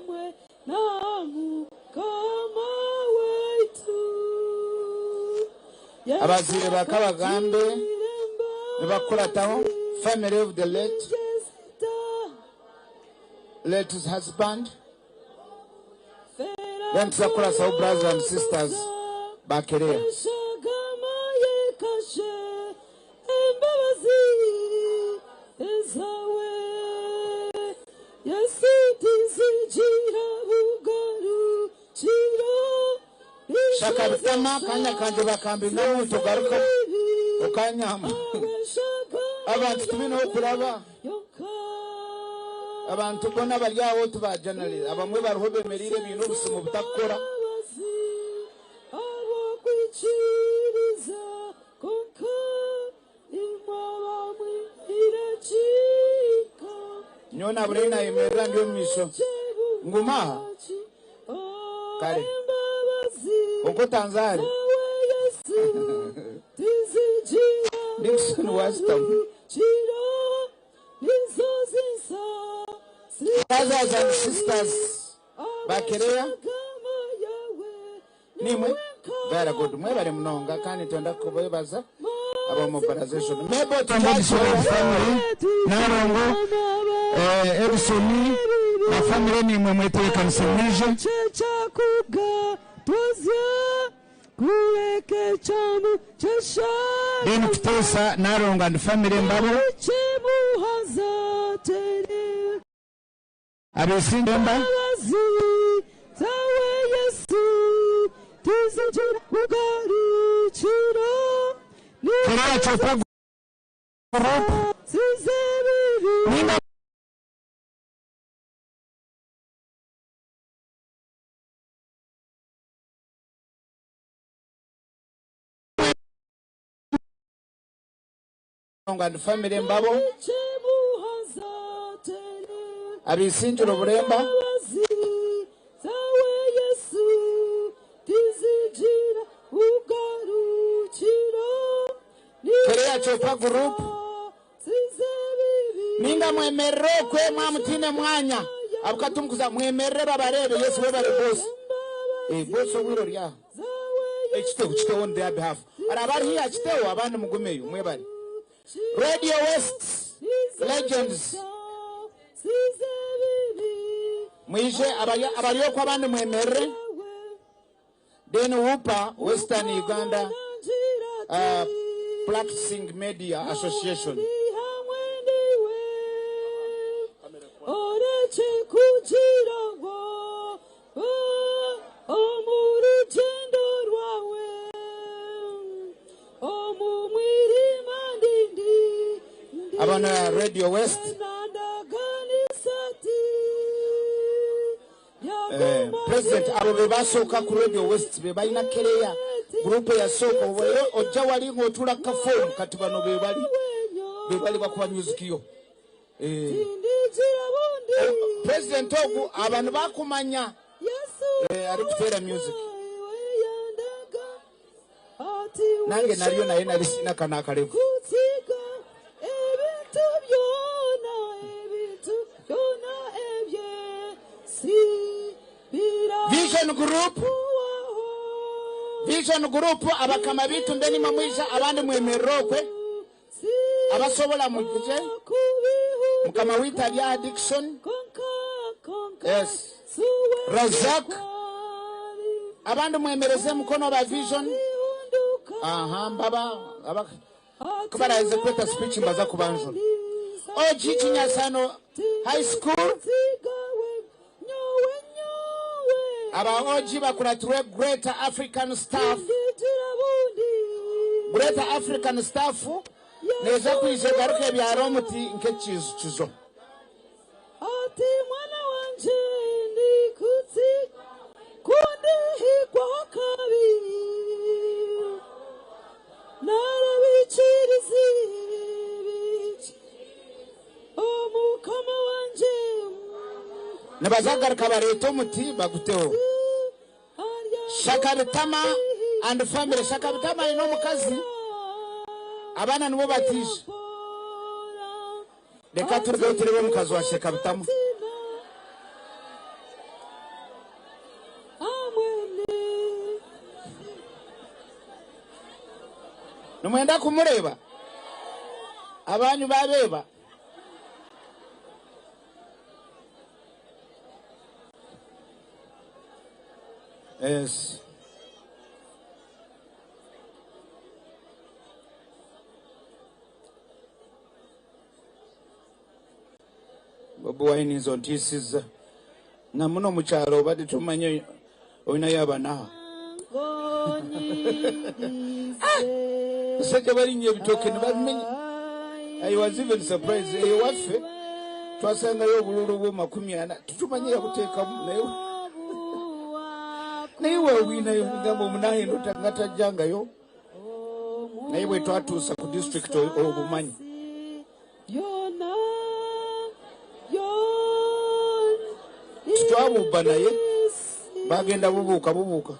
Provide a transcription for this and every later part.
hamwe na Mukama waitu. Abazaire ba Kabagambe nibakukurataho, family of the late, late husband. Then tuza kukurataho brothers and sisters ba Kereya. Eshagama yekashe embabazi ezawe Yesu tizigira bugarukiro. Shakabitama kanya kanje bakambingamu tugaruka okanyama abantu tubine okuraba abantu bona bari aho tuba journalist abamwe bariho bemerire biine obusimu butakukora. Abakwikiriza konka imwe abamwirakika. Nyowe nabure nayemerera ndi omu maisho nguma aha kare konka otanzaare Nixon wasitamu. Brothers and sisters bakereya nimwe very good mwebare munonga kandi twenda kubebaza aba mobilization mebo Edison family Narongo Edison na family nimwe mwetebekanise mwije. Then Kuteesa Narongo and family mbabo abesindemba Kereya Chopa group ninga and family mbabo abisinjira oburemba Kereya Chopa group ninga mwemerere okwe mwamutine mwanya abukatumukuza mwemerere babarebe Yesu we bari boss boss owiro rya ekiteho kiteho on their behalf arabari hiya kiteho abandi mugumeyo mwebare. Radio West Legends mwije abari okwo abandi mwemerere. Then Wupa Western Uganda Practicing Media Association. Abana Radio West. President abo be basooka ku Radio West be balina Kereya group yasooka oyo ojja wali ng'otuula ka form kati bano be bali bakuba music yo. President ogu abantu bakumanya ari kuteera music nange nalyo naye nali sina kana akalevu. Vision Group, Vision Group abakama bitu mbeni mamwisha abandi mwemerokwe abasobola mujje mukama wita lya addiction. Yes Razak abandi mwemereze mukono ba Vision. Aha mbaba kubaraze kweta speech mbaza kubanjura. OG Kinyasano High School aba OG bakuratirwe Greater African Staff. Greater African Staff neza kwije garuke byaro muti nkekizukizo. Ati mwana wanje ndikutsi kundi hikwa kabi narabikirizi omukama wanje nibazagaruka bareta omuti baguteho. Shakabitama and family. Shakabitama ino omukazi abaana nibo batiije. Reka turugeho turebe omukazi wa Shakabitama. Nimwenda kumureeba? Abanyu baabeeba? Yes. Bobi Wine nze ontiisizza na muno mu kyalo obadde tomanyi olinayo abanaha basajja balinnya ebitooke ne babimenya. I was even surprised. Eyo waffe twasangayo obululu bwo 40 tetumanyi yabuteekamu naye naye wewinayo ngamba omunahendo nga tajjangayo naye bwe twatuusa ku district obumanyi. Titwabubba naye bagenda bubuuka bubuuka.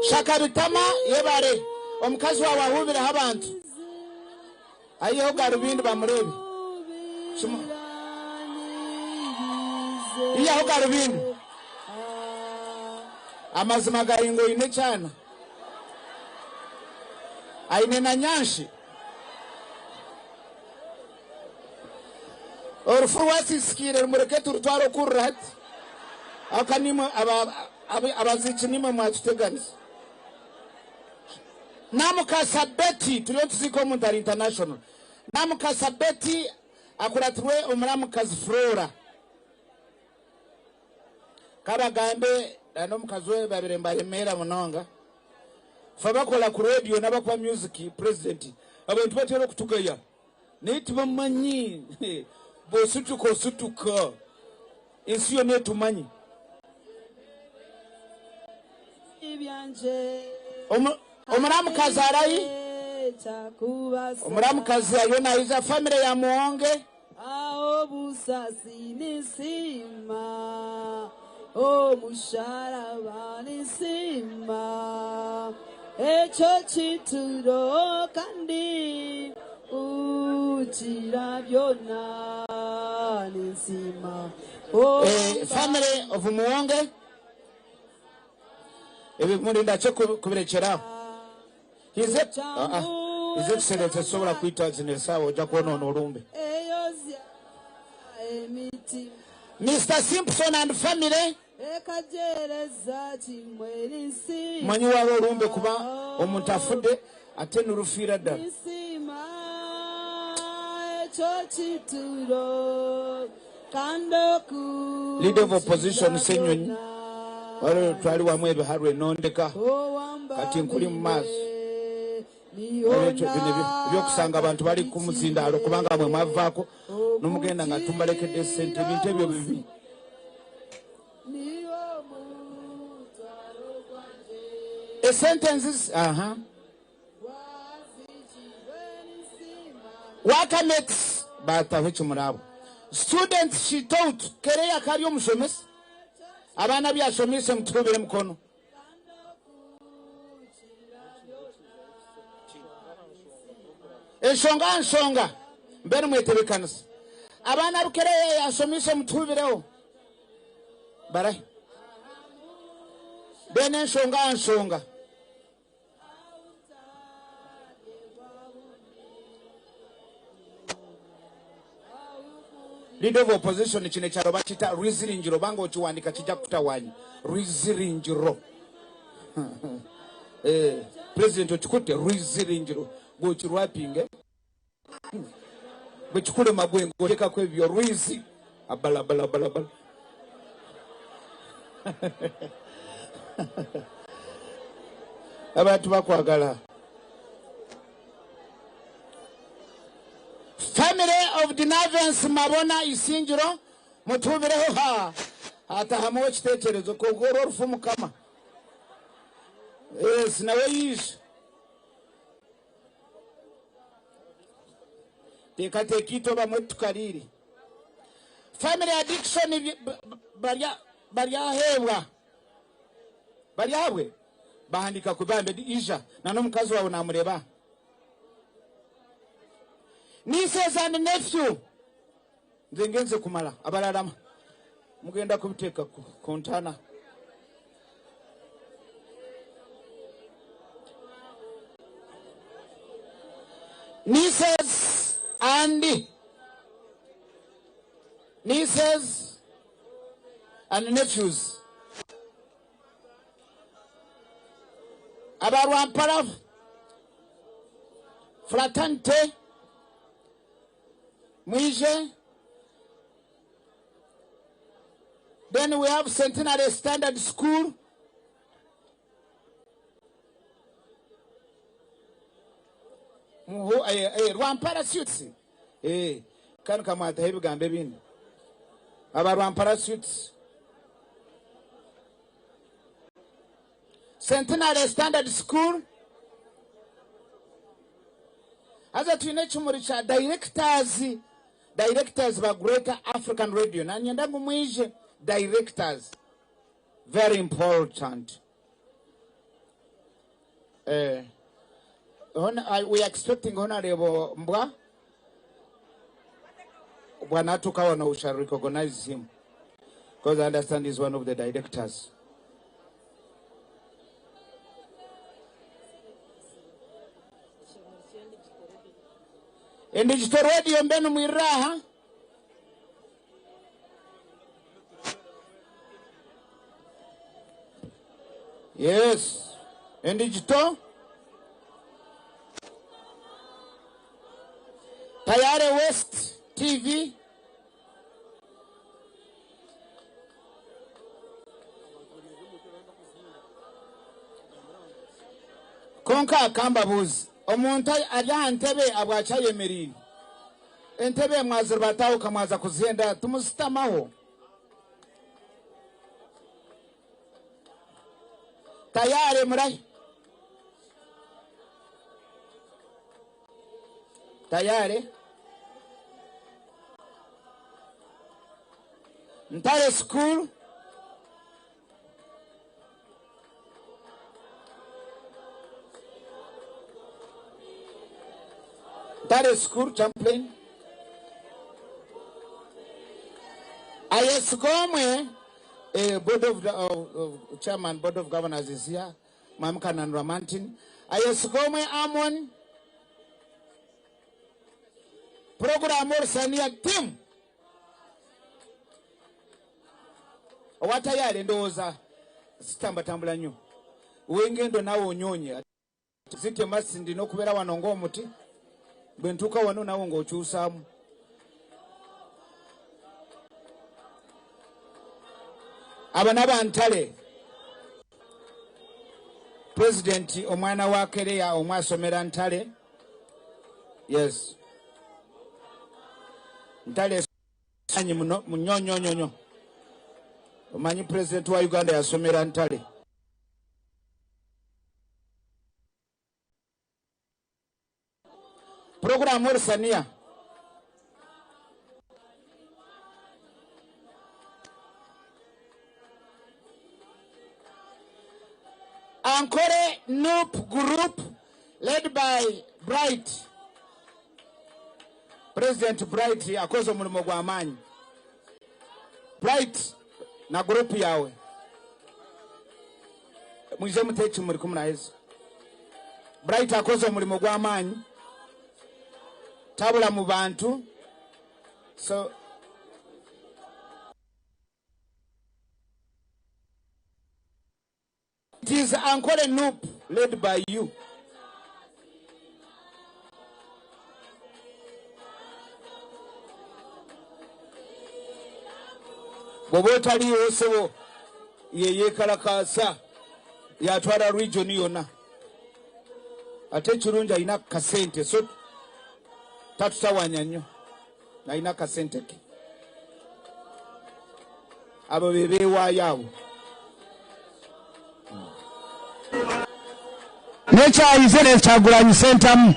Shaka Bitama yebare omukazi wawe ahubireho abantu ayiheho garubindi bamurebe. Iyaho garubindi amazima gari ngu oine ekyana aine na nyanshi. Orufu rwasisikiire rumureke turutware okurura hati. Aka nimwe abaziiki nimwe mwatuteganisa. Namukasa Betty turiyo nituziika omuntu ari international. Namukasa Betty akuratirwe omuramukazi Flora. Kabagambe n'omukazi we babire nibaremeera munonga. Fe abakola ku radio n'abakuba music president abantu batera okutugaya naye tibamanyi bw'osituka osituka ensi yonna etumanyi. Omuramukazi arahi? Omuramukazi ariyo naija family ya Muwonge. Aho busasi ninsiima, omusharaba ninsiima, ekyo kituro kandi ukira byona ninsiima. Family of Muwonge ebimuri ndakye kubirekyeraho. His Excellency asobola kwita zino esaawa ojja kwonoona olumbe. Mr. Simpson and family manyi waba olumbe kuba omuntu afudde ate nolufiira ddala. Leader of opposition Ssenyonyi waliwo twali wamu ebiharwe nondeka kati nkuli mu maaso. Olwekyo bino ebyokusanga abantu bali ku muzindaalo kubanga mwe mwavaako n'omugenda nga tumbalekedde ssente, ebintu ebyo bibi. Esente nzizi, aha. Workmates bataho ekimurabo. Students she taught kereya kari omushomesa. Abaana byashomise mutubire mukono. Enshonga nshonga mbere mwetebekanisa. Abaana bukereya yashomise mutubireho. Barahi. Bene enshonga nshonga. Leader of opposition kino ekyalo bakiyita Rwiziringiro, banga okiwandika kijja kukutawaanya. Rwiziringiro. President okikutte Rwiziringiro gw'okirwapinge bwe kikulema gwe ng'oteekako ebyo Rwizi abalabalabala. Abantu bakwagala. Family of Dinavens Mabona Isingiro mutubireho ha atahamu ekitekerezo kogoro orufu mukama. Yes, nawe yishe. Teekateeka ito bamwe tukarire. Family addiction baryahebwa. Baryahabwe bahandika ku bambe ija na n'omukazi wawe namureba. Nieces and nephew nze ngenze kumala abalalama mugenda kubiteeka ku ntaana. And nieces and nephews. Aba Rwampara fraternity mwije. Then we have Centenary Standard School. Muhu, Rwampara Suits. Kanu kamwataho ebigambo ebindi. Aba Rwampara Suits. Centenary Standard School. Haza twine ekimuri kya directors, directors ba Greater African Radio. Nanyenda ngu mwije directors. Very important. We are expecting Honorable Mbwa. Bwana Tukawana, we shall recognize him. Because I understand he's one of the directors. In digital radio mbenu mwiraha. Yes. In digital. Tayare West TV. Konka akambabuzi. Omuntu ari aha ntebe abwacayemerire. Entebe mwazirubataho kamwaza kuzihenda tumusitamaho. Tayari murai. Tayari. Ntare School. Ntare School, Champlain. Ayesgomwe, Board of, of Chairman, Board of Governors is here. Mamkanan Ramantin. Ayesgomwe Amon. Program Sania team. Watayari ndowooza sitambatambula nnyo. Wengendo naawe onyonye. Zite masindi n'okubeera wano ng'omuti. Bwe ntuuka wano naawe ng'okyusaamu. Abo n'abantale. President omwana wa Kereya omwasomera Ntale. Yes. Ntale sanyi muno munyonyonyonyo. Omanyi President wa Uganda yasomera Ntale. Program Orsania. Ankore Noop Group led by Bright. President Bright akoze omulimo gwa maanyi. Bright na group yawe. Mwize muteeki muri kumuraheza. Bright akoze omulimo gwa maanyi. Tabula mu bantu. So it is Ankore Noop led by you. Bw'oba otaliiwo ssebo ye yeekalakaasa yatwala region yonna. Ate ekirungi alina kasente so tatutawaanya nnyo, alina kasente ke. Abo be beewaayo abo. Nekyayize nekyagulanyi Ssentamu.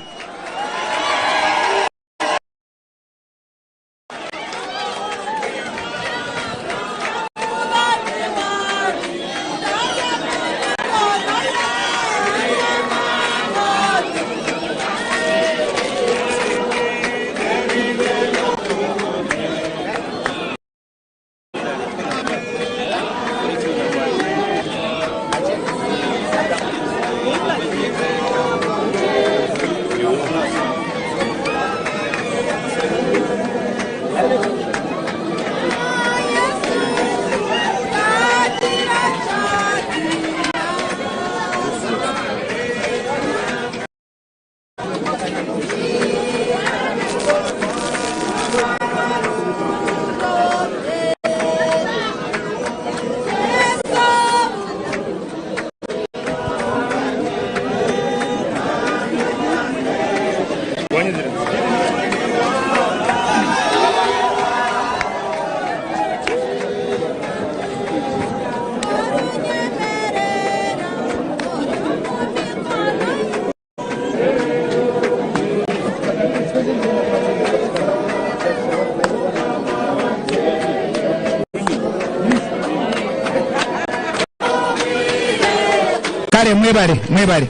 Kare mwebare mwebare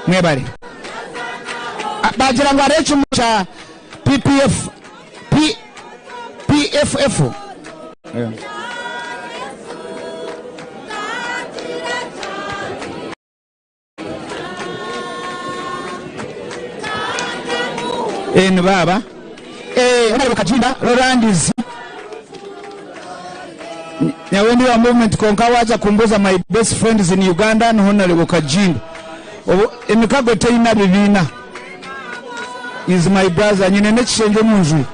mwebare. Bagira ngu hariho ekimuri kya PPF P PFF. Eh, ni baaba. Eh, Honorable Kajinda, Rolandizi. Nyawe ndi wa movement konka waza kumbuza my best friends in Uganda ni Honorable Kajinda. Obu emikago teyina bibiina. Is my brother nyine n'ekishengye omu nju ye.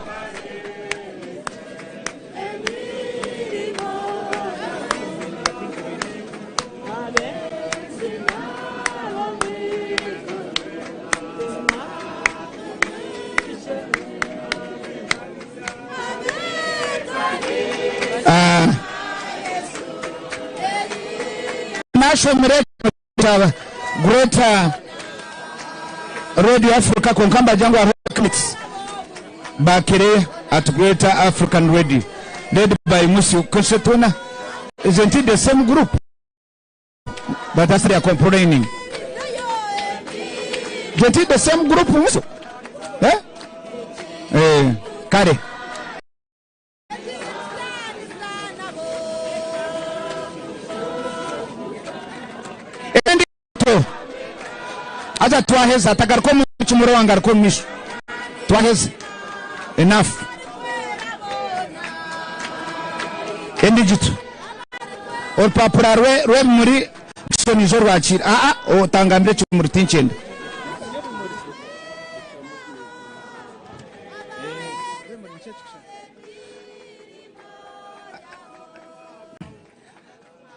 Nashomire kya Greater Radio Africa kwonka nibagira ngu hariho clinics bakire at Greater African Radio led by Musyu Koshetuna. Isn't it the same group? But that's they are complaining. Isn't it the same group Musyu? Eh? Eh, kare. Endi Haza twaheza atagaruka omu kimuro wange aruka omu maisho. Twaheza. Enough. Endigitu. Orupapura rwe rw'ebimuri kishoniize orwakiire. Aa otangambira ekimuri tinkyenda.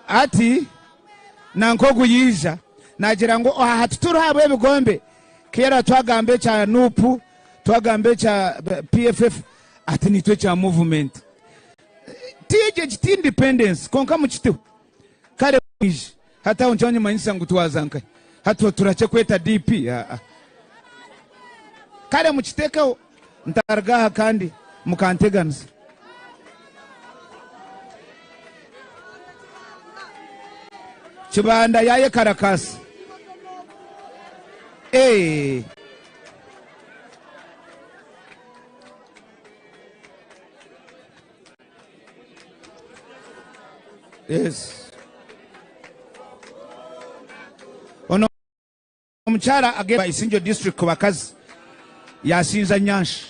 Ati nanka ogu yaija naagira ngu aha tituriho ahabw'ebigombe kera twagamba ekya NUP, twagamba ekya PFF ati naitwe ekya movement. Ti egi ti independence kwonka mukiteho. Kare mwije hati aho nikyo nimanyisa ngu twaza nkahi? Hati turakye kweta DP? Aa. Kare mukitekeho ntaruga aha kandi mukanteganisa. Kibanda yayekarakaasa. Eeh. Yes. Ono omukyala agenda Isingiro district ku bakazi yasinza nyanshi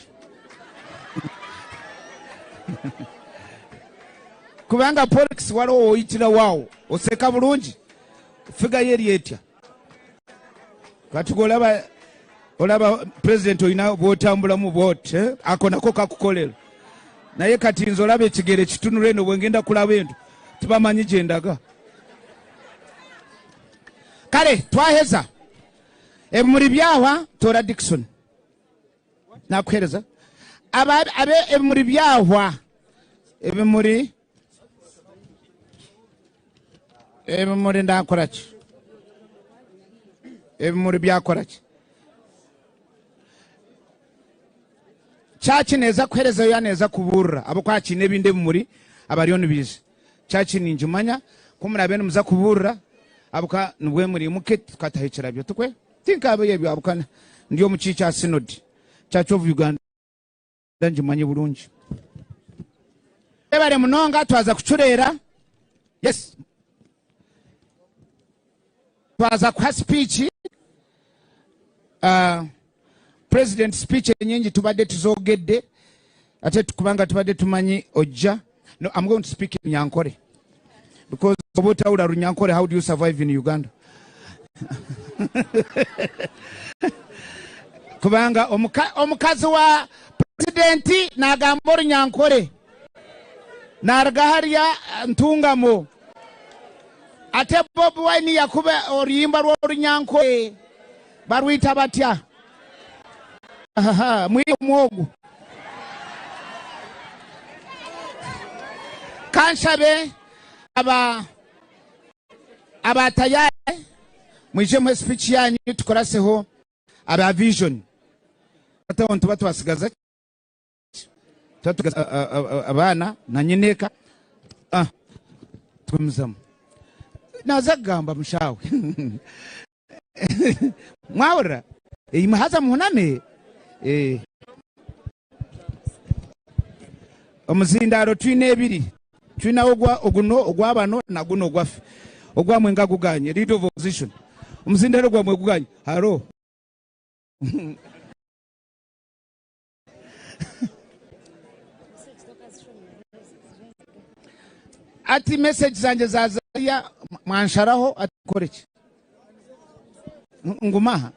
kubanga politics waliwo woyitira waawo oseka bulungi figa ye eri etya kati olaba olaba president olina bwotambulamu bwot eh? Ako nako kakukolera naye kati nze olaba ekigere kitunula eno bwengenda kulaba ento tibamanyi gyendaga. Kale twaheza ebimuri byahwa tora Dickson nakuhereza aba abe ebimuri byahwa ebimuri ebimuri ndakora ki ebimuri byakora ki Church neza kuherezayo ya neza kuburira ahabw'okuba hakiine ebindi ebimuri abariyo nibaija. Church ningimanya ku murabe nimuza kuburira ahabw'okuba nibwe muriimuke tukataho ekirabyo tikwe? Tinkabeyo ebyo ahabw'okuba ndi omu ki kya synod. Church of Uganda ngimanye burungi. Mwebare munonga twaza kucureera. Yes. Twaza kuha speech. Uh, President speech enyingi tubadde tuzogedde ate kubanga tubadde tumanyi ojja. No, I'm going to speak in Nyankore because oba otawula Runyankore, how do you survive in Uganda? Kubanga omukazi wa president nagamba Orunyankore naruga hariya Ntungamo, ate Bobi Wine yakuba oruyimba rw'Orunyankore barwita batya? Mwihe omwogo. Kanshabe aba aba tayari mwije muhe speech yanyu tukuraseho aba vision. Hati nituba twasigaza ki? Tuba tusigaza abaana na nyineeka. Tugumizamu. Naaza kugamba mushaawe. Mwahurira? Imwe haza muhuname. Eh. Omuzindaaro twine ebiri. Twinaho ogwa oguno ogwa bano na guno ogwaffe. Ogwamwe nga guganye. Leader of opposition. Omuzindaaro gwamwe guganye. Haro. Ati message zangye zaza hariya mwansharaho ati nkore ki? Ngume aha?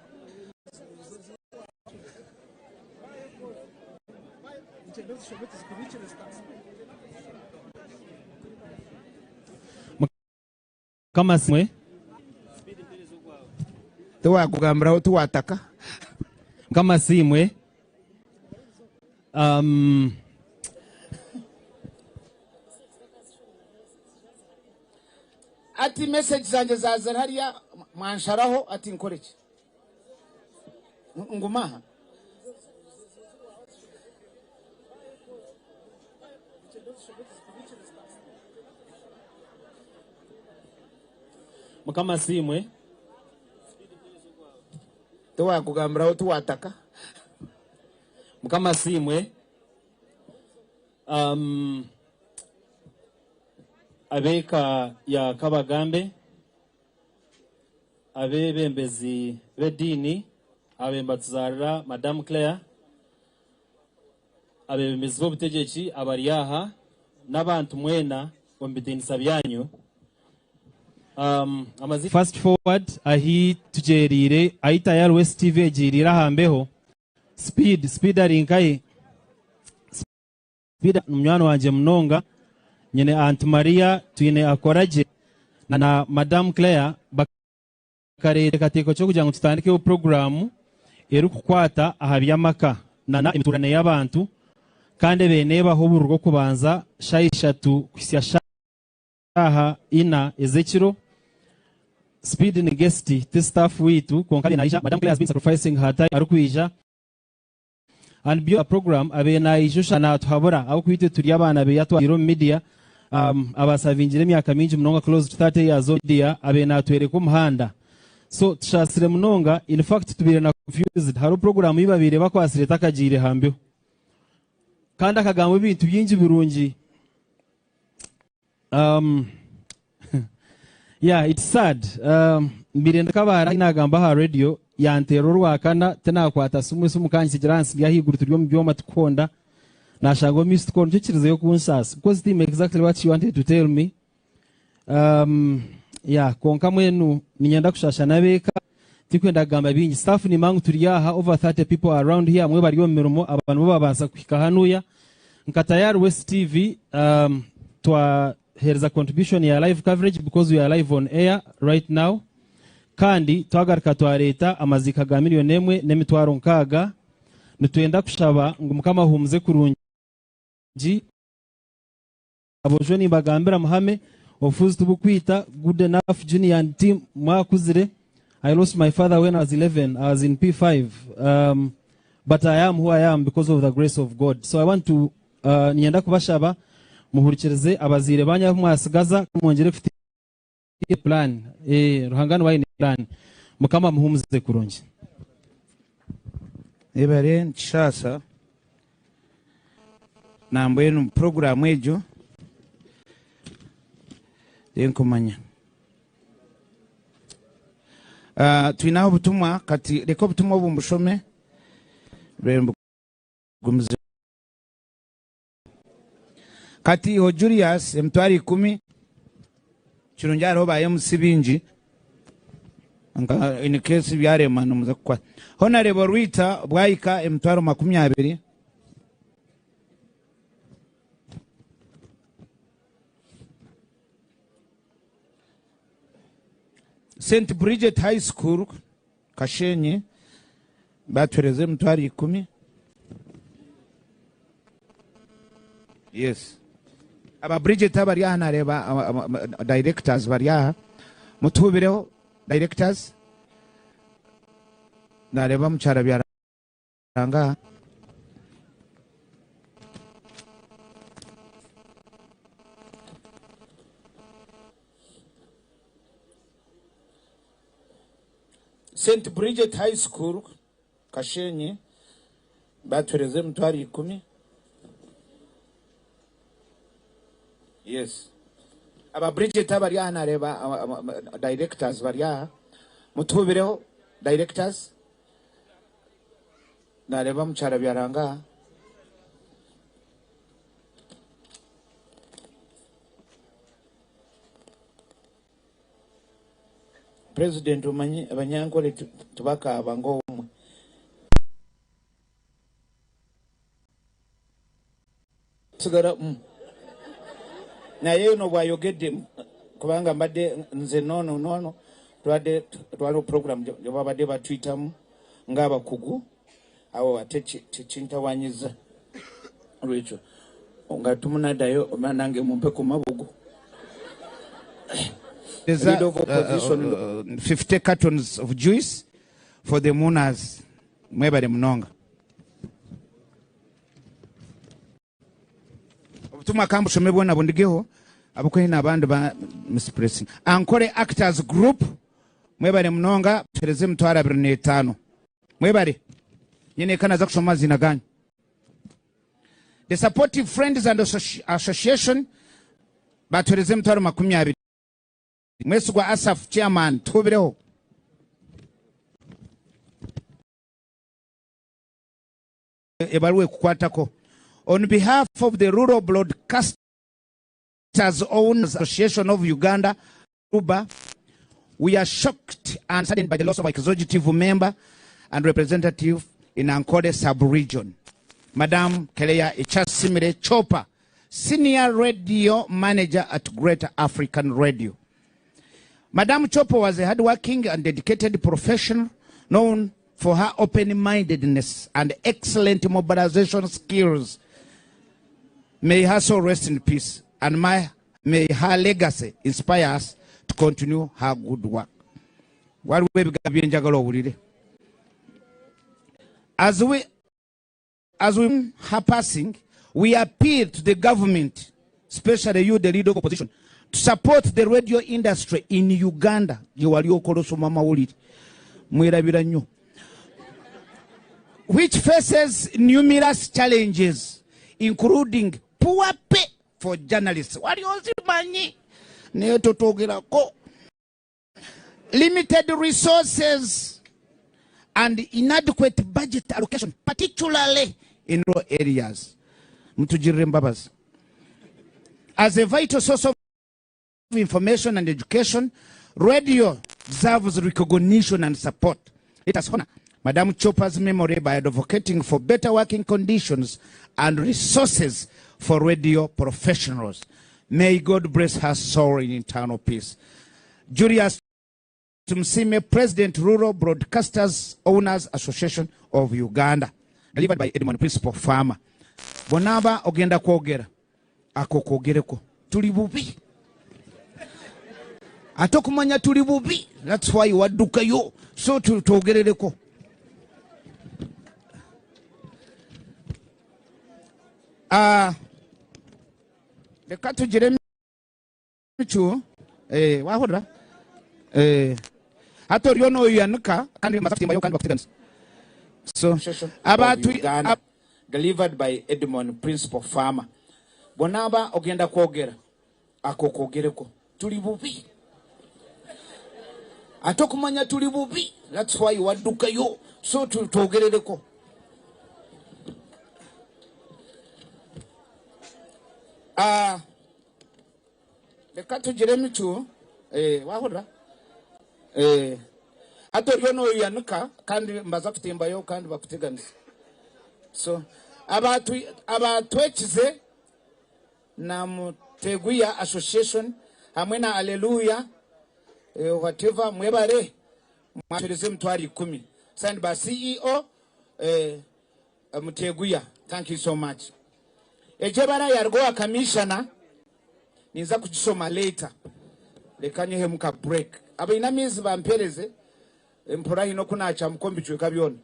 Mukama asiimwe. Tiwakugambiraho tiwataka. Mukama asiimwe. Um, Ati message zangye zazira hariya mwansharaho ati nkore ki? Ngume aha? Mukama asiimwe. Tiwakugambiraho tiwataka. Mukama asiimwe. Um, ab'eka ya Kabagambe, abeebembezi b'ediini ababaire nibatuzarira Madam Claire, Abeebembezi b'obutegyeki abari aha n'abantu mwena omu bitiinisa byanyu. Fast forward ahi tugyereire, ahi Tayari West TV egyereire aha mbeho, Speed, Speed ari nkahi? Speed ni munywani wangye munonga, nyine Aunt Maria, twine Akoragye na Madam Claire. Bakareeta ekiteekateeko ky'okugira ngu tutandikeho puroguraamu erikukwata aha by'amaka na emituurane y'abantu kandi ebaire neebaho buri Rwokubanza shaaha ishatu kuhitsya shaaha ina ez'ekiro. Speed ni guest ti staff waitu kwonka abaire naija. Madam Claire has been sacrificing her time arikwija. And beyond the program abaire naija osha natuhabura ahabw'okuba itwe turi abaana be atwariire omu media um, abasavingire emyaka mingi munonga close to 30 years omu media abaire natwereka omuhanda so tushasire munonga in fact tubaire na confused hariho program ei babaire bakwasire etakagiire ha mbeho kandi akagamba ebintu bingi birungi Um, yeah, it's sad. Um, mbire ndakabaara nagamba aha radio yanteera orwakana tinakwata simu esimu kansigira ahansi ndi ahaiguru turi omu byoma tukuhonda nashanga omu missed call nikyo kirizeyo kunsaasa because team exactly what she wanted to tell me um, yeah, kwonka mwenu ninyenda kushasha n'abeeka tikwenda kugamba bingi staff nimanya ngu turi aha over 30 people around here mwe bari omu mirimo abantu bo babaasa kuhika hanuya Nka Tayari West TV um, twahereza contribution ya live coverage because we are live on air right now kandi twagaruka twareeta amaziika ga miliyoni emwe n'emitwaro nkaaga nitwenda kushaba ngu mukama ahuumuze kurungi Aboojo nimbagambira muhame, obufuzi tibukwita, good enough junior and team mwakuzire, I lost my father when I was 11, I was in P5 um, but I am who I am because of the grace of God. So I want to uh, ninyenda kubashaba muhurikirize abazaire banyu abu mwasigaza mwongyere kuteera plan eh, Ruhanga niwe aine plan. Mukama amuhumuze kurungi. Ebare nikishaasha nambwenu puroguramu egyo tinkumanya. Ah, twine obutumwa kati reka obutumwa obu mbushome then mbugumize. Kati iho Julius emitwaro ikumi kirungi hariho ba MC bingi nka in case byarema nimuza kukwata. Honorable Rwita Bwahika emitwaro 20. St Bridget High School Kashenyi batuhereza emitwaro ikumi. Yes. Aba Bridget abari aha nareeba directors bari aha mutuhubireho directors nareeba mukyara byaranga aha. St Bridget High School Kashenyi batuhereza emitwaro ikumi. Yes. Aba Bridget abari aha nareeba directors bari aha. Mutuhubireho directors. Nareeba mukyara Byaranga aha. President omanyi abanyankore tibakaaba ng'owomwe. Sigara mm. Naye ono bwayogedde kubanga mbadde nze nono nono twabadde twaliwo program gyebabadde batuyitamu ng'abakugu awo ate kintawanyiza lwekyo nga tumunadayo nange mumpe ku mabugo. Leader of opposition. 50 cartons of juice for the mourners. Mwebale munonga. Obutumwa kambushome bwona bundigeho abuko hine abandi ba mispressing. Ankole Actors Group mwebale munonga tuhereze 25,000. Mwebale. Nyine kana za kushoma zina ganyu. The Supportive Friends and Association batuhereze 20,000. Mwesigwa Asaf chairman tubireho. Ebaruwa ekukwatako. On behalf of the Rural Broadcasters Owners Association of Uganda, RUBA, we are shocked and saddened by the loss of our executive member and representative in Ankole sub-region, Madam Kelea Echasimire Chopa, Senior Radio Manager at Greater African Radio. Madam Chopa was a hardworking and dedicated professional known for her open-mindedness and excellent mobilization skills. May her soul rest in peace, and may her legacy inspire us to continue her good work. Waliwo ebigambo bye njagala owulire. As we her passing, we appeal to the government, especially you, the leader of opposition, to support the radio industry in Uganda. Gye wali okola osoma amawulire. Mwerabira nnyo. Which faces numerous challenges, including poor pay for journalists. Wali ozimanyi? Naye totwogerako. Limited resources and inadequate budget allocation, particularly in rural areas. Mutugirire embabazi. As a vital source of information and education, radio deserves recognition and support. Let us honor Madam Chopa's memory by advocating for better working conditions and resources for radio professionals. May God bless her soul in eternal peace. Julius Tumsime, President, Rural Broadcasters Owners Association of Uganda. Delivered by Edmond Principal Farmer. Bonaba ogenda kwogera. Ako kwogereko. Tuli bubi. Ate okumanya tuli bubi. That's why waddukayo. So twogerereko. Leka tugire micu. Wahurira? Hati oriyo noyanika kandi mbaza kutimbayo kandi bakuteganisa. So, abantu Uganda, delivered by Edmond Principal Farmer. Bonaba ogenda kwogera. Ako kwogereko. Tuli bubi. Ate okumanya tuli bubi. That's why waddukayo. So twogerereko. Leka tugire micu. Wahurira? Hati oriyo noyanika kandi mbaza kutimbayo kandi bakuteganisa. So, abatwekize na Muteguya Association hamwe na Alleluia, whatever, mwebare mwatereze 10,000. Signed by CEO, Muteguya. Thank you so much. Ejebara yargoa commissioner ninza kugisoma later. Leka nyehe muka break. Abainamizi bampereze mpora hino kunacha mukombi chweka byona.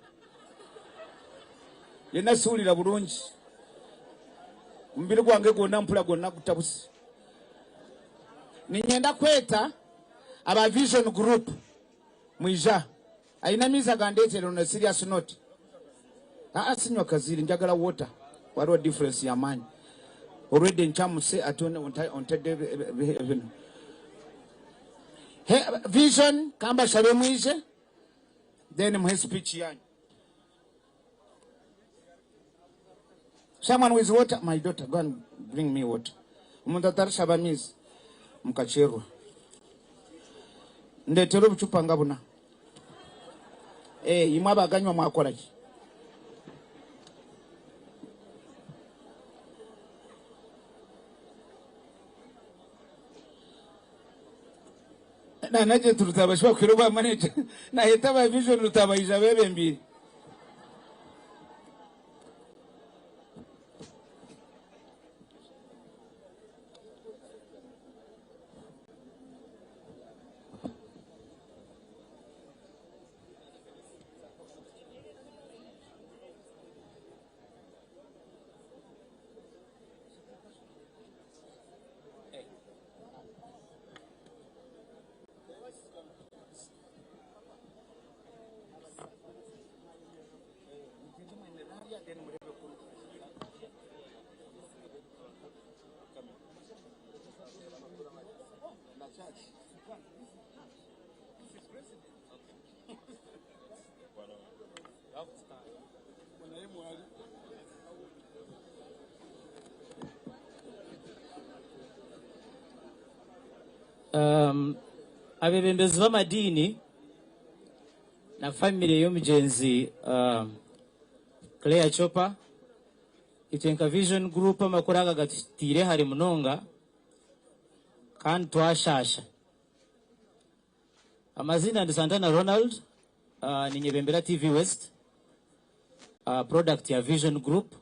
Yena siwulira bulungi. Omubiri gwange gwonna mpula gwonna gutabuse. Ninyenda kweta aba Vision Group mwija. Aine amaizi agandeetere on a serious note. Aa sinywa kaziire njagala water. Waliwo difference ya maanyi. Already nchamuse ate ontedde bino. Vision kambashabe mwije then muhe speech yanyu. Someone with water, my daughter, go and bring me water. Omuntu atarishaba amaizi mukakyerwa. Ndetera obucupa nga buna. Eh, imwe abaganywa mwakora ki? Na nagye nti Rutaaba shi bakuhaire obwa manager nayeta aba Vision Rutaaba aija abebembeire. Um, abebembezi b'amadiini na famire y'omugyenzi um, Claire Chopper itwe nka Vision Group amakuru aga gatutiire hare munonga kandi twashaasha. Amazina ndi Santana Ronald, uh, ninyebembera TV West, uh, product ya Vision Group.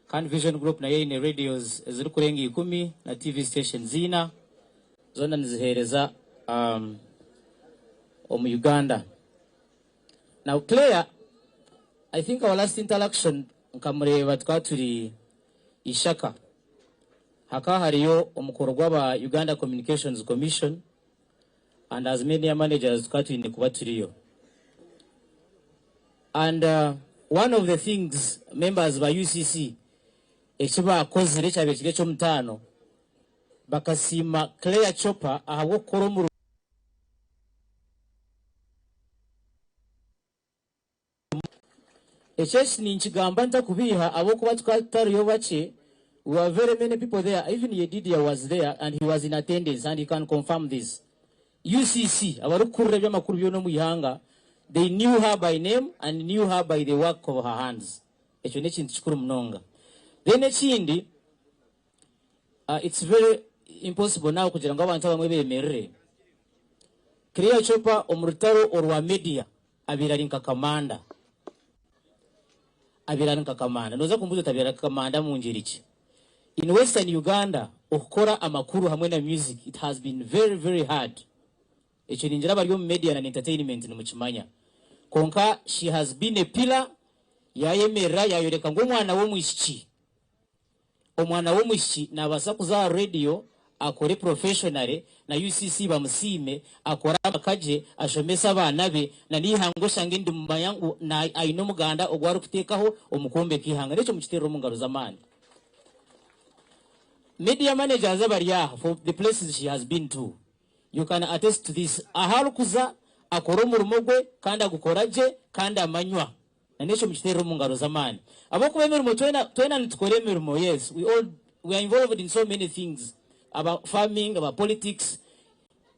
Kandi Vision Group nayo eine radios ezirikurenga ikumi na TV stations ina zoona niziheereza um, omu Uganda. Now Claire, I think our last interaction nkamureeba tukaba turi Ishaka. Hakaba hariyo omukoro gw'aba Uganda Communications Commission and as media managers tukaba twine kuba turiyo. And uh, one of the things members ba UCC eki baakozire ekyabaire kiri eky'omutaano bakasiima Claire Chopper ahabw'okukora omurimo Eki eki ninkigamba ntakubeiha ahabw'okuba tukaba tutariyo bakye, we were very many people there, even Yedidia was there and he was in attendance and he can confirm this. UCC, abarikukurira eby'amakuru byona omu ihanga, they knew her by name and knew her by the work of her hands. Ekyo n'ekintu kikuru munonga. Then ekindi, uh, it's very impossible now kugira ngu abantu abamwe bemerere. Claire Chopper omu rutaro orwa media abaire ari nka kamanda. Abaire ari nka kamanda. Noza kumbuuza oti abaire ari kamanda mu ngyeri ki? In Western Uganda, okukora amakuru hamwe na music, it has been very very hard. Ekyo ningira abari omu media na entertainment nimukimanya. Kwonka she has been a pillar, yayemerera yayoreka ngu omwana w'omwishiki, omwana w'omwishiki nabaasa kuza aha radio akore professionally na UCC bamusiime, akore amaka gye, ashomese abaana be na n'eihanga oshange ndimumanya ngu aine omuganda ogu arikuteekaho omu kwombeka eihanga. N'ekyo mukiteerere omu ngaro z'amaani. Media managers abari aha for the places she has been to, you can attest to this, ahu arikuza akora omurimo gwe kandi agukora gye kandi amanywa. Na n'ekyo mukiteerere omu ngaro z'amaani. Ahabw'okuba emirimo twena twena nitukora emirimo, yes, we all we are involved in so many things, aba farming, aba politics,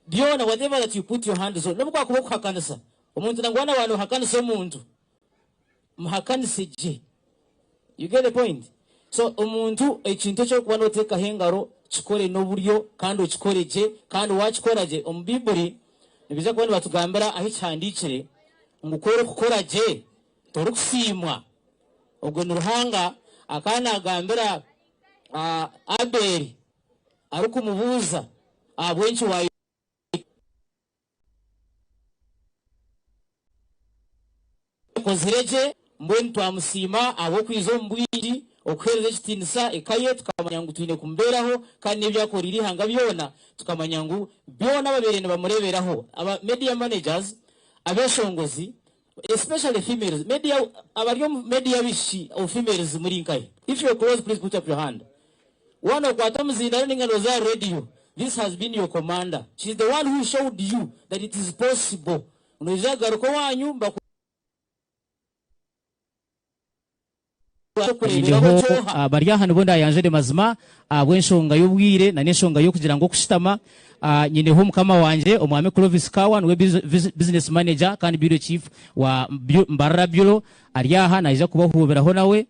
byona whatever that you put your hands on, n'obu kwakuba okuhakanisa omuntu nangwa na waaba nohakanisa omuntu, muhakanise gye. You get the point? So omuntu ekintu eki orikuba noteekaho engaro kikore n'oburyo kandi okikore gye kandi wakikora gye omu Baiburi nibaija kuba nibatugambira ahu kihandiikire ngu ku orikukora gye torikusiimwa. Ogwo ni Ruhanga akaba nagambira Abeeli arikumubuuza ahabw'enki wa. Akozire gye, mbwenu twamusiima ahabw'okwija omu bwingi okuheereza ekitiinisa eka ye, tukamanya ngu twine kumubeeraho kandi n'ebi akoreire eihanga byona tukamanya ngu byona ababaire nibamureeberaho aba media managers. Abeshongozi especially females media abari omu media abaishiki or females muri nkahi? If you're close please put up your hand. Waaba nokwata omuzindaaro ninga noza aha radio this has been your commander. She's the one who showed you that it is possible. Noija kugaruka owanyu mbaku Nyineho bari aha nibo ndayanjure mazima ahabw'enshonga y'obwire na n'enshonga y'okugira ngu okushutama. Nyineho mukama wangye Omwami Clovis Kawa niwe Business Manager kandi Bureau Chief wa Mbarara Bureau ari aha naija kubahuubiraho nawe.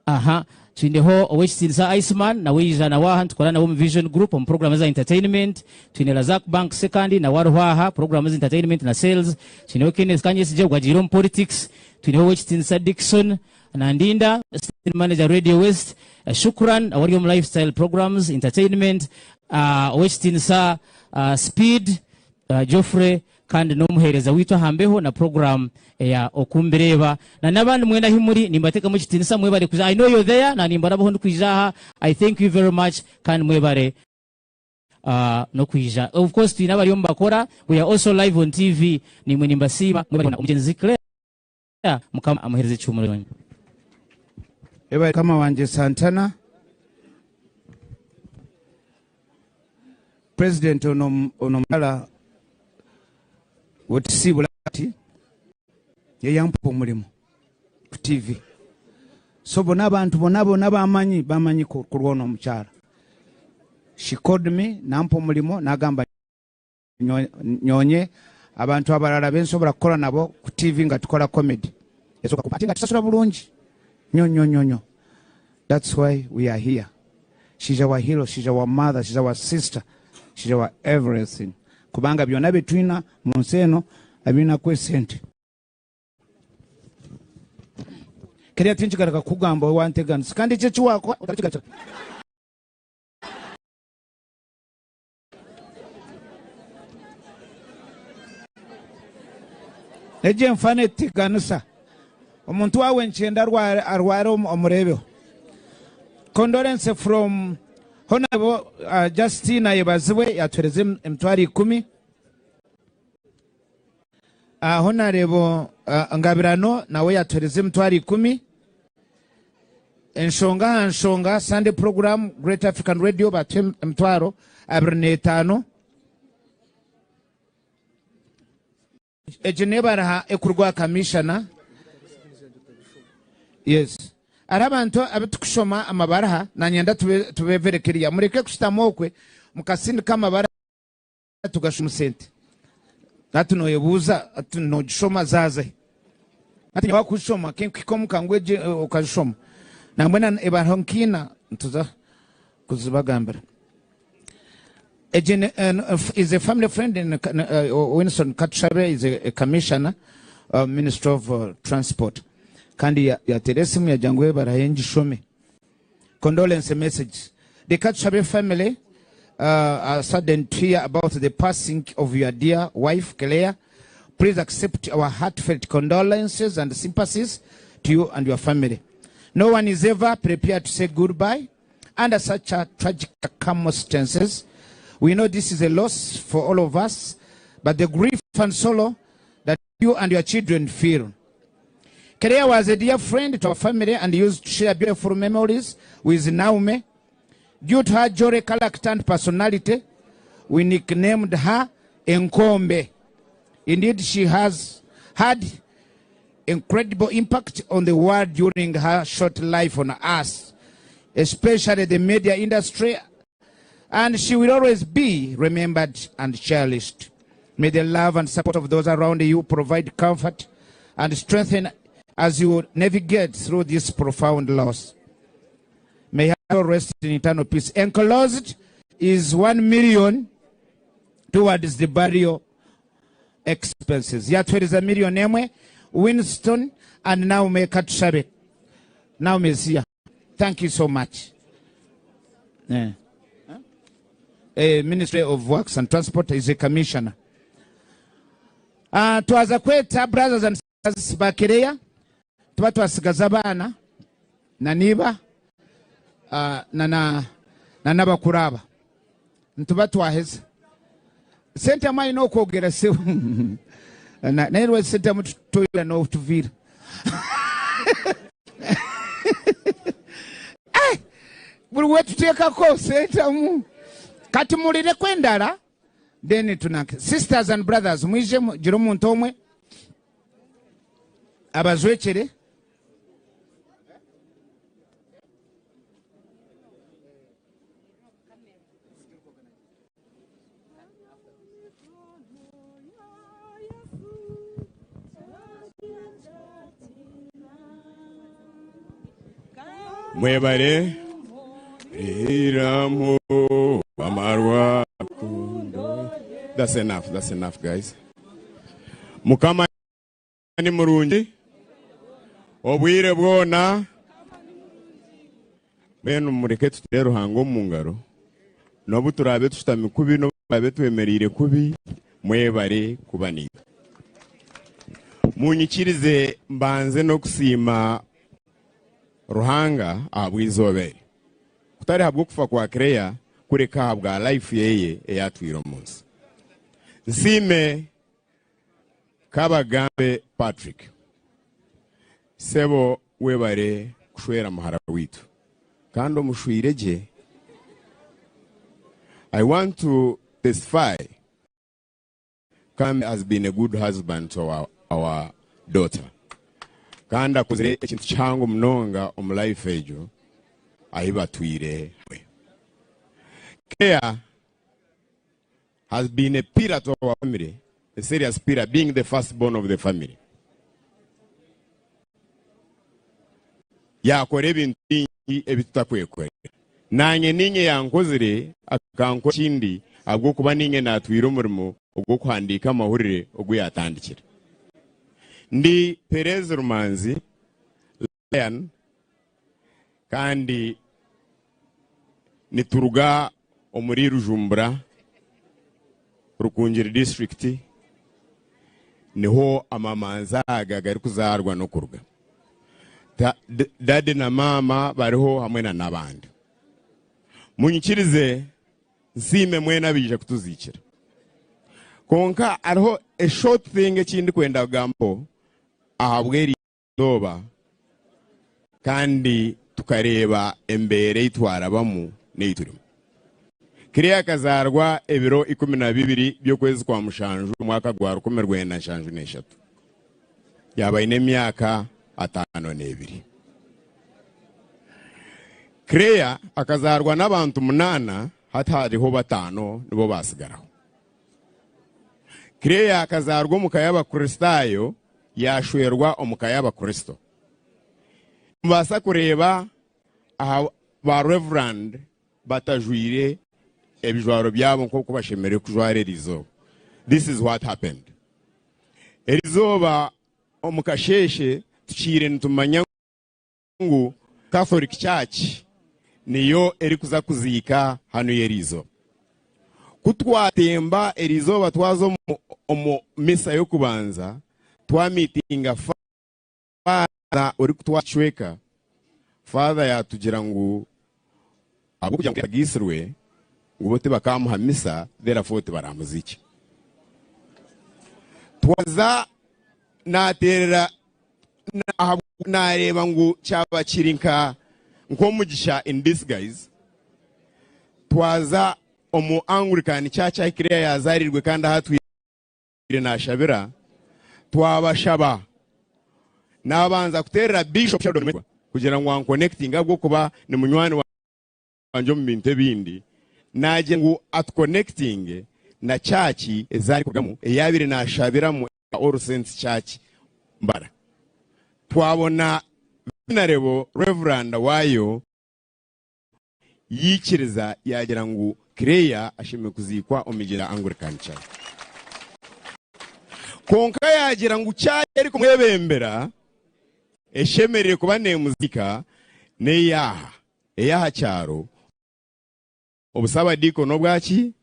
Aha twineho Ow'ekitiinisa Iceman nawe yaija nawe aha nitukora nawe omu Vision Group omu program eza entertainment. Twine Razak Banks kandi nawe ariho aha program eza entertainment na sales. Twineho Kenneth Kanyesigye ogwo agiire omu politics. Twineho Ow'ekitiinisa Dickson Nandinda, Station Manager Radio West, Shukran nawe ari omu Lifestyle Programs, Entertainment, Ow'ekitiinisa Speed Geoffrey kandi n'omuheereza waitu aha mbeho na program eya Oku Mbireeba na n'abandi mwena ahi muri nimbateekamu ekitiinisa mwebare kwija I know you're there na nimbarabaho ndikwija aha I thank you very much kandi mwebare n'okwija of course twine abariyo nibakora we are also live on TV naimwe nimbasiima mwebare omugyenzi Claire Mukama amuhereze ekihumuro kirungi. Yebare mukama wangye Santana. President ono ono omukyala wetusiibula ati yeyampa omulimu ku TV. So bona abantu bona bona bamanyi bamanyi ku lwono omukyala. She called me nampa omulimu nagamba nyonye abantu abalala bensobola kukola nabo ku TV nga tukola comedy. Esoka ate nga tusasula bulungi nyo nyo nyo nyo. That's why we are here. She's our hero, she's our mother, she's our sister, she's our everything. Kubanga byonna bye tulina mu nsi eno abirinaku esente. Keriya tinkigaruka kukugamba owanteganisa kandi ekyo ekiwakora otarikigarukira. Egyo enfano eteganisa. Omuntu wawe nikyenda arware omurebeho. Condolence from Honorable Justina Ayebazibwe yatuhereza emitwaro ikumi. Honorable Ngabirano nawe yatuhereza emitwaro ikumi. Enshonga aha nshonga Sunday program Great African Radio batuha emitwaro 25. Egi n'ebaraha ekurwa kamishana. Yes. Hariho abantu abu tukushoma amabaraha nanyenda tube tube very clear. Mureke kushutama okwe mukasindika amabaraha tugashoma sente. Hati noyebuuza ati nogishoma zaazahi? Hati nyowe wakushoma kenkuhika omuka ngu egi okazishoma. Nambwenu ebaraha nkiina nituza kuzibagambira. Egi is a family friend in Winson Katushabe is a commissioner uh, Minister of uh, Transport kandi yateera esimu yagira ngu barahe ngishome condolence message the Katushabe family uh, are saddened to hear about the passing of your dear wife Claire please accept our heartfelt condolences and sympathies to you and your family no one is ever prepared to say goodbye Under such a tragic circumstances, we know this is a loss for all of us, but the grief and sorrow that you and your children feel. Kerea was a dear friend to our family and used to share beautiful memories with Naume. Due to her jolly character and personality, we nicknamed her Nkombe. Indeed, she has had incredible impact on the world during her short life on us, especially the media industry, and she will always be remembered and cherished. May the love and support of those around you provide comfort and strengthen as you navigate through this profound loss. May her soul rest in eternal peace. Enclosed is 1 million towards the burial expenses. Yatwereza million emwe Winston and Naomi Katushabe. Naomi is here. Thank you so much. Yeah. Ministry of Works and Transport is a commissioner. Twaza kweta brothers and sisters bakereya tuba twasigaza abaana na niba na na na n'abakuru aba nituba twaheza. Sentamu aine okwogera sebo. Naye lwaki Sentamu toyera n'otuviira? Eh, buli wetuteekako Sentamu. Kati muwulireko endala then tunanke. Sisters and brothers mwije mugire omuntu omwe abajwekyere. Mwebare riramu amarwa. That's enough, that's enough guys. Mukama ni murungi obwire bwona. Mbwenu mureke tuteere Ruhanga omu ngaro, n'obu turaabe tushutami kubi, n'obu turaabe twemereire kubi, mwebare kuba naitwe. Munyikirize mbanze n'okusiima Ruhanga ahabw'eizooba eri, kutari ahabw'okufa kwa Claire, kureka ahabwa life yeye ei atwire omu nsi. Nsiime Kabagambe Patrick, Sebo webare kushwera muhara waitu kandi omushwire gye. I want to testify Kambe has been a good husband to our, our daughter kandi akozire ekintu kihango munonga omu life egyo ahi batwire hamwe. Care has been a pillar to our family, a serious pillar, being the first born of the family. Yaakora ebintu bingi ebi tutakwekorera. Naanye niinye yankozire akankora ekindi ahabw'okuba niinye naatwire omurimo ogw'okuhandiika amahurire ogu yaatandikire. Ndi Perez Rumanzi Lion kandi nituruga omuri Rujumbura, Rukungiri disiturikiti, niho amamanzi aga garikuzaarwa n'okuruga. Dadi na maama bariho hamwe na n'abandi. Munyikirize nsiime mwena abaija kutuziikira. Kwonka hariho a short thing eki ndikwenda kugambaho ahabw'eri Izooba kandi tukareeba embeera ei twarabamu n'ei turimu. Claire akazaarwa ebiro 12 by'okwezi kwa mushanju omwaka gwa 1973. Yaaba aine emyaka 52. Claire akazaarwa n'abantu munaana hati hariho bataano nibo baatsigaraho. Claire akazaarwa omu ka y'Abakristaayo yaashwerwa omu ka y'Abakristo. Nimubaasa kureeba aha ba Reverand batajwaire ebijwaro byabo nk'oku bashemereire kujwara eri izooba. This is what happened. Eri izooba omu kasheeshe tukiire nitumanya ngu Catholic Church niyo erikuza kuziika hanu y'eriizooba. Ku twatemba eriizooba twaza omu misa y'okubanza, twamiitinga Father orikutwara ekicweka, Father yaatugira ngu ahabw'okugira ngu tagaitsirwe ngu bo tibakaamuha misa therefore tibaramuziikye. Twaza naateerera Naareeba ngu kyaba kiri nka nk'omugisha in disguise, twaza omu Anglican Church ahi Claire yaazaariirwe kandi ahu atwire naashabira, twabashaba. Naabanza kuteerera Bishop Sheldon Mwetwa kugira ngu ankonekitinge ahabw'okuba ni munywani wangye omu bintu ebindi, naagira ngu atukonekitinge na church ezi arikurugamu ei yaabaire naashabiramu. All Saints Church Mbara. Twabona Venerable Reverand waayo yaikiriza yaagira ngu Claire ashemereire kuziikwa omu migyera ya Anglican Church. Kwonka yaagira ngu church erikumwebembera eshemereire kuba neemuziika n'eyaaha ey'aha kyaro Obusabadiikoni obwa ki?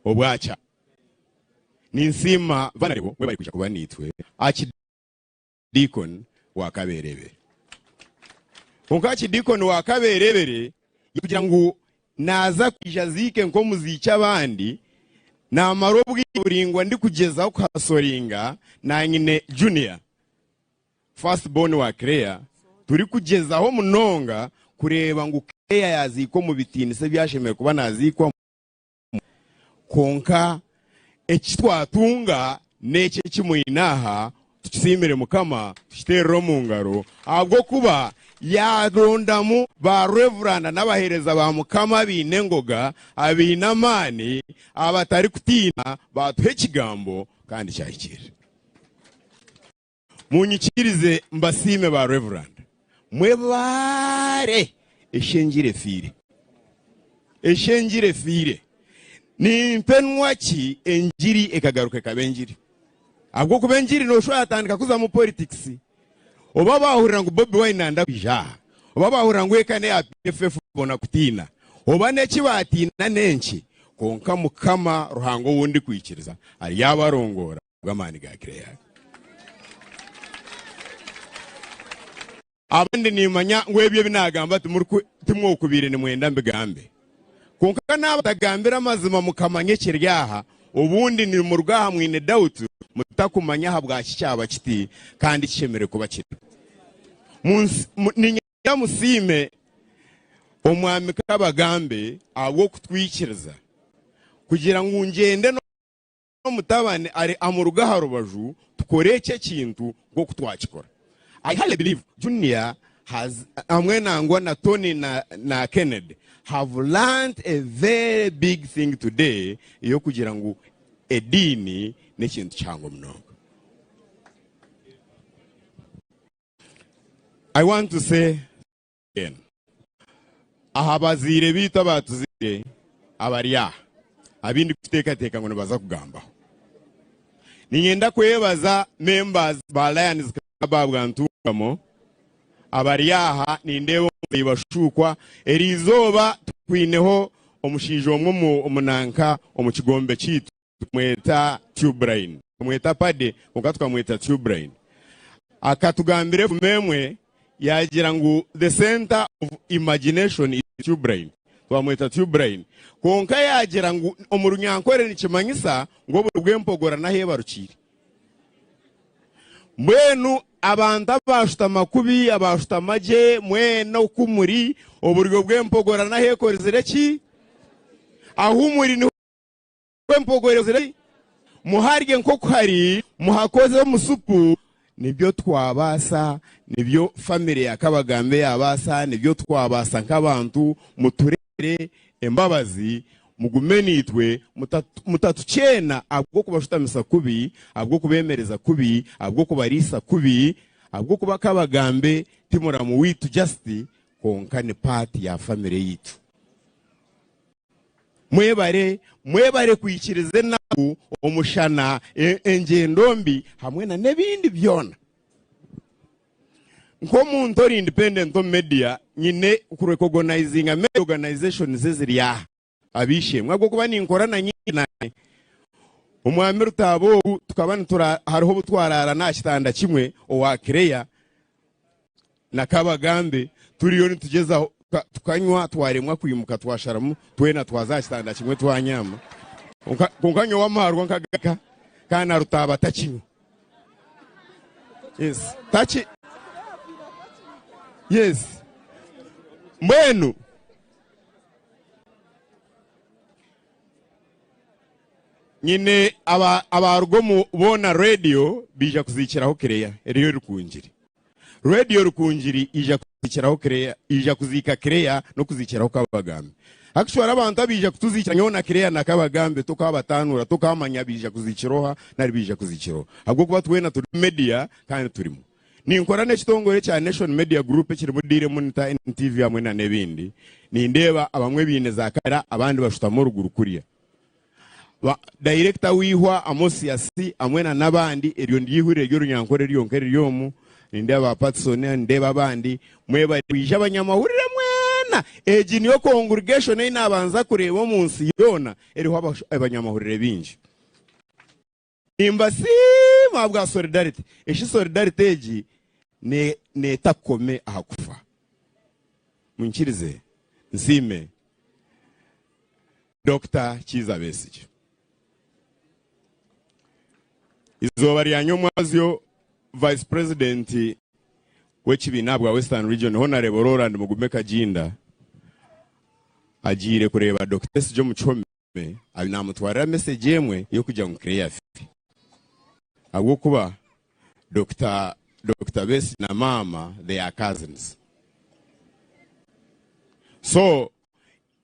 Obwa kya. Ninsiima Vanarebo mwebare kwija kuba naitwe, Archideacon wa Kabeerebere. Kwonka Archideacon wa Kabeerebere kugira ngu naaza kwija aziike nk'omuziiki abandi, Naamara obwire buraingwa ndikugyezaho kuhasoringa na nyine Junior, first born wa Claire, turikugyezaho munonga kureeba ngu Claire yaaziikwa omu bitiinisa ebi ashemereire kuba naaziikwamu. Kwonka eki twatunga n'eki eki mwine aha, tukisiimire Mukama, tukiteerere omu ngaro, ahabw'okuba yaarondamu ba Revuranda n'abaheereza ba Mukama abaine engoga, abaine amaani, abatarikutiina, baatuha ekigambo kandi kyahikiirira. Munyikirize mbasiime ba Revuranda, mwebaare eshengyire efiire. Eshengyire efiire. Nimpenwa ki engiri ekagaruka ekaba engiri? Ahabw'okuba engiri noshusha yatandika kuzamu politics. Oba bahurira ngu Bobi Wine nanda kwija aha, oba bahurira ngu eka neya PFF bona kutiina, oba neki batiina nenki, kwonka Mukama Ruhanga ou ndikwikiriza aryabarongoora. bw'amaani ga Gileadi. Abandi nimanya ngu ebyo ebi naagamba timwokubaire nimwenda mbigambe. Kwonka naabatagambira amazima mukamanya ekiri aha, obundi nimuruga aha mwine doubt mutakumanya ahabwaki kyaba kiti kandi kishemereire kuba kiri. Niinyenda musiime Omwami Kabagambe ahabw'okutwikiriza kugira ngu ngyende Omutabani ari amuruga aha rubaju tukore eki ekintu nk'oku twakikora. I highly believe Junior has hamwe nangwa na Tony na, na Kennedy have learnt a very big thing today ey'okugira ngu ediini n'ekintu kihango munonga. I want to say again aha bazaire baitu abaatuzaire abari aha abu ndikuteekateeka ngu nibaza kugambaho. Niinyenda kwebaza members ba Lions Club ahabwa Ntungamo abari aha nindeeba omuzeeyi Bashuukwa. Eriizooba twineho omushaija omwe omu omunanka omu kigombe kyaitu Tukamweta Tubrine. Tukamweta Paddy kwonka tukamweta Tubrine. Akatugambira efumu emwe yaagira ngu the centre of imagination is Tubrine. Twamweta Tubrine. Kwonka yaagira ngu omu Runyankore nikimanyisa ngu oburi bw'empogora n'ahu ebarukiire. Mbwenu abantu abaashutama kubi, abaashutama gye, mwena oku muri, oburyo bw'empogora n'ahu ekorizire ki? Ahu muri niho. Empogorezire muharye nk'oku hari muhakoze omu supu nibyo twabaasa nibyo family ya Kabagambe yabaasa nibyo twabaasa nk'abantu mutureere embabazi mugume naitwe mutatukyena ahabw'okubashutamisa kubi ahabw'okubemereza kubi ahabw'okubariisa kubi ahabw'okuba Kabagambe ti muramu waitu just kwonka ni part ya family yaitu. Mwebare, mwebare kwikiriza enaku, omushana, engyendo mbi hamwe na n'ebindi byona. Nk'omuntu ori independent omu media, nyine kurecognizinga media organizations eziri aha ab'eishe-emwe ahabw'okuba ninkora na nyingi naanye. Omwami Rutaaba ogu tukaba nitura hariho obu twaraara n'aha kitanda kimwe owa Claire na Kabagambe turiyo nitugyezaho tukanywa twaremwa kwimuka twasharamu twena twaza aha kitanda kimwe twanyama. Kwonka nyowe amaarwa nkagaka kandi na Rutaaba takinywa. Yes, taki Yes. Mbwenu Nyine abaruga omu boona radio baija kuziikiraho Claire eriyo Rukungiri. Radio Rukungiri ija kuziikiraho Claire, ija kuziika Claire n'okuziikiraho Kabagambe. Actually abantu abaija kutuziikira nyowe na Claire na Kabagambe tokaabataanura, tokaamanya baija kuziikira oha nari baija kuziikira oha. Ahabw'okuba twena turi media kandi turimu. Ninkora n'ekitongore ekya Nation Media Group ekirimu Daily Monitor, NTV hamwe na n'ebindi. Nindeeba abamwe baine za kamera abandi bashutami oruguru kuriya. Ba dayirekita w'eihwa Amos Yasi hamwe na n'abandi, eryo niryo eihurire ry'Orunyankore ryonka eriri omu, nindeeba ba Patson, nindeeba abandi, mwebare kwija abanyamahurire mwena. Egi niyo congregation ei naabanza kureeba omu nsi yoona eriho abanyamahurire baingi. Nimbasiima ahabwa solidarity. Eshi solidarity egi neeta kukome aha kufa. Munyikirize nsiime Dokita Kiiza Besigye. Izooba rya nyomwazyo, Vice President w'ekibiina ahabwa Western Region, Honarebo Roland Mugume Kaginda agiire kureeba Dokita Besigye omu kihome namutwarira message emwe y'okugira ngu Claire afe ahabw'okuba Dokita Dokita Besigye na maama they are cousins so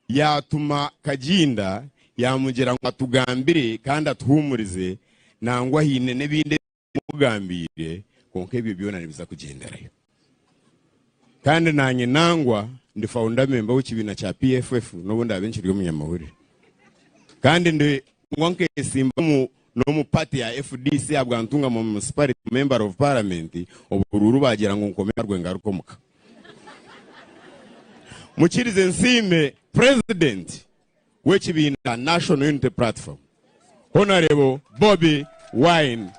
Yaatuma Kaginda yaamugira ngu atugambire kandi atuhuumurize, nangwa haine n'ebindi ebi yamugambiire, kwonka ebyo byona nibiza kugyenderayo. Kandi naanye nangwa ndi founder member w'ekibiina kya PFF n'obu ndaabe nkiri omunyamahurire. Kandi ndi nangwa nkeesimba omu n'omu party ya FDC ahabwa Ntungamo Municipality Member of Parliament, oburuuru baagira ngu nkome ngarwe ngaruke omuka. Mukirize nsiime President w'ekibiina kya National Unity Platform, Honarebo Bobi Wine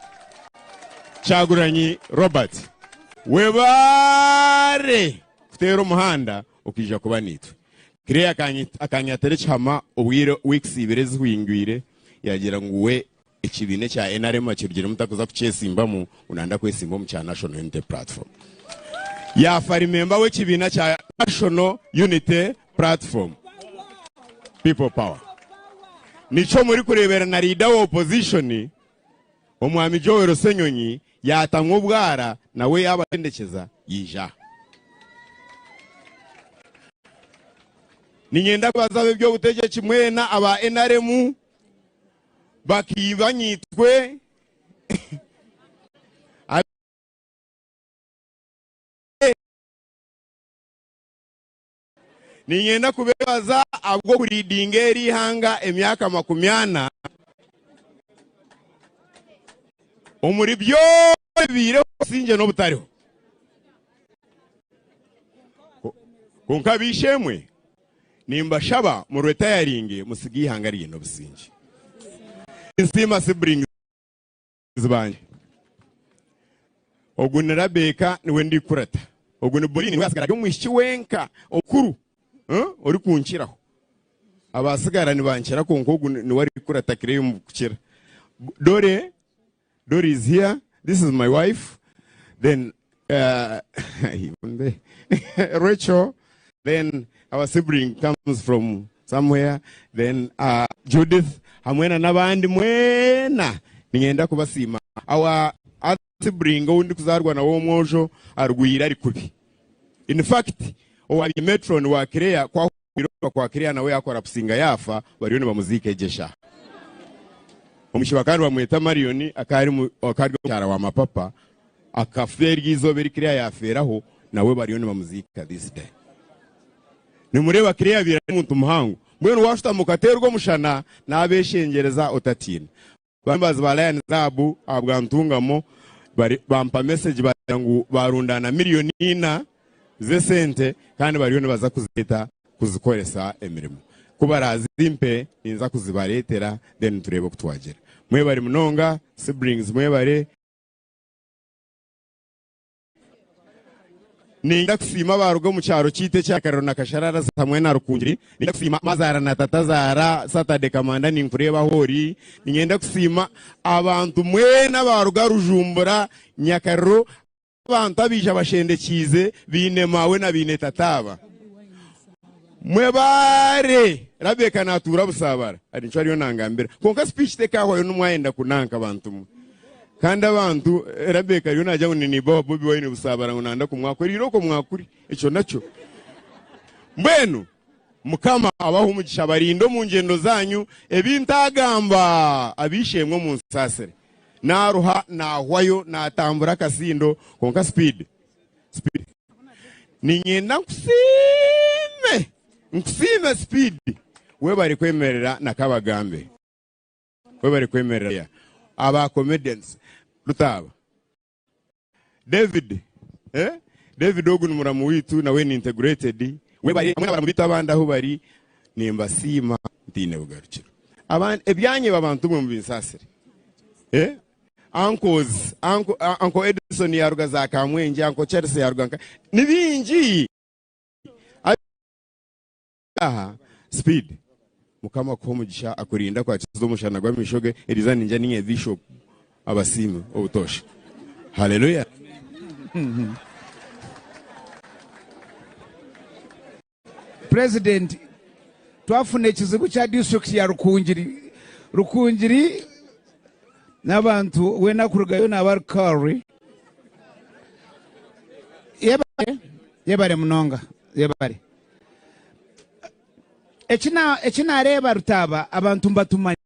Kyagulanyi Robert, webaare kuteera omuhanda okaija kuba naitwe. Claire akanyatira ekihama obwire weeks ibiri ezihwingwire yagira ngu we Ekibiina ekya nrm akirugiremu takuza kukyesimbamu ngu nayenda kwesimba omu kya National Unity Platform. Yaafa ari memba w'ekibiina kya National Unity Platform, People Power. Nikyo murikureebera na leader wa opposition Omwami Joel Ssenyonyi yaatamwa obwara nawe yaabatendekyeza yaija aha. Niinyenda kubaza ab'eby'obutegyeki mwena aba nrm Bakiiba nyitwe. Niinyenda kubeebaza ahabw'okuriidinga eri ihanga emyaka 40 omuri byona ebibaireho obusingye n'obutariho. Kwonka b'eishe-emwe, Nimbashaba mu retiringe musige eihanga riine obusingye. Ninsiima siblings bangye. Ogu ni Rabeka niwe ndikurata. Ogu ni Bolini niwe asigara ari omwishiki wenka omukuru orikunkiraho. Abasigara nibankira kwonka ogu niwe arikurata Clay omu kukira. Dore Dori is here, this is my wife, then uh, Rachel, then our sibling comes from somewhere, then uh, Judith, hamwe na n'abandi mwena ninyenda kubasiima. Our other sibling ou ndikuzaarwa nawe omwojo arwaire ari kubi. In fact, owabaire matron wa Claire kwahurira kwa Claire nawe yakorapusinga yaafa bariyo nibamuziika egyo eshaaha. Omushija bakaba nibamweta Marion akaba ari omukyara wa mapapa akafa eryo izooba eri Claire yafeeraho nawe bariyo nibamuziika this day. Nimureeba Claire yabaire ari omuntu muhango mbwenu washutama okateerwa omushana nabeshengyereza otatiina. Members ba Lions Club ahabwa Ntungamo bari bampa message bagira ngu barundaana million ina z'esente kandi bariyo nibaza kuzireeta kuzikoresa emirimo. Ku barazimpe ninza kuzibareetera then tureebe oku twagira. Mwebare munonga siblings mwebare. Niinyenda kusiima abaaruga omu kyaro kyaitu ekya Kariro na Kasharara hamwe na Rukungiri. Niinyenda kusiima mazaara na tatazaara, Saturday Kamanda ninkureeba ahu ori. Niinyenda kusiima abantu mwena abaaruga Rujumbura, Nyakariro, abantu abaija bashendekiize baine maawe na baine tata aba. Mwebaare! Rabeka naatuura Busaabara, nikyo ariyo nangambira. Kwonka speech tekaahwayo n'omwayenda kunanka bantu mwe. Kandi abantu, Rabeka ariyo naagira ngu ni neighbour wa Bobi Wine Busaabara ngu nanda kumwakura. Irooko mwakure, ekyo nakyo. Mbwenu Mukama abahe omugisha abarinde omu ngyendo zaanyu, ebi ntaagamba ab'eishe-emwe omunsaasire. Naaruha, naahwayo, naatambura akasindo, kwonka speed, speed. Niinyenda nkusiime, nkusiime speed. Webare kwemerera na Kabagambe. Webare kwemerera aba comedians Rutaaba. David eh? David ogu ni muramu waitu nawe ni integrated. Webare hamwe n'abaramu baitu abandi ahu bari nimbasiima ntaine bugarukiro. Abandi ebyanyeba abantu mwe mubinsaasire. Eh? Uncles, uncle, uncle Edison yaruga za Kamwengye, uncle Charles yaruga nka ni bingi. Aha speed. Mukama akuhe omugisha akurinde akwakize omushana gw'amaisho ge. Eriizooba niinyija ninye Bishop. abasiime obutoosha. Haleluya! President twafuna ekizibu kya district ya Rukungiri. Rukungiri n'abantu weena kurugayo naaba ari Curry. Yebare, yebare munonga, yebare. Eki na eki nareeba Rutaaba abantu nibatumanya.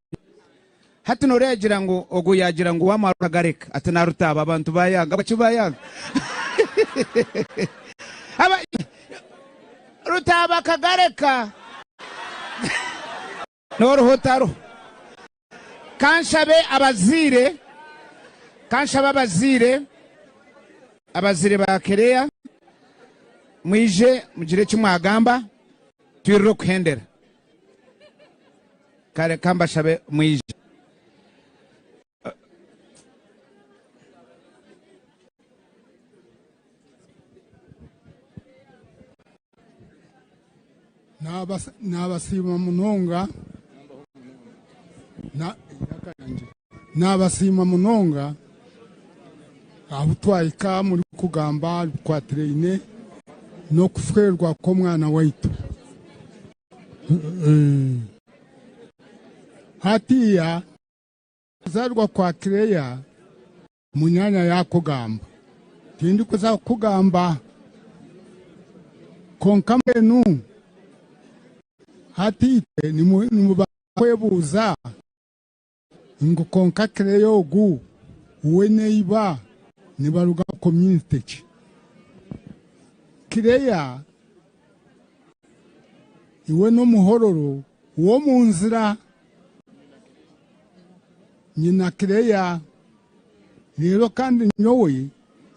Hati noreeba yagira ngu ogu yagira ngu wamara okagareka ati na Rutaaba abantu bayanga baki bayanga Aba Rutaaba akagareka noruha otaruha Kanshabe abazaire kanshabe abazaire abazaire ba Kereya mwije mugire eki mwagamba twirire okuhendera. Kare kambashabe mwije. Nabasiima munonga Nabasiima munonga ahu twahika murikugamba aha bikwatiraine n'okufeerwa kw'omwana waitu. Hatiiya okuzaarwa kwa Claire munyaanya yaakugamba, tindikuza kukugamba kwonka mbwenu hati itwe nimubaasa kwebuuza ngu kwonka Claire ogu we na iba nibaruga community ki? Claire Iwe n'omuhororo w'omu nzira, nyina Claire. Reero kandi nyowe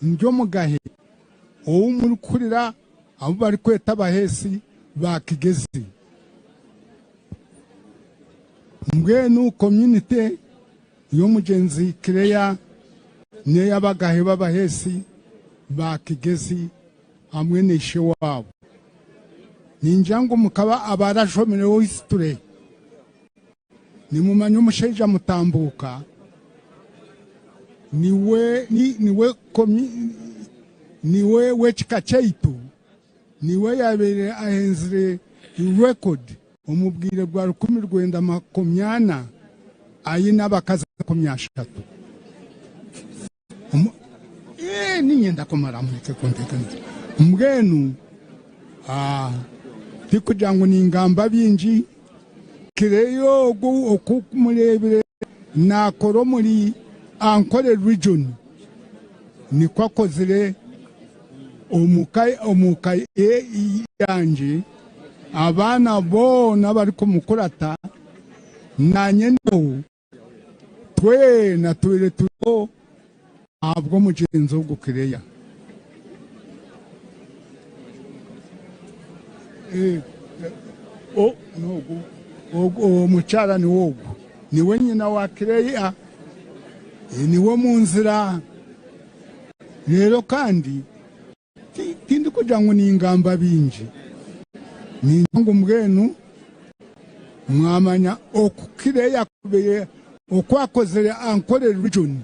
ndi omugahe ou murikuhurira abu barikweta abaheesi ba Kigezi. Mbwenu community y'omugyenzi Claire n'ey'abagahe b'abaheesi ba Kigezi. hamwe na ishe waabo. Ningira ngu mukaba abarashomireho history nimumanya omushaija Mutambuuka niwe niwe niwe w'ekika kyaitu niwe yabaire ahenzire record omu bwire bwa 1940 aine abakazi 30. Niinyenda kumara mureke kunteganisa. Mbwenu tikugira ngu ningamba bingi, Kireyo ogu oku mureebire naakora omuri Ankole Region nikwo akozire omu ka yangye, abaana boona abarikumukurata naanye ndiho. Twena twire turiho ahabw'omugyenzo ogu Claire. Omukyara niwe ogu, niwe nyina wa Claire, niwe omu nzira. Reero kandi Tindikugira ngu ningamba bingi, ningira ngu mbwenu mwamanya oku Claire oku akozire Ankole Region,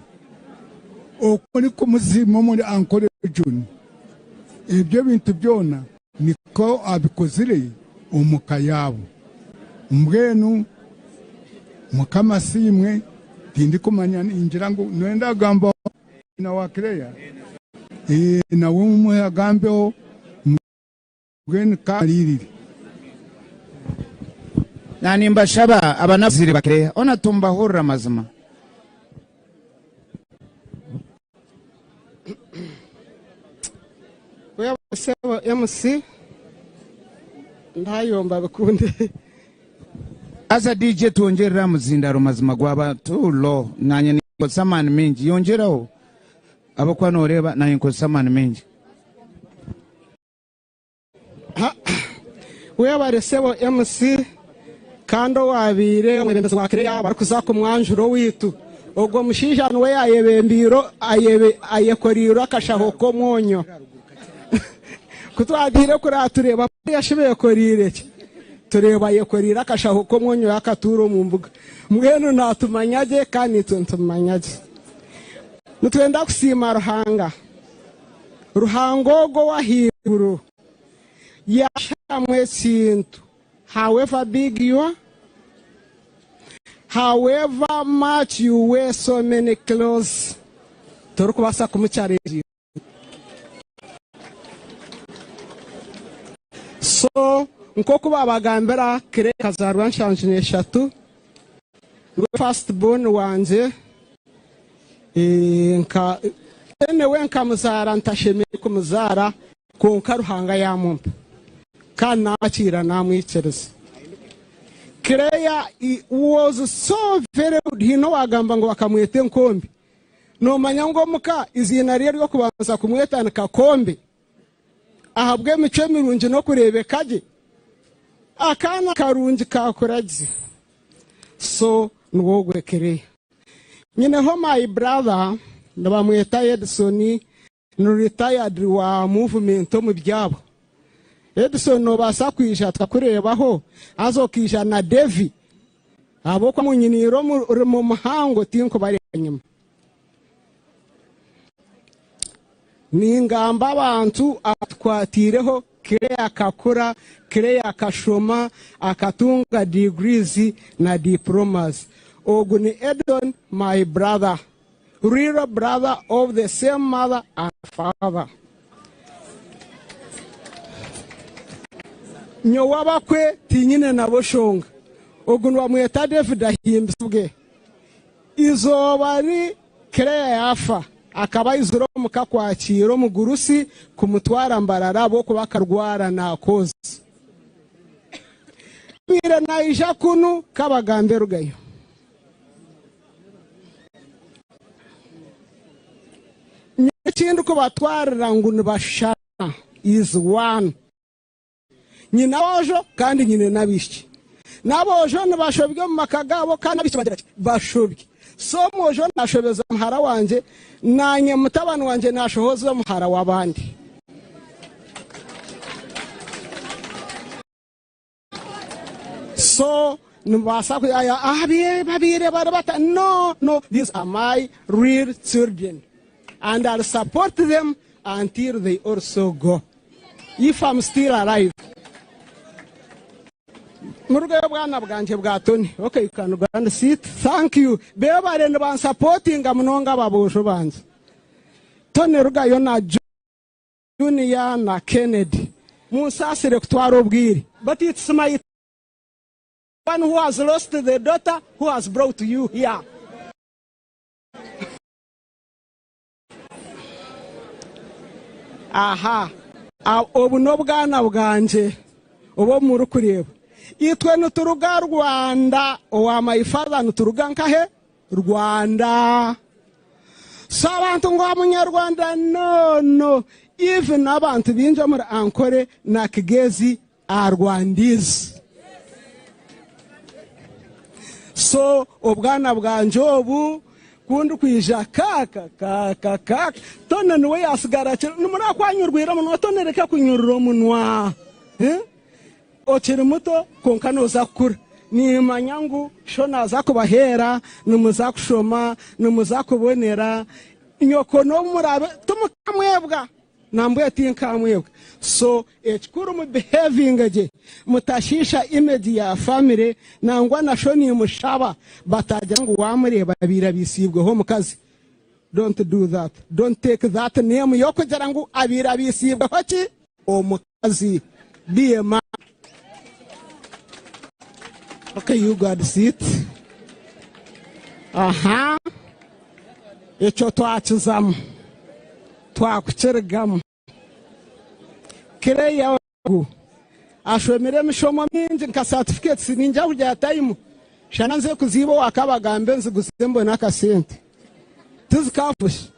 oku murikumusiima omuri Ankole Region, ebyo ebintu byona nikwo abikozire omu ka yaabo. Mbwenu Mukama asiimwe, tindikumanya ningira ngu noyenda kugamba. Nyina wa Claire nawe mumuhe agambeho mbwenu ka amaririire. Na nimbashaba aba n'abazaire ba Claire ona tumbahurire amazima. Webale sebo MC ndayomba bikunde. Haza DJ twongyerere aha muzindaro mazima gwaba too low nanye ninkozesa amaani maingi yongyeraho ahabw'okuba noreeba nanye nkozesa amaani maingi. Webale sebo MC kandi owabaire omwebembezi wa Claire barikuza kumwanjura owaitu ogwo mushaija niwe yayebembeire ayekoreire akashaho k'omwonyo kutwagiire kuraba tureeba shi bekoreire ki Tureeba ayekoreire akashaho k'omwonyo yakatuura omu mbuga. Mbwenu naatumanya gye kandi naitwe nitumumanya gye. Nitwenda kusiima Ruhanga. Ruhanga ogwo ow'ahaiguru yaasharamu ekintu however big you are, however much you wear so many clothes, torikubaasa kumuchallenginga. So nk'oku baabagambira, Claire akazaarwa 73, niwe first born wangye. Nka anyway nkamuzaara ntashemereire kumuzaara kwonka Ruhanga yaamumpa kandi naakiira naamwikiriza. Claire was so very good, haine owaagamba ngu bakamweta enkombe. Noomanya ngu omuka eiziina rye ery'okubanza kumweta ni Kakombe ahabw'emicwe mirungi n'okureebeka gye. Akaana karungi kaakura gye. So niwe ogwe Claire. Nyineho my brother nibamweta Edson ni retired wa movement omu byabo. Edson nobaasa kwija tukakureebaho haza okaija na Davy ahabw'okuba munyiniire omurimo muhango tinkubareeba nyima. Ningamba abantu abatukwatiireho Claire akakura, Claire akashoma, akatunga degrees na diplomas. Ogu ni Edson my brother, real brother of the same mother and father. Nyowe abakwe tinyine nabo shonga. Ogu nibamweta David Ahimbisibwe. Izooba ri Claire yaafa, akaba aizire omuka kwakiira omugurusi kumutwara Mbarara ahabw'okuba akarwara naakozi. Abaire naija kunu kabagambe erugayo. Nyowe ekindikubatwarira ngu nibashushana is one. Nyine aboojo kandi nyine n'abaishiki. N'aboojo nibashobya omu maka gaabo kandi n'abaishiki bagira ki? Bashobya. So omwojo naashobeza muhara wangye, naanye mutabani wangye naashohoza muhara w'abandi. So nimubaasa kuyaya abaire babaire bari bata no no these are my real children and I'll support them until they also go if I'm still alive. Murugeyo bwana bwangye bwa Tony. Okay, you can go and sit. Thank you. Bebare nibansapotinga munonga aba boojo bangye. Tony rugayo na Junior na Kennedy. Munsaasire kutwara obwire but it's my one who has lost the daughter who has brought you here. Aha, obu n'obwana bwangye obu murikureeba. Itwe nituruga Rwanda, owa my father nituruga nkahe? Rwanda. So abantu ngu omunyarwanda no no even abantu bingi omuri Ankole na Kigezi are Rwandese. So obwana bwangye obu kundikwija kaaka kaaka kaaka Tony niwe yasigara akiri nimurakwanyurwire omunwa Tony reka kunyurura omunwa eh? Okiri muto kwonka nooza kukura. Nimmanya ngu sho naaza kubaheera, nimuza kushoma, nimuza kubonera. Nyoko n'obu muraabe timukamwebwa, nambwenu tinkamwebwa. So ekikuru mu behavinge gye, mutashiisha image ya family. Nangwa na sho nimushaba batagira ngu waamureeba abaire abaisiibweho omukazi. Don't do that. Don't take that name y'okugira ngu abaire abaisiibweho ki? Omukazi. Be a man. Okay, you got sit. Aha. Ekyo twakizamu. Twakukirigamu. Claire ogu ashomire emishomo mingi nka certificates ningira kugira time shana nze kuziiba owa Kabagambe nziguze mbone akasente. Tizikafusha.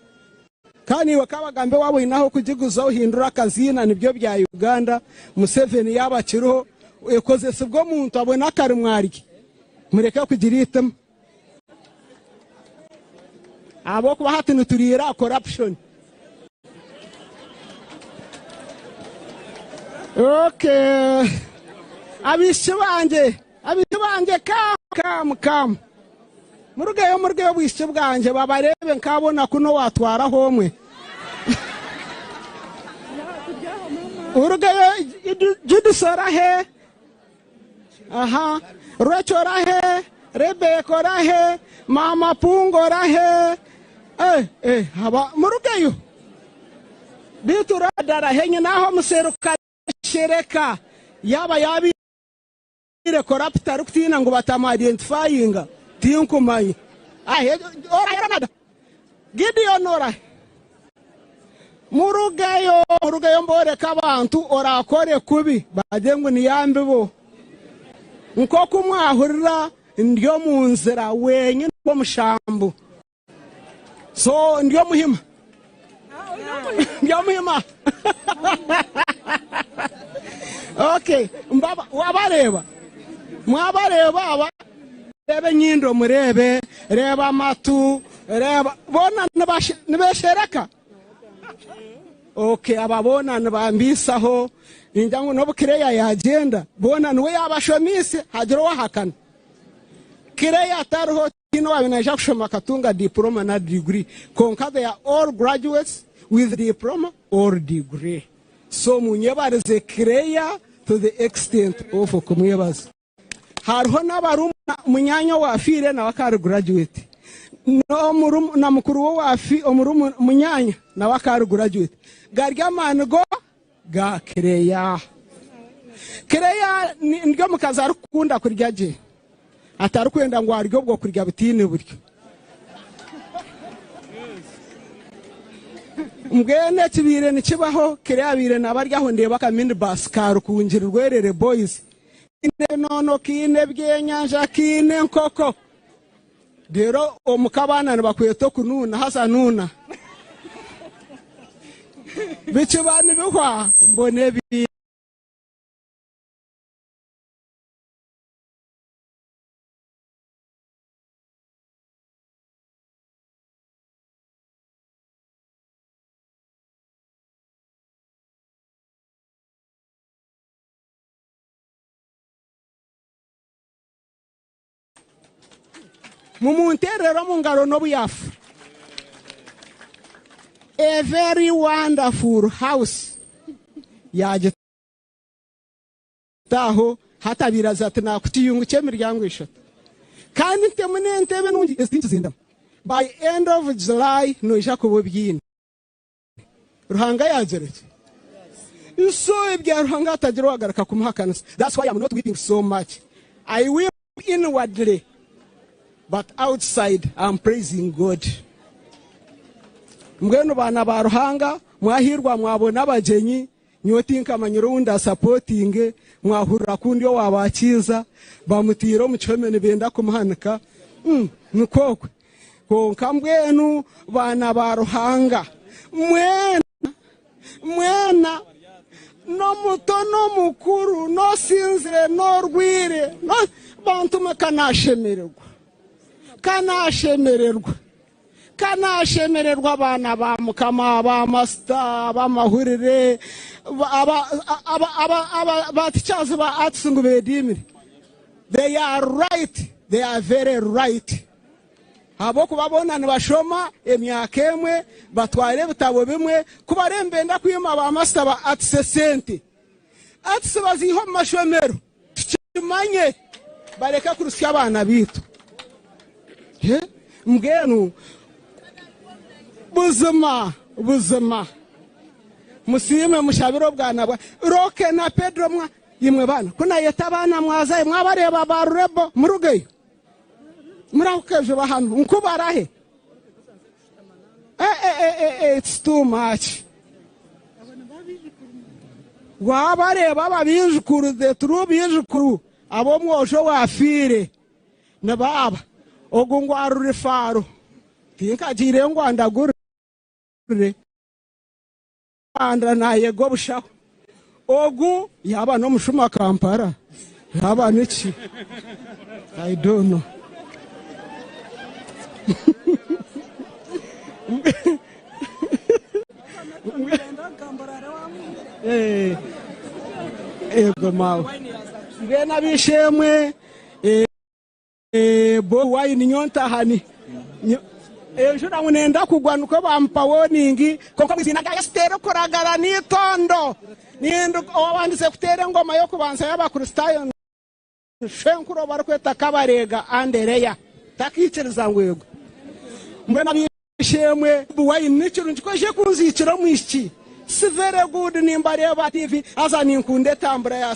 Kandi iwe Kabagambe waaba oine ah'okugiguza ohindure akaziina nibyo bya Uganda Museveni yaaba akiriho ekozesibwe omuntu abone akarimo arye. Mureke kugira eitima. Ahabw'okuba hati nituriira aha corruption. Okay. Abaishiki bangye, abaishiki bangye come, come, come. Murugeyo murugeyo obwishiki bwangye babareebe nkaabona kunu owaatwaraho omwe. Orugeyo Judith orahe? Aha. Rachel orahe? Rebecca orahe? Maama Punga orahe? Eh, eh, aba murugeyo. Beitu Rhoda arahe nyina aho omuserukare Shereka yaaba yaabaire corrupt arikutiina ngu batamu identifyinga tinkumanya. Ahe orahe Ronald? Gideon orahe? Murugeyo murugeyo mboreke abantu orakore kubi bagire ngu niyambibo. Nkoku mwahurira ndi omu nzira wenyine omushambu. So ndi omuhima. Ndi omuhima. Okay, mbaba wabareeba. Mwabareeba aba reeba enyindo mureebe, reeba amatu, reeba boona nibeshereka. Okay, aba boona nibambiisaho ningira ngu n'obu Kireya yagyenda boona niwe yabashomiise hagira owahakana. Kireya atariho Tihaine owaabaire naija kushoma akatunga diploma nari degree kwonka they are all graduates with diploma or degree. So munyebarize Claire to the extent of okumwebaza. Hariho n'abarumuna munyaanya owaafiire nawe akaba ari graduate na mukuru we owaafi omurumuna munyaanya nawe akaba ari graduate. Gari amaani go ga Claire. Claire ndi omukazi arikukunda kurya gye. Atarikwenda ngu arye obwo kurya butaine buryo. Mbwenu ekibaire nikibaho, Claire abaire naaba ari aho ndeeba aka minibus ka Rukungiri Rwerere Boys kaine ebinono, kaine ebyenyanja, kaine enkoko. Reero omuka abaana nibakweta okunuuna haza nuuna. Bikiba nibihwa mbona ebindi. Mumunterere omu ngaro n'obu yaafa. A very wonderful house yaagitaaho hatabaire aza ati naakukiyungu ky'emiryango eshatu kandi ntemu n'entebe nungi ezi tinkizendamu. By end of July noija kuba obyine. Ruhanga yaagira ki? So ebya Ruhanga hatagira owagaruka kumuhakanisa. That's why I'm not weeping so much. I weep inwardly but outside I'm praising God. Mbwenu baana ba Ruhanga mwahiirwa mwabona abagyenyi nyowe tinkamanyire ou ndasapotinge mwahurira ku ndi owa Bakiiza bamutaire omu kihome nibenda kumuhanika mm, nikwo okwe. Kwonka mbwenu baana ba Ruhanga, mwena, mwena, n'omuto n'omukuru, n'osinzire n'orwaire, no, bantu mwe ka naashemererwa, ka naashemererwa, ka naashemererwa abaana ba Mukama, ba masita, ab'amahurire, aba, aba, aba, aba, ba teachers ba arts ngu beediimire. They are right, they are very right. Ahabw'okuba boona nibashoma emyaka emwe, batwara ebitabo bimwe, ku bariyo nibenda kwima ba masita ba Arts esente, Arts baziihe omu mashomero, tukimanye, bareke kurusya abaana baitu. Mbwenu buzima buzima musiime mushabire obwana bwa Roke na Pedro mwa imwe baana, ku nayeta abaana mwazayo mwabareeba ba Rurebo murugeyo. Murahuke juba hanu nkubarahe. Eh, eh, eh, eh, eh, it's too much. Wabareeba aba baijukuru the true baijukuru ab'omwojo owafiire nibaaba ogu ngu aruri faaro tinkagiire ngu andagurire Rwanda nayega obushaho ogu yaba nomushuma Kampala yaba niki I don't know. Eh, ego mawe mbwenu ab'eishe-emwe eh, Bobi Wine nyowe ntahani enjura ngu nenda kugwa nikwo bampa warning kwonka omu iziina rya Yesu terikuragara n'eitondo. Owabandize kuteera engoma y'okubanza y'Abakristaayo ni shwenkuru ou barikweta Kabareega Andereya. Takaikiriza ngu egwe. Mbwenu ab'eishe-emwe, Bobi Wine ni kirungi ku oije kunziikira omwishiki. Si very good nimbareeba aha TV haza ninkunda etambura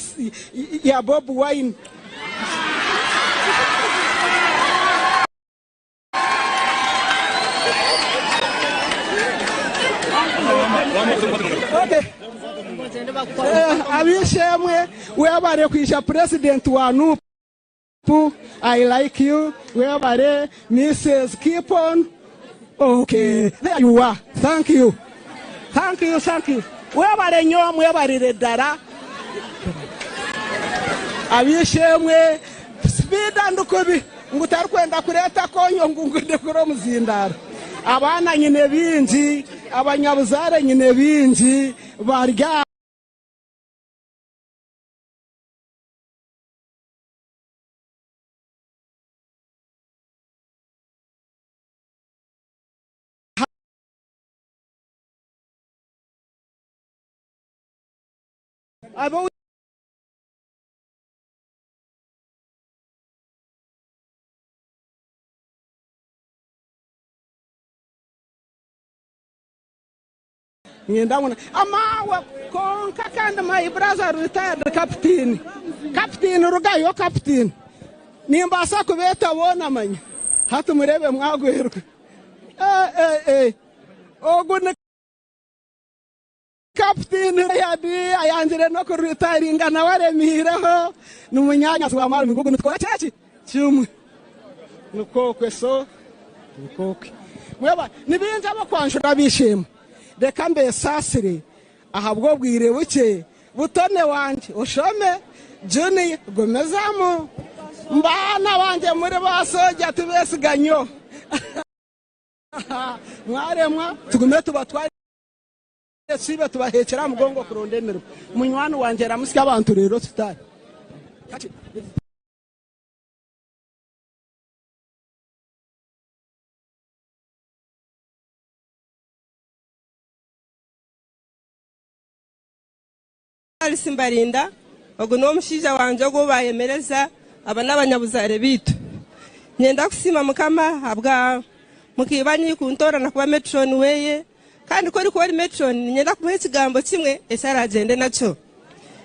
ya Bobi Wine. Ab'eishe-emwe webare kwija president wa Nup I like you webare Mrs keep on okay there you are thank you thank you thank you webare nyo mwebarire ddala Ab'eishe-emwe speed and kubi Ngu tarikwenda kureeta akoonyo ngu ndekure omuzindaaro. Abaana nyine baingi, abanyabuzaare nyine baingi bari aha. Niinyenda ngu amaawe kwonka kandi my brother retired captain captain rugayo captain nimbaasa kubeeta boona manya hati mureebe mwagwerwa eh eh eh ogu ni Kaputini Rayard ayangire n'okuritayiringa nawe aremiireho ni munyanyazi wa maarumi ngu nitukora kyeki kimwe. Nikwo so nikwo Mwebare ni baingi ab'okwanjura ab'eishe-emwe. Reka mbesaasire ahabw'obwire bukye. Butone wangye oshome, Junior gumizamu. Baana bangye muri ba soja tibesiga nyo. Mwaremwa tugume tubatware. Tusiibe tubahekyere aha mugongo kuronda emirimo. Munywani wangye ramutsya abantu reero tutaahe. Alice Mbarinda, Ogu n'omushaija wangye ogu ou bayemereza, aba n'abanyabuzaare baitu. Niinyenda kusiima Mukama ahabwa Mukaibanyi kuntoorana kuba meturoni weye kandi ku orikuba ori meturoni niinyenda kumuha ekigambo kimwe eki aragyende nakyo.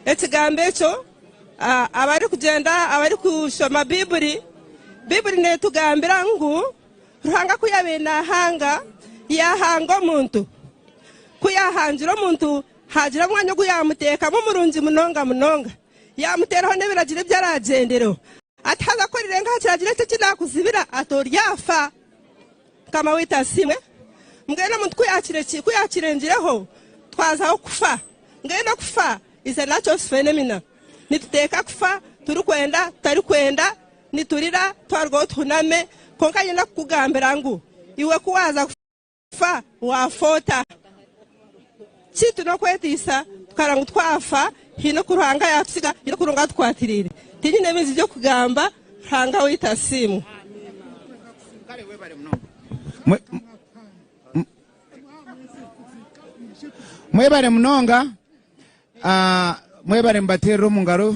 Ekigambo ekyo abarikugyenda abarikushoma Baiburi, Baiburi neetugambira ngu Ruhanga ku yaabaire naahanga, yaahanga omuntu. Ku yaahangire omuntu Haagira omwanya ogu yaamuteekamu murungi munonga munonga, yaamuteeraho n'ebiragiro ebi araagyendereho. Ati, Haza ku orirenga aha kiragiro eki eki naakuzibira, ati, Oryafa. Mukama waitu asiimwe. Mbwenu omuntu ku yaakirengireho, twazaho kufa. Mbwenu okufa is a natural phenomena. Nituteeka kufa turikwenda, tutarikwenda, niturira, twarugaho tuhuname. Kwonka nyine kukugambira ngu iwe ku waaza Fa waafa ota? Keitu n'okweteisa tukareba ngu twafa haine oku Ruhanga yaatutsiga, haine oku Ruhanga atukwatiriire. Tinyine bingi by'okugamba, Ruhanga waitu asiimwe. Mwebare munonga, mwebare mubateerere omu ngaro.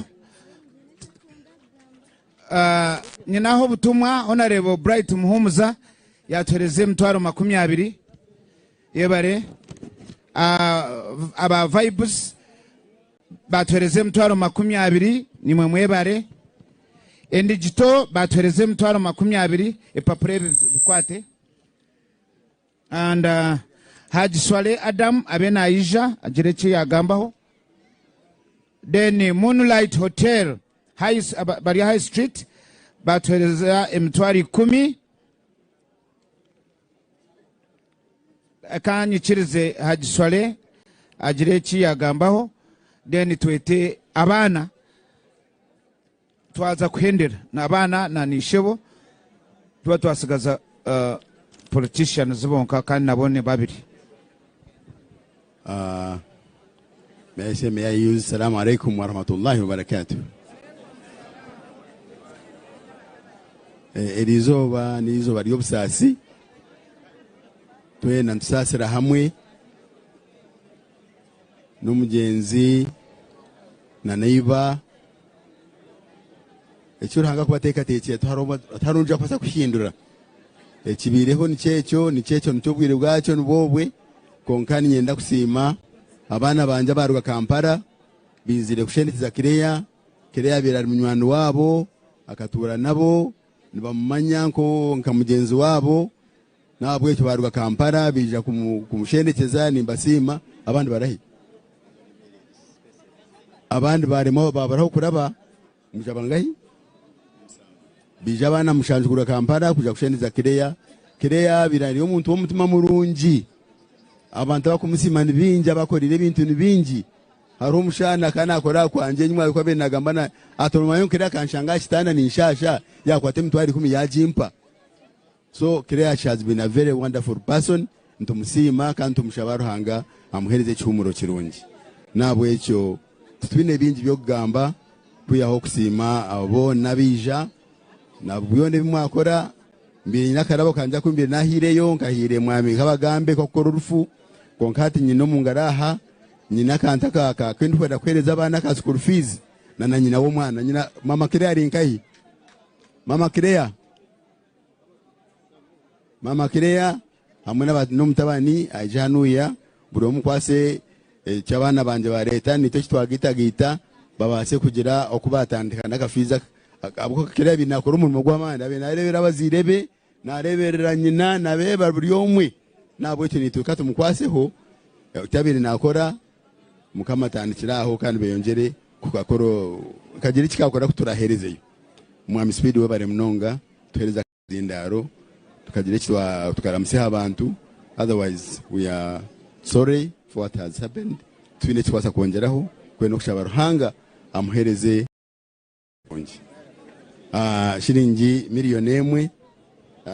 Nyinaho obutumwa Honourable Bright Muhumuza yatuhereza emitwaro 20 yebare. Aba Vibes batuhereza emitwaro 20 nimwe mwebare. Endigito batuhereza emitwaro 20 epapura ebi bikwate. And Haji Swaleh Adam abe nayija agire eki yagambaho. Then Moonlight Hotel High, bari High Street batuhereza emitwaro 10. Ka nyikirize Haji Swaleh agire eki yagambaho then twete abaana Twaza kuhendera n'abaana na n'ishebo tuba twasigaza politicians bonka kandi nabo ni babiri. May I say, may I use Salamu alaikum wa rahmatullahi wa barakatuh. Eri izooba n'eizooba ry'obusaasi, twena nitusaasira hamwe n'omugyenzi na neiba. Eki Ruhanga arikubateekateekyera tihariho ondiijo arikubaasa kuhindura. Ekibaireho nikyo ekyo, nikyo ekyo, nikyo obwire bwakyo nibwo obwe. Kwonka niinyenda kusiima abaana bangye abaaruga Kampala baizire kushendekyeza Claire. Claire abaire ari munywani waabo, akatuura nabo, nibamumanya nka mugyenzi waabo. N'ahabw'ekyo baaruga Kampala baija kumushendekyeza. Nimbasiima. Abandi barahi? Abandi baaremwa baaburaho kuraba. Mwija bangahi? Baija abaana mushanju kuruga Kampala kwija kushendeza Claire. Claire abaire ari omuntu w'omutima murungi. Abantu abakumusiima ni baingi, abakoreire ebintu ni baingi. Hariho omushaana akaba nakora aha kwangye enyima ku abaire nagamba na ati omanye ngu Claire akanshanga aha kitanda ninshasha yakwata emitwaro ikumi yagimpa. So Claire she has been a very wonderful person, nitumusiima kandi tumushaba Ruhanga amuhereze ekihumuro kirungi. Nahabwekyo titwine bingi byokugamba kwihaho okusiima abo boona abaija na byona ebi mwakora. Mbaire nyine akarabo kangye aku mbaire nahiireyo nkahiire mwami Kabagambe kokukora orufu kwonka hati nyine omu ngaro aha nyine akantu aka akundihwera kuhereza abaana aka school fees na na nyina w'omwana. Nyina mama Claire ari nkahi? Mama Claire? Maama Claire hamwe n'omutabani aija hanuya buri omwe okwase eki abaana bangye bareeta naitwe eki twagaitagaita babaase kugira oku batandika n'akafiizi ahabw'okuba Claire abaire nakora omurimo gw'amaani abaire nareeberera abazaire be nareeberera nyina nareeba buri omwe n'ahabw'ekyo naitwe ka tumukwaseho eki abaire nakora Mukama atandikire aho kandi beyongyere kukakora kagira eki kakora kuturaherezeyo. Mwami Speed webare munonga tuhereza Zindaaro tukagira eki tukaramutsya aha bantu otherwise we are sorry for what has happened titwine eki tukubaasa kwongyeraho kwenda okushaba Ruhanga amuhereze kurungi. Shiringi miriyoni emwe,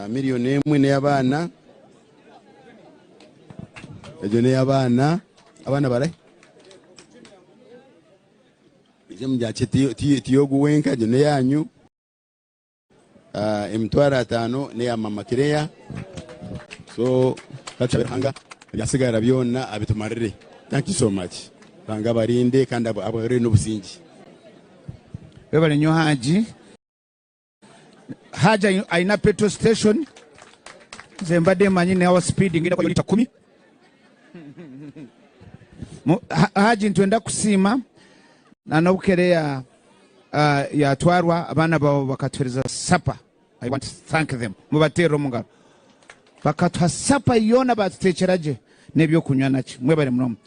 miriyoni emwe n'ey'abaana, egyo n'ey'abaana, abaana barahi? Mwije mugyakye tiyogu wenka egyo n'eyanyu. Emitwaro atano neya mama Claire so katushabe Ruhanga ebyasigara byona abitumarire thank you so much Ruhanga abarinde kandi abagarurire nobusingye. Webale nyo Haji. Haji ayina petrol station nze mbadde manyi ne our speed ngenda kwa lita kumi. Haji nitwenda kusiima na nobukereya yatwarwa abaana bawe bakatuhereza supper I want to thank them mubaterere omungaro bakatuha supper yoona batutekyera gye n'ebyokunywa naki mwebare munonga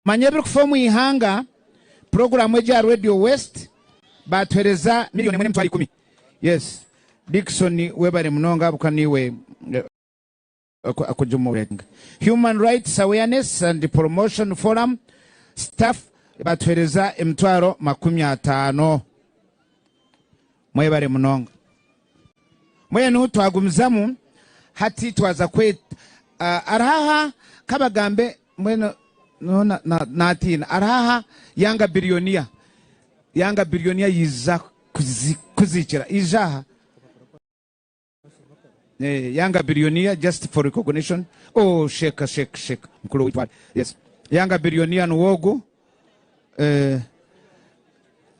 manya ebirikufa omu ihanga puroguramu egi ya Radio West batuhereza million emwe n'emitwaro ikumi yes Dickson webare munonga ahabw'okuba niiwe Human Rights Awareness and Promotion Forum staff batuhereza emitwaro 50. Mwebare munonga. Mbwenu twagumizamu hati twaza kweta ariho aha kabagambe mbwenu natiina ariho aha yanga billionaire yanga billionaire yiza kuzikira ija aha. Eh, yanga billionaire just for recognition. Oh, shake, shake, shake. Mukuru witwale. Yes. Yanga billionaire nuwogu. Eh,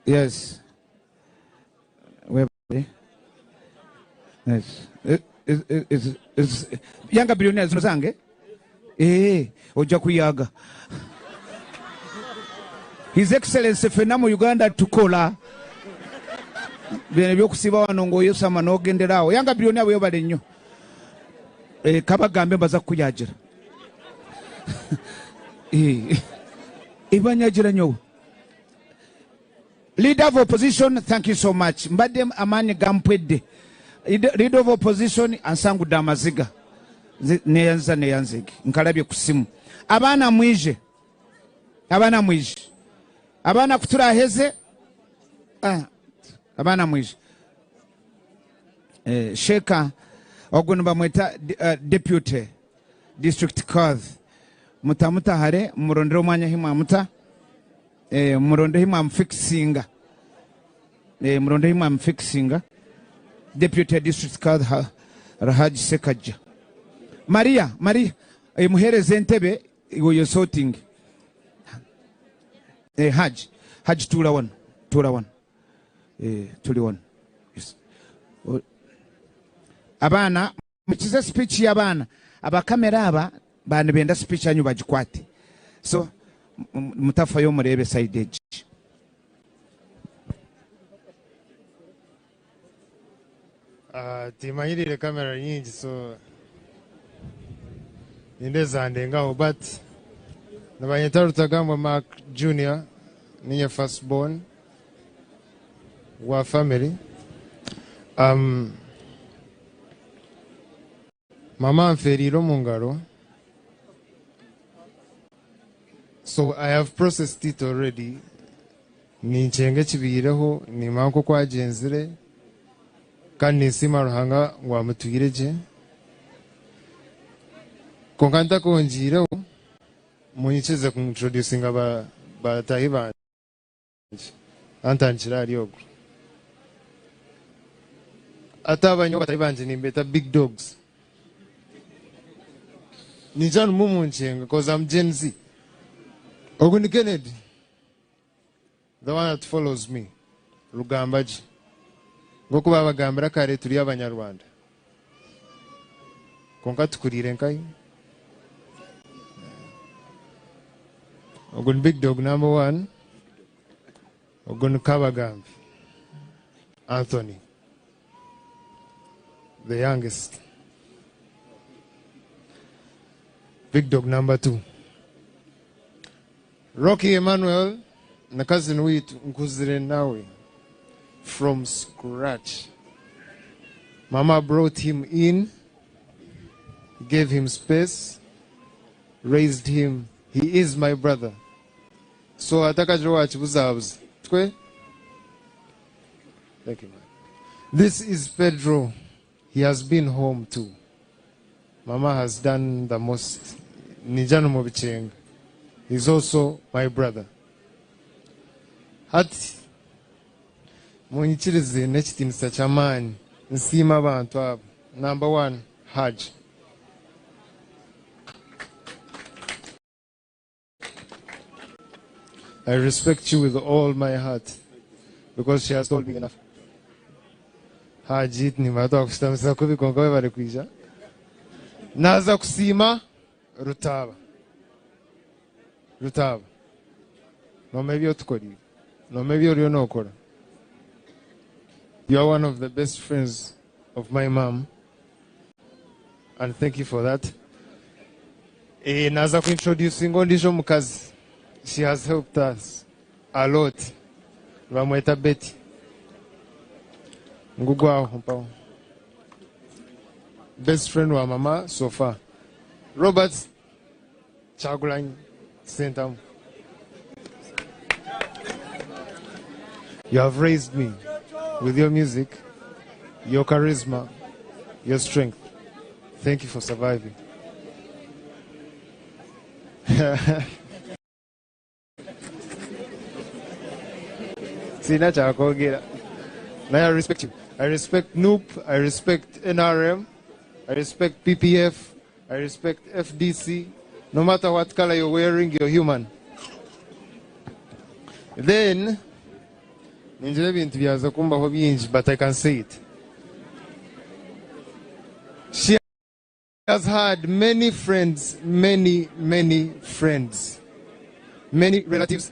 yes. Webale. Yes. Eh, is, is, is, yanga billionaire zino zange. Eh, ojja kuyaga. His Excellency fenna mu Uganda tukola bino ebyokusiiba wano ng'oyosama n'ogendera awo yanga biliyoni abo yobale nnyo eh, kabagambe mbaza kukuyagira eh, ebanyagira nyowe Leader of opposition thank you so much mbadde amaanyi gampwedde Leader of opposition ansangudde amaziga neyanziza neyanzege nkalabye ku simu abaana mwije abaana mwije abaana kuturaheze ah, abaana mwije eh, sheka ogwo nibamweta uh, deputy district court mutamutahare murondere omwanya ahi mwamuta Eh, muronde ahi mwamufikisinga. Eh, muronde ahi mwamufikisinga. Deputy District Kadhi Hajji Ssekajja. Maria, Maria, eh, muhereze entebe iwe oyesortinge. Eh, Hajji, Hajji tuula wano, tuula wano. Eh, tuli wano. Yes. Abaana mukize speech y'abaana. Abakamera aba ba nibenda speech yanyu bagikwate. So mutafayo mureebe side egi. Ah, timanyirire kamera nyingi so ninde zandengaho but nibanyeta Rutagambwa Mark Junior ninye first born wa family um, mama anferiire omu ngaro so I have processed it already ninkyenga ekibaireho nimanya nk'oku agyenzire kandi ninsiima Ruhanga ngu amutwire gye kwonka ntakongiireho munyikirize ku introducinga bataahi bangye. Antandikire ahari ogwo. Hati aba nyowe bataahi bangye nimbeeta big dogs. Niija nimu munkyenga cause I'm Gen Z. Ogu ni Kennedy, the one that follows me, Rugambagye. Nk'oku baabagambira kare turi Abanyarwanda. Kwonka tukuriire nkahi? Ogu ni big dog number one. Ogu ni Kabagambi Anthony, the youngest. Big dog number two. Rocky Emmanuel ni cousin waitu nkuzire nawe from scratch. Mama brought him in, gave him space, raised him. He is my brother. So atakagira owakibuzabuza. Twe? Thank you, man. This is Pedro. He has been home too. Mama has done the most. Nija nomubikyenga. He's also my brother. Hati munyikirize n'ekitinisa ky'amaani nsiime abantu aba. Number one, Hajj. I respect you with all my heart because she has told me enough. Haji nimara twakushitamisa kubi kwonka webare kwija. Naza kusiima Rutaaba. Rutaaba. Noomanya ebi otukoriire. Noomanya ebi oriyo nookora. You are one of the best friends of my mom and thank you for that. Eh, naza ku introducinga ondiijo omukazi. She has helped us a lot. Nibamweta Betty. Ngugu aho mpaho. Best friend wa mama so far. Robert Kyagulanyi Ssentamu. You have raised me with your music, your charisma, your strength. Thank you for surviving. Sina kyakwogera. Naye I respect you. I respect NUP, I respect NRM, I respect PPF, I respect FDC. No matter what color you're wearing, you're human. Then, ningira ebintu byaza kumbaho bingi, but I can say it. She has had many friends, many, many friends, many relatives.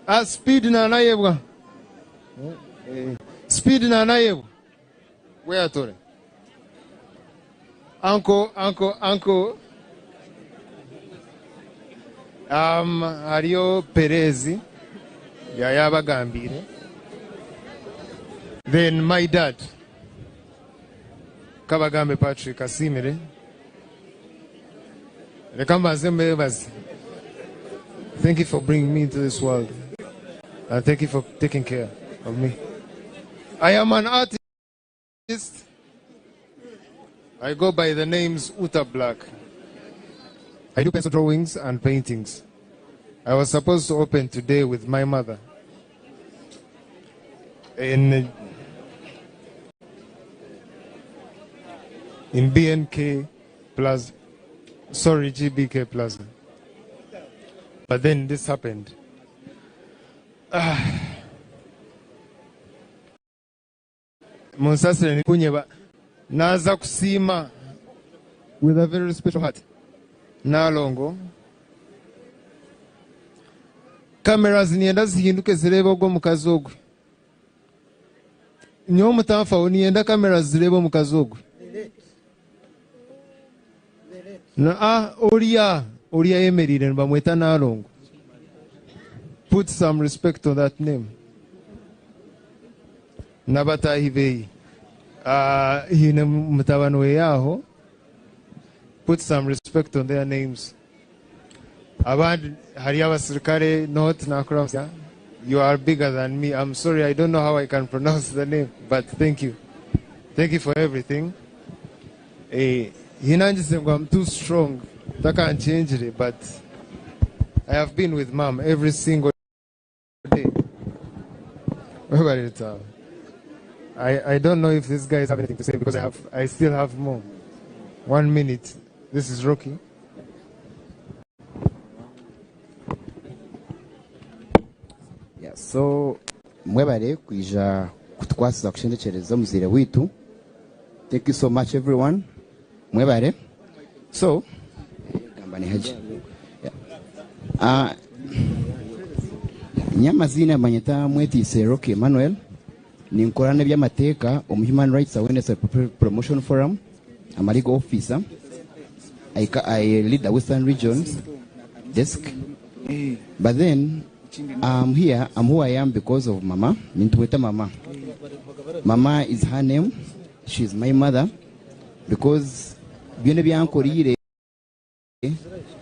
Ah, speed nanayebwa. Eh, speed nanayebwa. Where atore? Uncle, uncle, uncle. Um, hariyo Perezi yayabagambiire. Then my dad Kabagambe Patrick Asiimire. Reka mbanze mbebaze. Thank you for bringing me into this world. And thank you for taking care of me. I am an artist. I go by the names Uta Black. I do pencil drawings and paintings. I was supposed to open today with my mother in in BNK Plaza, sorry, GBK Plaza. But then this happened. Ah. Munsasire nikunyeba naza kusiima with a very special heart. Nalongo. Cameras nienda zihinduke zirebe ogwo omukazi ogwe. Nyowe mutanfaho nienda cameras zirebe omukazi ogwe. Na ah oriya oriya ayemereire nibamweta Nalongo. Put some respect on that name. N'abataahi beye. Ah haine mutabani weye aho. Put some respect on their names. Abandi hariyo abasirikare not nakuramutsya. You are bigger than me. I'm sorry I don't know how I can pronounce the name but thank you. Thank you for everything. Eh, hinangise ngu I'm too strong takankyengire but I have been with mom every single day. Webale Lutaaba. I, I don't know if these guys have anything to say because I have I still have more. One minute. This is Rocky. Yeah, so mwebale kwija kutukwasiza kushendekyereza omuzaire waitu. Thank you so much everyone. Mwebale. So gamba ni haji. Yeah. Ah, nyamazina banyeta Mwetiise Rocky Emmanuel. Ninkora n'eby'amateeka omu Human Rights Awareness and Promotion Forum. I'm a legal officer. I, I lead the Western Regions desk. But then I'm here, I'm who I am because of Mama. Nintuweta Mama. Mama is her name. She's my mother. Because byona ebyankoriire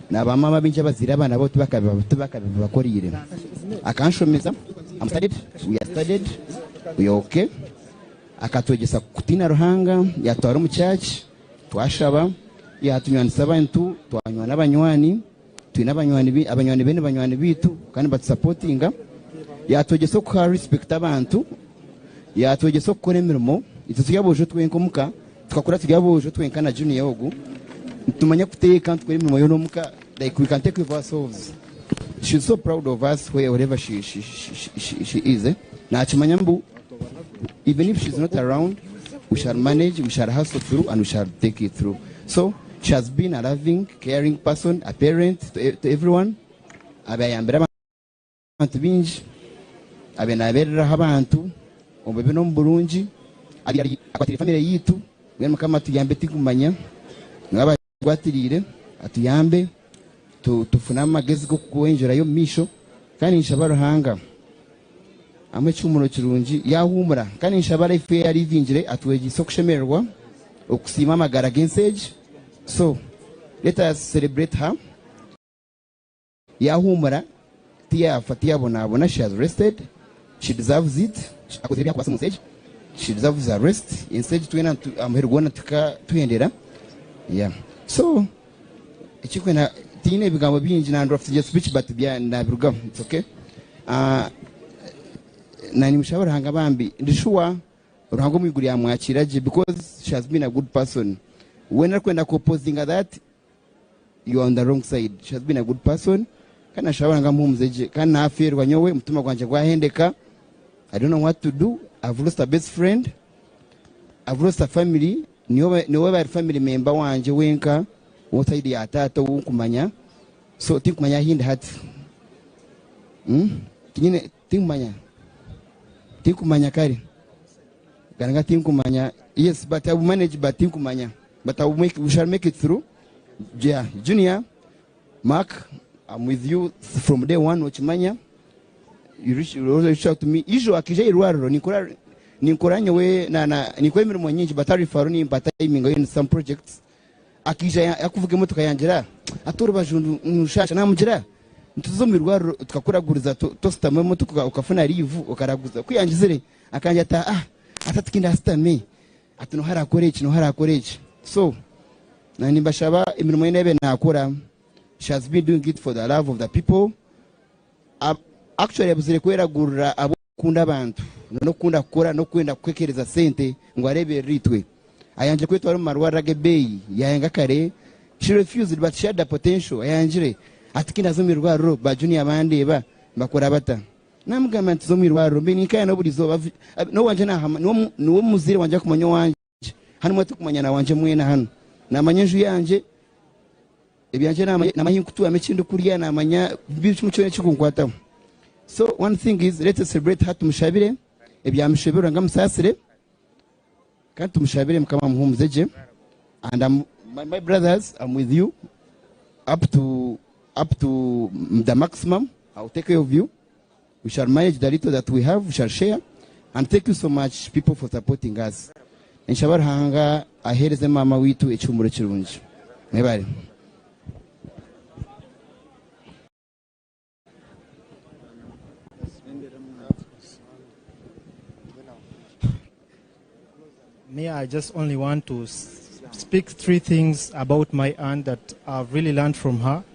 na bamama baingi abazaire abaana bo tibakabibakoriire. Akanshomesa, I'm studied, we are studied, we are okay. Akatwegyesa kutiina Ruhanga, yatutwara omu church, twashaba, yatunywanisa abantu, twanywana abanywani, twine abanywani abanywani be ni banywani baitu kandi nibatusapotinga. Yatwegyesa okuha respect abantu, yatwegyesa okukora emirimo, itwe turi aboojo twenka omuka, tukakura turi aboojo twenka na Junior ogu, nitumanya kuteeka, nitukora emirimo yoona omuka, like we can take care of ourselves. She's so proud of us wherever she, she, she, she, she is. Eh? Nakimanya mbu even if she's not around, we shall manage, we shall hustle through, and we shall take it through. So she has been a loving, caring person, a parent to, to everyone. Abayambire abantu baingi, abe nabeereraho abantu omu bubi n'omu burungi, akwatiriire famire yaitu, mbwenu Mukama atuyambe tikumanya niwe abagwatiriire atuyambe tufune amagezi g'okukweyongyerayo omu maisho kandi ninshaba Ruhanga amuhe ekihuumuro kirungi yaahuumura kandi ninshaba life ei arivingire atwegyese okushemererwa okusiima amagara g'ensi egi so let us celebrate her. Yahuumura, tiyaafa, tiyabonabona, she has rested, she deserves it, akozire ebi arikubaasa omunsi egi, she deserves a rest, ensi egi twena aha muheru gwona tukatuhendera, yeah. So ekirikwenda tinyine bigambo bingi nandraftinze speech but nabirugaho, it's okay. Uh, nanye mushabe Ruhanga bambi, ndi sure Ruhanga omu iguru yamwakiira gye because she has been a good person. Weena arikwenda ku opposinga that, you are on the wrong side she has been a good person kandi nashaba Ruhanga amuhumuze gye kandi nafeerwa nyowe omutima gwangye gwahendeka I don't know what to do I've lost a best friend I've lost a family niwe niwe bari family member wangye wenka owo side ya taata owu nkumanya so tinkumanya ahindi hati mm? tinyine tinkumanya tinkumanya kare Garanga tinkumanya yes but I will manage but tinkumanya but I will make we shall make it through yeah junior Mark I'm with you from day one okimanya you reach, you always reach out to me ijo akija irwariro ninkora ninkora nyowe na na ninkora emirimo nyingi but arifaro nimpa timing in some projects Akaija yakuvuga emotoka yangira ati orubaju nrushasha namugira nti tuze omu irwariro tukakuraguriza tositama emotoka okafuna liivu okaraguza. Ku yangizire akangira ati ah ati hati kindasitame ati noha arakora eki noha arakora eki. So nanye nimbashaba emirimo yoona eyi nakora she has been doing it for the love of the people. Actually abuzire kweragurira ahabw'okukunda abantu n'okukunda kukora n'okwenda kwekereza sente ngu areeberere itwe. Ayangire kwetwara omu marwariro ag'ebeeyi yayanga kare she refused but she had the potential ayangire ati kindaza omu irwariro ba junior bandeeba nibakora bata namugamba nti za omu irwariro mbe ninkaya buri izooba n'owangye nahama niwe muzaire wangye akumanya owangye hanu mwena turikumanyana wangye mwena hanu namanya enju yangye ebyangye namanya ahu nkutuuramu eki ndikurya namanya buri kimwe kyona ekikunkwataho so one thing is let's celebrate her tumushabire ebyamushobera Ruhanga amusaasire Kandi tumushabire mukama amuhumuze gye and I'm, my, my brothers I'm with you up to up to the maximum I'll take care of you we shall manage the little that we have we shall share and thank you so much people for supporting us nshaba Ruhanga ahereze mama witu ekihumuro kirungi mwebare. Me, I just only want to speak three things about my aunt that I've really learned from her.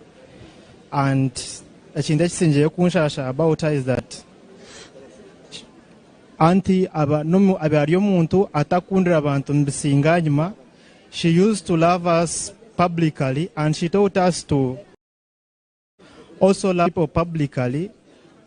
And ekintu ekisingireyo kunshasha about her is that auntie aba nomu aba ari omuntu atakundira abantu nibisinga nyima. She used to love us publicly and she taught us to also love people publicly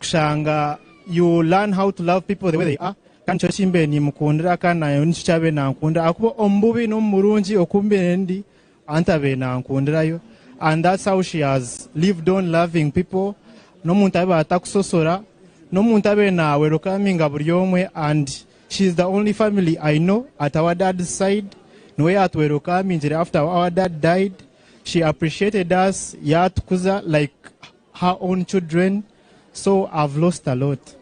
kushanga you learn how to love people the way they are kandi nikyo kimbaire nimukundira kandi nayo nikyo kyabaire nankundira ahakuba omu bubi n'omu burungi oku mbaire ndi anti abaire nankundirayo and that's how she has lived on loving people n'omuntu abaire atakusosora n'omuntu abaire na welcominga buri omwe and she is the only family I know at our dad's side niwe yatwelcomingire after our dad died. She appreciated us yatukuza like her own children so I've lost a lot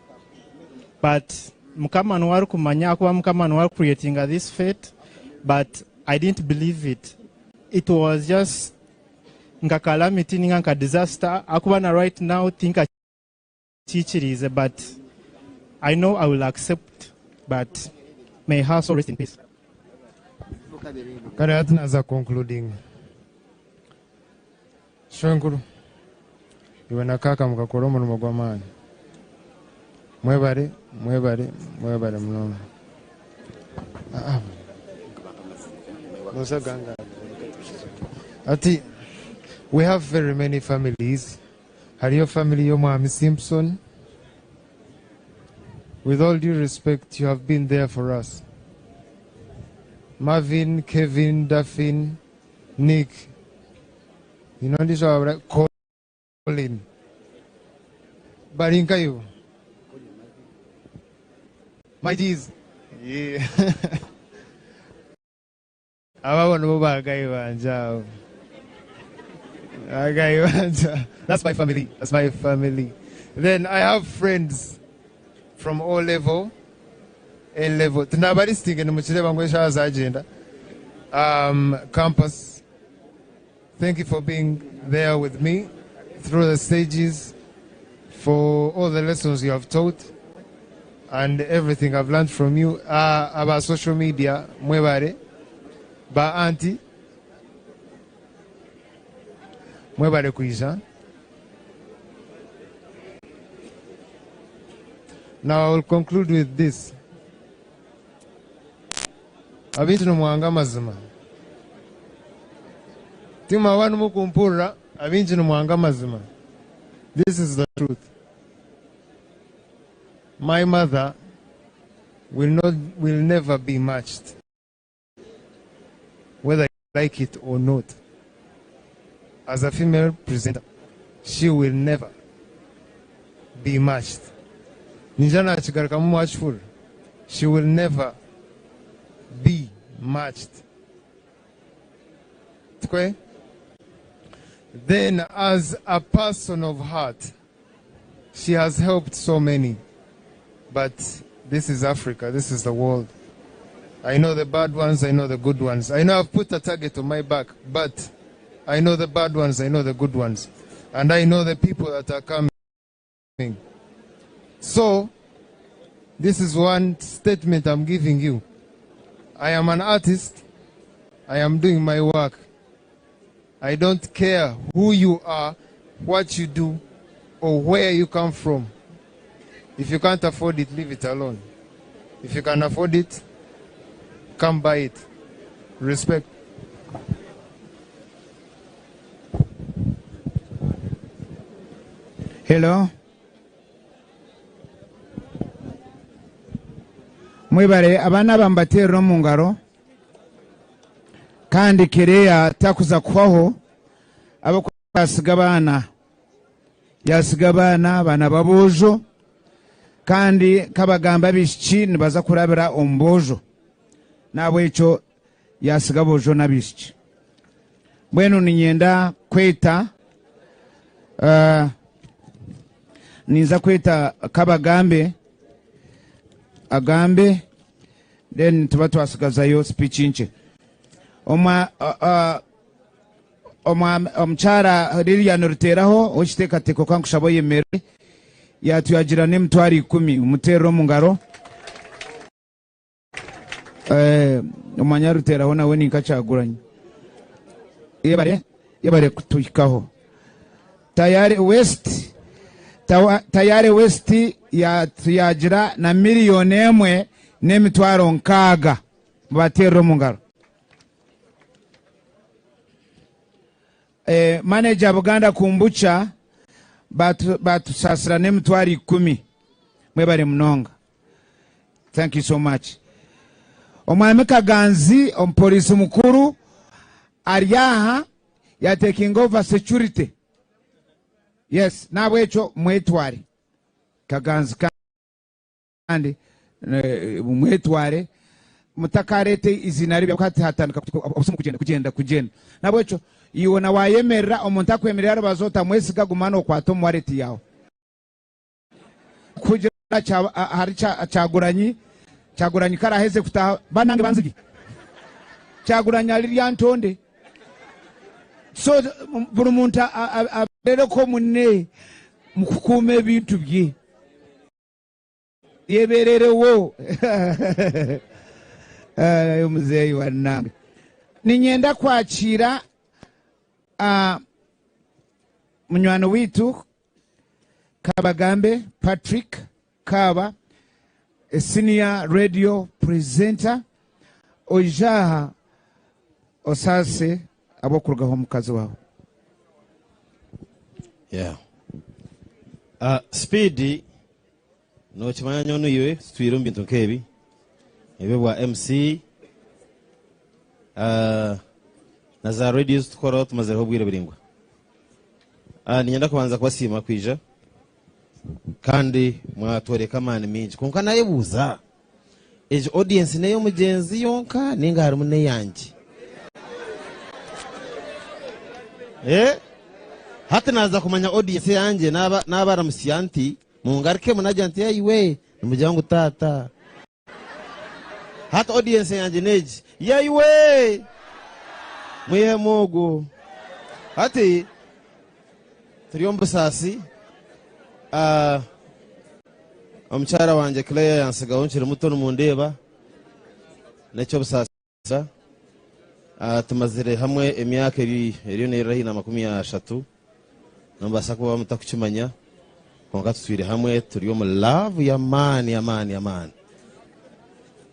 but mukama niwe arikumanya ahakuba mukama niwe ari creatinga this fate but I didn't believe it it was just nka calamity ninga nka disaster ahakuba na right now tinkakikiriize but I know I will accept but may her soul rest in peace. Kare hati naza concluding. Shwenkuru, iwe na kaka mukakora omurimo gw'amaani. Mwebare, mwebare, mwebare munonga. Ah, Musa ganga. Ati, we have very many families. Hariyo family y'omwami Simpson. With all due respect, you have been there for us. Marvin, Kevin, Daphne, Nick. You know this one, Colin. Bari nkayo. My G's. Yeah. Aba nibo bagayi bangye abo. Bagayi bangye. That's my family. That's my family. Then I have friends from O level, A level. Tinabalistinge nimukireba ngu eshaaha zagyenda. Campus. Thank you for being there with me through the stages, for all the lessons you have taught and everything I've learned from you. Aba social media, mwebare. Ba auntie, mwebare kwija. Now I will conclude with this. Abaitu nimwanga amazima. Timwaba nimukumpurira, abaingi nimwanga amazima. This is the truth. My mother will not, will never be matched, whether you like it or not. As a female presenter, she will never be matched. Ninja nakigarukamu mwakihurira. She will never be matched. Tikwe? Then as a person of heart, she has helped so many. But this is Africa, this is the world. I know the bad ones, I know the good ones. I know I've put a target on my back, but I know the bad ones, I know the good ones. And I know the people that are coming. So, this is one statement I'm giving you. I am an artist. I am doing my work. I don't care who you are, what you do, or where you come from. If you can't afford it, leave it alone. If you can afford it, come buy it. Respect. Hello. Mwebare abaana aba mubateerere omu ngaro kandi Kereya takuza kuhwaho ahabw'okuba yasiga abaana yasiga abaana abaana b'aboojo kandi nkabagamba abaishiki nibaza kurabira omu boojo nahabwekyo yasiga aboojo n'abaishiki. Mbwenu niinyenda kweta uh, ninza kweta Kabagambe agambe then nituba twasigazayo speech nkye. Omwa, uh, uh, omwa, omukyara Lilian Ruteraho ow'ekiteekateeko kankushaba oyemerere yatuyagira n'emitwaro ikumi omuteerere omu ngaro. Eh, omanya Ruteraho nawe ninka Kyagulanyi. Yebare, yebare kutuhikaho. Tayari West, tawa, Tayari West yatuyagira na miliyoni emwe n'emitwaro nkaaga. Mubateerere omu ngaro. Eh, manager Buganda Kumbucha batu, batusasira n'emitwaro ikumi. Mwebare munonga. Thank you so much. Omwami Kaganzi omupoliisi mukuru ari aha ya taking over security. Yes, nahabwekyo mwetware Kaganzi kandi eh, mwetware mutakareeta eiziina ribi hati hatandika obusimu kugyenda kugyenda kugyenda nahabwekyo iwe na wayemerera omuntu akwemerera arubazu otamwesiga guma nokwata omu wallet yawe. Kugira ahari Kyagulanyi, Kyagulanyi karaheze kutaha banange banzigi Kyagulanyi ari Lyantonde so buri muntu abereko mune mukukuuma ebintu bye yebererewo omuzeeyi banange ninyenda kwakiira munywani waitu Kabagambe Patrick Kaaba, a senior radio presenter, oije aha osaase ab'okurugaho omukazi waawe. Yeah. Uh, speed nokimanya nyowe iwe tutwire omu bintu nk'ebi ebi bwa MC uh, na za radio zitukoraho tumazireho obwire buraingwa. Ah, niinyenda kubanza kubasiima kwija kandi mwatworeka amaani maingi. Kwonka naayebuuza, egi audience n'ey'omugyenzi yonka nainga harimu n'eyangye? Eh? Hati naaza kumanya audience eyangye naaba naabaramutsya nti, mungarukemu naagira nti, Aiwe, nimugira ngu taata. Hati audience yangye n'egi. Yaiwe! Mwihemu ogwo. Hati turi omu busaasi. Ah, omukyara wangye Claire yansigaho nkiri muto nimundeeba. N'eky'obusaasi. Ah, tumazire hamwe emyaka eri eriyo neerira haihi na 30. Nimubaasa kuba mutakukimanya, kwonka tutwire hamwe turi omu love y'amaani y'amaani y'amaani.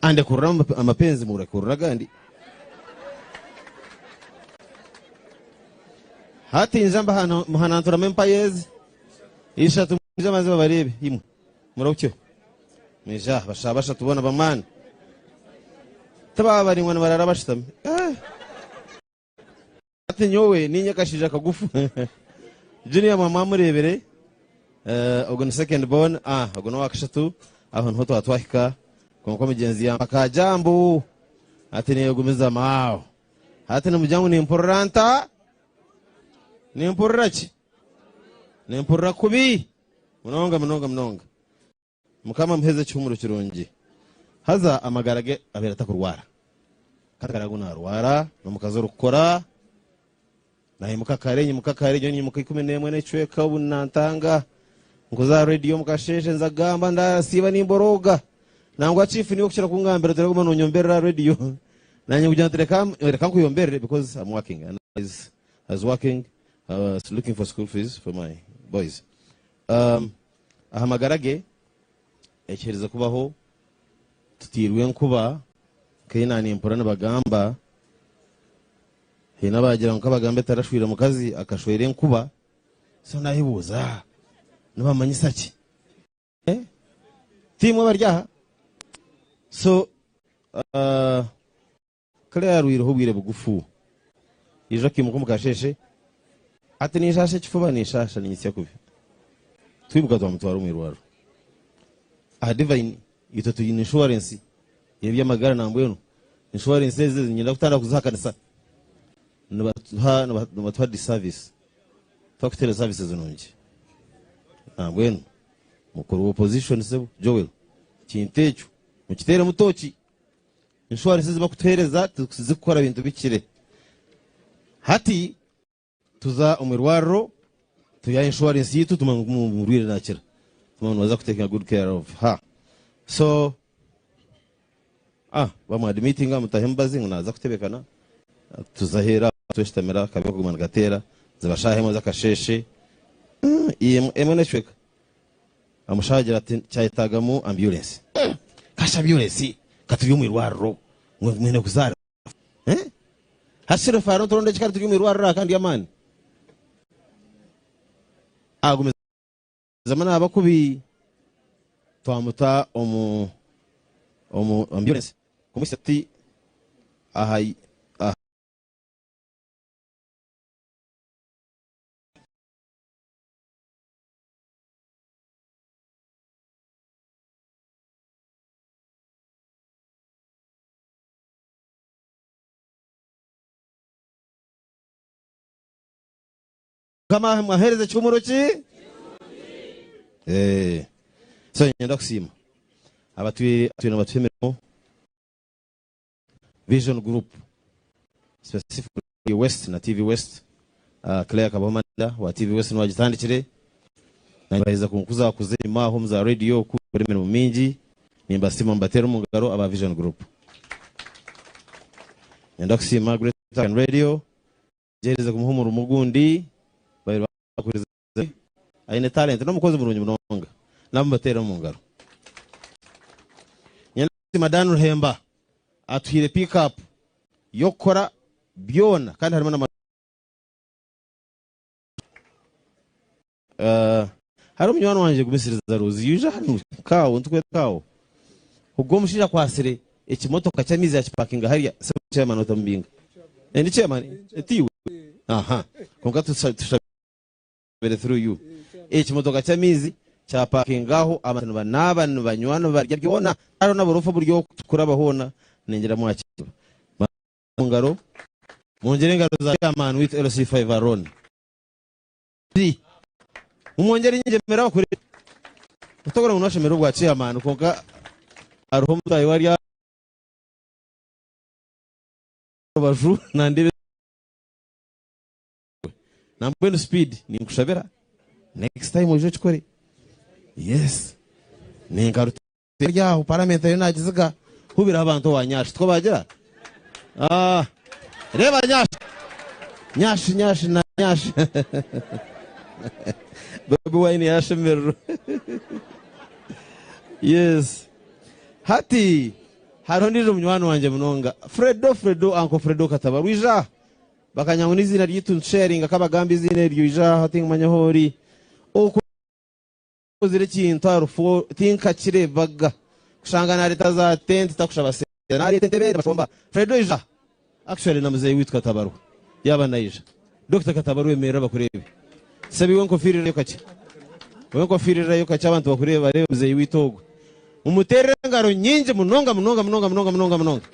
Andekurira amapenzi murekurira agandi. Hati nja mbahananturamu empaya ezi ishatu mwije maze babareebe imwe murahukyeho. Mwije aha bashaba bashatu boona b'amaani. Tibaba baraingwa nibarara bashutami. Eh! Hati nyowe ninye kashaija kagufu Junior mwaba mwamureebire eh, ogu ni second born ah, ogu n'owakashatu aho niho twaba twahika kwonka omugyenzi yampa ka jambo hati neegumizamu aho hati nimugira ngu nimpurira nta nimpurira ki nimpurira kubi munonga munonga munonga Mukama amuheze ekihumuro kirungi. Haza amagara ge abaire atakurwara. Kandi akaba ngu naarwara, n'omukazi orikukora, naimuka kare, nyimuka kare, nyowe nyimuka 11 n'ekicweka obu nantanga, nkuza aha rediyo omu kasheeshe nza kugamba, ndasiiba nimborooga. Nangwa chief niwe okukira kungambira oti guma nonyomberera aha rediyo. Nanye nkugira nti reka reka nkuyomberere because I'm working and I was, I was working, I was looking for school fees for my boys. Um, Aha magara ge, ekiherize kubaho, tutairwe enkuba, nk'ei naanimpurira nibagamba. Haine abaagira ngu Kabagambe tarashweire mukazi akashwera enkuba, so naayebuuza nibamanyisa ki? Eh? Tiimwe abari aha? So uh, Claire arwireho obwire bugufu. Ijo akaimuka omu kasheeshe ati ninshaasha ekifuba ninshaasha ninyitsya kubi. Twimuka twamutwara omu irwariro. Aha Divine itwe twine inshuwarensi y'eby'amagara nambwenu inshuwarensi ezi niinyenda kutandika kuzihakanisa. Nibatuha nibatuha disservice. Twakuteereza services nungi. Nambwenu mukuru wa opposition sebo Joel ekintu ekyo mukiteeremu tooki. Inshuwarensi ezi barikutuheereza tizirikukora bintu bihikire. Hati tuza omu irwariro tuyihayo inshuwarensi yaitu tumanya ngu omurwaire naakira. Tumanya ngu nibaza kutekinga good care of her. So ah bamuadimitinga bamutaho emibazi ngu naaza kutebekana. Tuza aheeru aho tweshutamira akabi kaguma nikateera ziba shaaha emwe z'akasheeshe emwe n'ekicweka. Omushaho agira ati, Kyayetaagamu ambyurensi. Kashi ambyurensi ka turi omu irwariro ngu mwine kuzaara. Hati shi refaara nturonde ki kandi turi omu irwariro aha kandi ry'amaani? Agumizamu naaba kubi twamuta omu omu ambyurensi kumuhitsya tuti aha aha. Mukama amuhereze ekihumuro ki? Eh. So nyenda kusiima abatwire atwire nibatuha emirimo Vision Group specifically West na TV West uh, Claire Kabaho manager wa TV West niwe agitandikire nabaheza kunkuza kuza enyima aho omu za radio kukora emirimo mingi nimbasiima mbateera omu ngaro aba Vision Group. Nyenda kusiima Great African Radio gyereze kumuha omurimo ogundi babiri bakwiriza aine talent n'omukozi murungi munonga nabo mbateere omu ngaro. Nyenda kusiima Dan Ruhemba atuhaire pick up y'okukora byona kandi harimu na Uh, hariho munywani wangye Gumisiriza Rose yaija hanu kaawo nitukweta kaawo ogwo omushaija akwasire ekimotoka ky'amaizi yakipakinga hariya sebo chairman otamubinga Eh, ndi chairman tiiwe aha kwonka tushabire through you ekimotoka ky'amaizi kyapakinga aho abantu nibanaaba nibanywa nibarya byona hariho na burofa buri okukuraba hoona ningira mwakireba ngaro mwongyere engaro za chairman waitu LC5 Aaron Mumwongyere enyingyemera abakurebe. Otagura ngu nwashemera obwa chairman kwonka hariho omutaahi we ari aha rubaju nandeeba nambwenu speed ninkushabira next time oije okikore. Yes ninka Ari aho parliament ariyo nagiziga hubiraho abantu owa Nyash tikwo bagira? Ah, reeba Nyash Nyash Nyash na Nyash Bobi Wine yashemererwa yes hati hariho ondiijo munywani wangye munonga Fredo Fredo Uncle Fredo Katabarwa ija aha bakanya ngu n'iziina ryaitu nitusharinga kabagamba eiziina eryo ija aha tinkumanya ahu ori Oku Okozire ekintu aha rufu tinkakirebaga kushanga nareta za tent takushaba sente nareta entebe nibashomba Fredo ija actually na muzeyi witu Katabarwa yaba naija Doctor Katabarwa emerera bakurebe sebo iwe enkofiira erayo kakye iwe enkofiira erayo kakye abantu bakurebe barebe muzeyi witu ogwo mumuterere engaro nyingi munonga munonga munonga munonga munonga munonga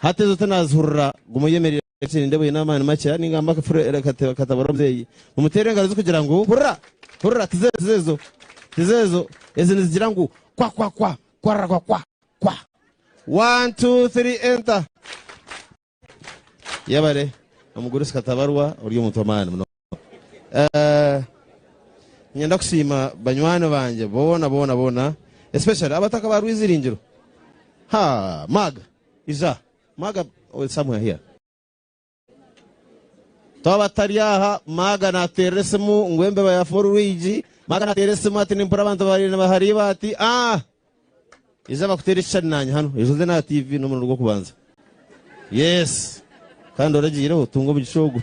hati ezo tinazihurira guma oyemerire Eki nindeeba oine amaani makye ningamba Katabarwa muzeeyi mumuteere engaro zikugira ngu hurira hurira tizezo tizezo tizezo ezi nizigira ngu kwa kwa kwa kwarara kwa kwa kwa one two three enter yebare omugurusi Katabarwa ori omuntu w'amaani munonga. Eh, nyenda kusiima banywani bangye boona boona boona especially abataka ba Rwiziringiro ha maga ija Maga oh, somewhere here. Twaba tutari aha, Maga naatuteerera esimu ngu embeba yaafa oru rwigi. Maga naateera esimu ati nimpurira abantu bari nibahariiba ati ah! Ija bakuteere ekishushani naanye hanu. Ija oze n'aha TV n'omurundi gw'okubanza. Yes. Kandi oragiireho tunga omugisha ogu.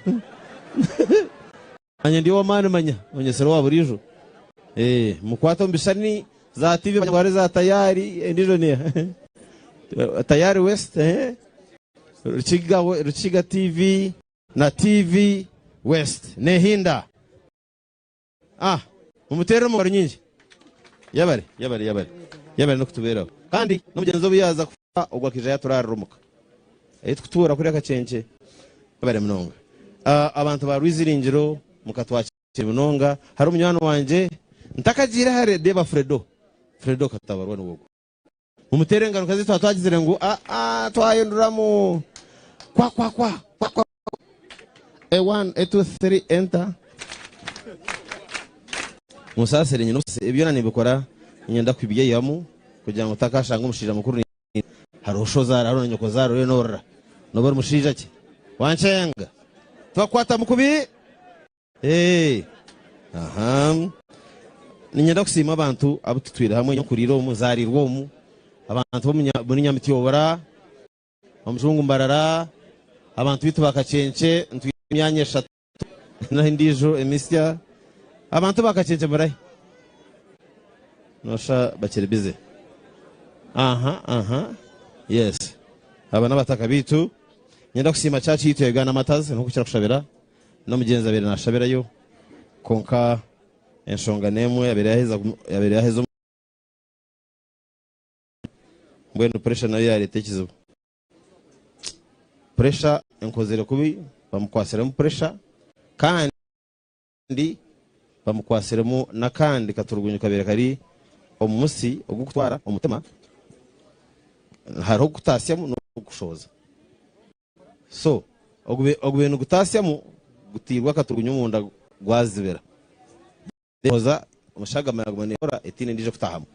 Manya ndi ow'amaani manya onyetsire owa buriijo. Eh, mukwate omu bishushani za TV banyarwanda eza Tayari endiijo ni Tayari West eh? Rukiga, Rukiga TV na TV West nehinda. Ah, mumuteerere omu ngaro nyingi. Yabare, yabare, yabare. Yabare n'okutubeeraho. Kandi n'omugyenzi obu yaaza kufa ogwo akaija yaaturaarira omuka. Ei tukutuura kuriya Kakyekye. Yabare munonga. Ah, abantu ba Rwiziringiro mukatwakira munonga. Hariho munywani wangye ntakagiire hare, deeba Fredo. Fredo Katabarwa niwe ogwo. Mumuteere engaro nka zitwaba twagizire ngu aa twahinduramu kwa kwa kwa kwa kwa a one a two three enter. Munsaasire nyine obuse ebi byona nimbikora niinyenda kubyeyihamu kugira ngu ntakashanga omushaija mukuru hariho sho zaara hariho na nyoko zaara oriyo norira noba ori mushaija ki wankyenga tibakukwatamu kubi. Ee, aha. Niinyenda kusiima abantu abu tutwire hamwe, nyowe nkuriire omu, nzaariirwe omu, abantu b'omu Nya- muri Nyamityobora, Omujungu Mbarara, abantu baitu ba Kakyenkye, ntwire emyanya eshatu n'ahu endiijo emisya. Abantu ba Kakyenkye murahi? Noshusha bakiri busy. Aha, aha. Yes. Aba n'abataka baitu. Niinyenda kusiima church yaitu ya Uganda Martyrs, nk'oku kirakushabira. N'omugyenzi abaire naashabirayo, kwonka enshonga n'emwe yabaire yaheza yabaire yaheza omu mbwenu pressure nayo yareeta ekizibu. Pressure enkozire kubi, bamukwasiremu pressure kandi bamukwasiremu n'akandi katurugunyu kabaire kari omu musi ogurikutwara omutima, hariho ogukutaasyamu n'ogukushohoza. So ogubaire nigutaasyamu gutairwe akaturugunyu omunda gwazibira. Then hoza omushagama yaguma nekora etaine endiijo ekutaahamu.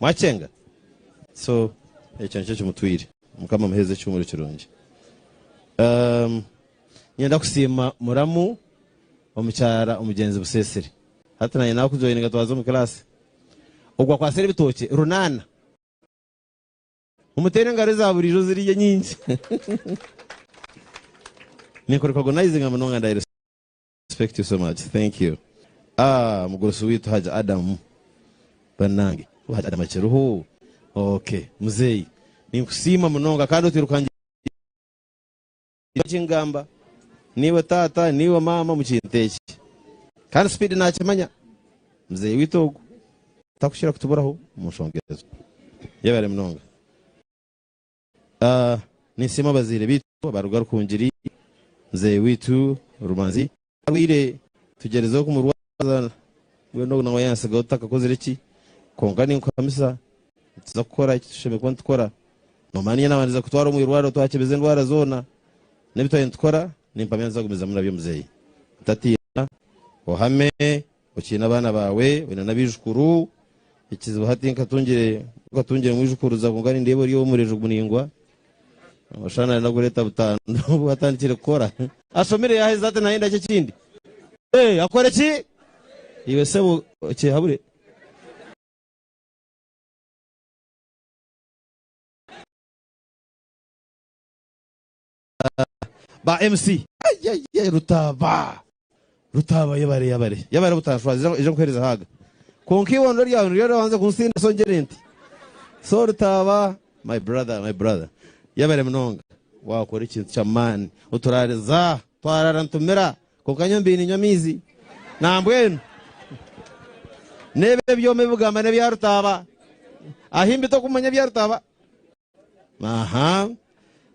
Mwakyenga? So ekyo nikyo kimutwire. Mukama amuheereze ekihuumuro kirungi. Um, Niinyenda kusiima muramu omukyara omugyenzi Buseesire. Hati naanye naakujoyininga twaza omu class. Ogwo akwatsire ebitookye runaana. Mumuteere engaro eza buriijo ziriyo nyingi. Ninkurecognizinga munonga and I respect you so much. Thank you. Ah, mugurusi waitu Haji Adam. Banange, Haji Adam akiriho? Okay, muzeeyi. Ninkusiima munonga kandi otwirukangira eki ngamba. Niiwe taata, niiwe maama omu kintu eki. Kandi speed nakimanya. Muzeeyi waitu ogu takukira kutuburaho omu nshonga ezo. Yebare munonga. Ah, ninsiima abazaire baitu abaruga Rukungiri, muzeeyi waitu Rumanzi arwaire tugyerezeho kumurwaza mbwenu ogu nawe yansigaho tutakakozire ki kwonka ninkuhamisa nituza kukora eki tushemereire kuba nitukora. Nomanya niinye nabandize kutwara omu irwariro twakyebeza endwara zoona n'ebi twabire nitukora nimpamya nituza kugumizamu nabyo muzeeyi. Otatiina, ohame, okiine abaana baawe, oine n'abaijukuru. Ekizibu hati nkatungire nkatungire mwijukuruza kwonka nindeeba ori ow'omureju muraingwa oshana nari nakureeta butandu obu atandikire kukora. Ashomire yaaheza hati nayenda ki ekindi? Ee, akore ki? Iwe sebo okyehabure. Ba MC. Ayayay Rutaaba Rutaaba yebare yebare yebare butanshwaza ija nkuhereze haaga kwonka eibondo ryawe niryo rirabanza kunsinda so ngire nti so Rutaaba my brother my brother yebare munonga wakora ekintu ky'amaani oturariza twarara nitumira kwonka nyowe mbaire niinywa amaizi nambwenu n'ebi ebyoma ebigamba n'ebya Rutaaba ahi mbi tokumanya ebya Rutaaba. Aha.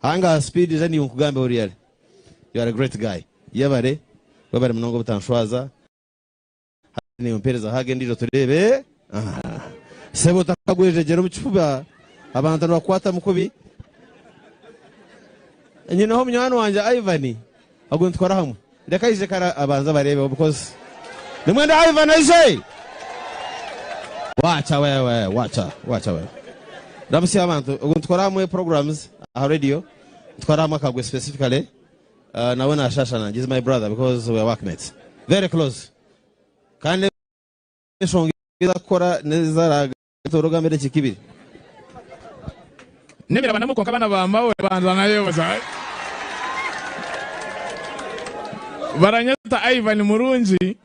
Hanga speed ija niiwe nkugambeho really. You are a great guy. Yebare. Webare munonga obutanshwaza. Hati niiwe mpereza hug endiijo tureebe. Aha. Sebo otakagwejegyera omu kifuba abantu nibakukwatamu kubi. Nyineho munywani wangye Ivan ogwo nitukora hamwe. Reka aije kare abanze abareebeho because nimwenda Ivan aije. Wacha wewe, wacha, wacha wewe. Ramutsya abantu, ogu nitukora hamwe programs aha radio, nitukora hamwe akagwe specifically. Nawe nashasha nangye, he's my brother because we are workmates. Very close. Kandi enshonga ezi akukora n'ezi aragatora ogambire ekiika ibiri. N'ebirabanamu kwonka abaana ba mawe banza nayebuza. Baranyeta Ivan Murungi.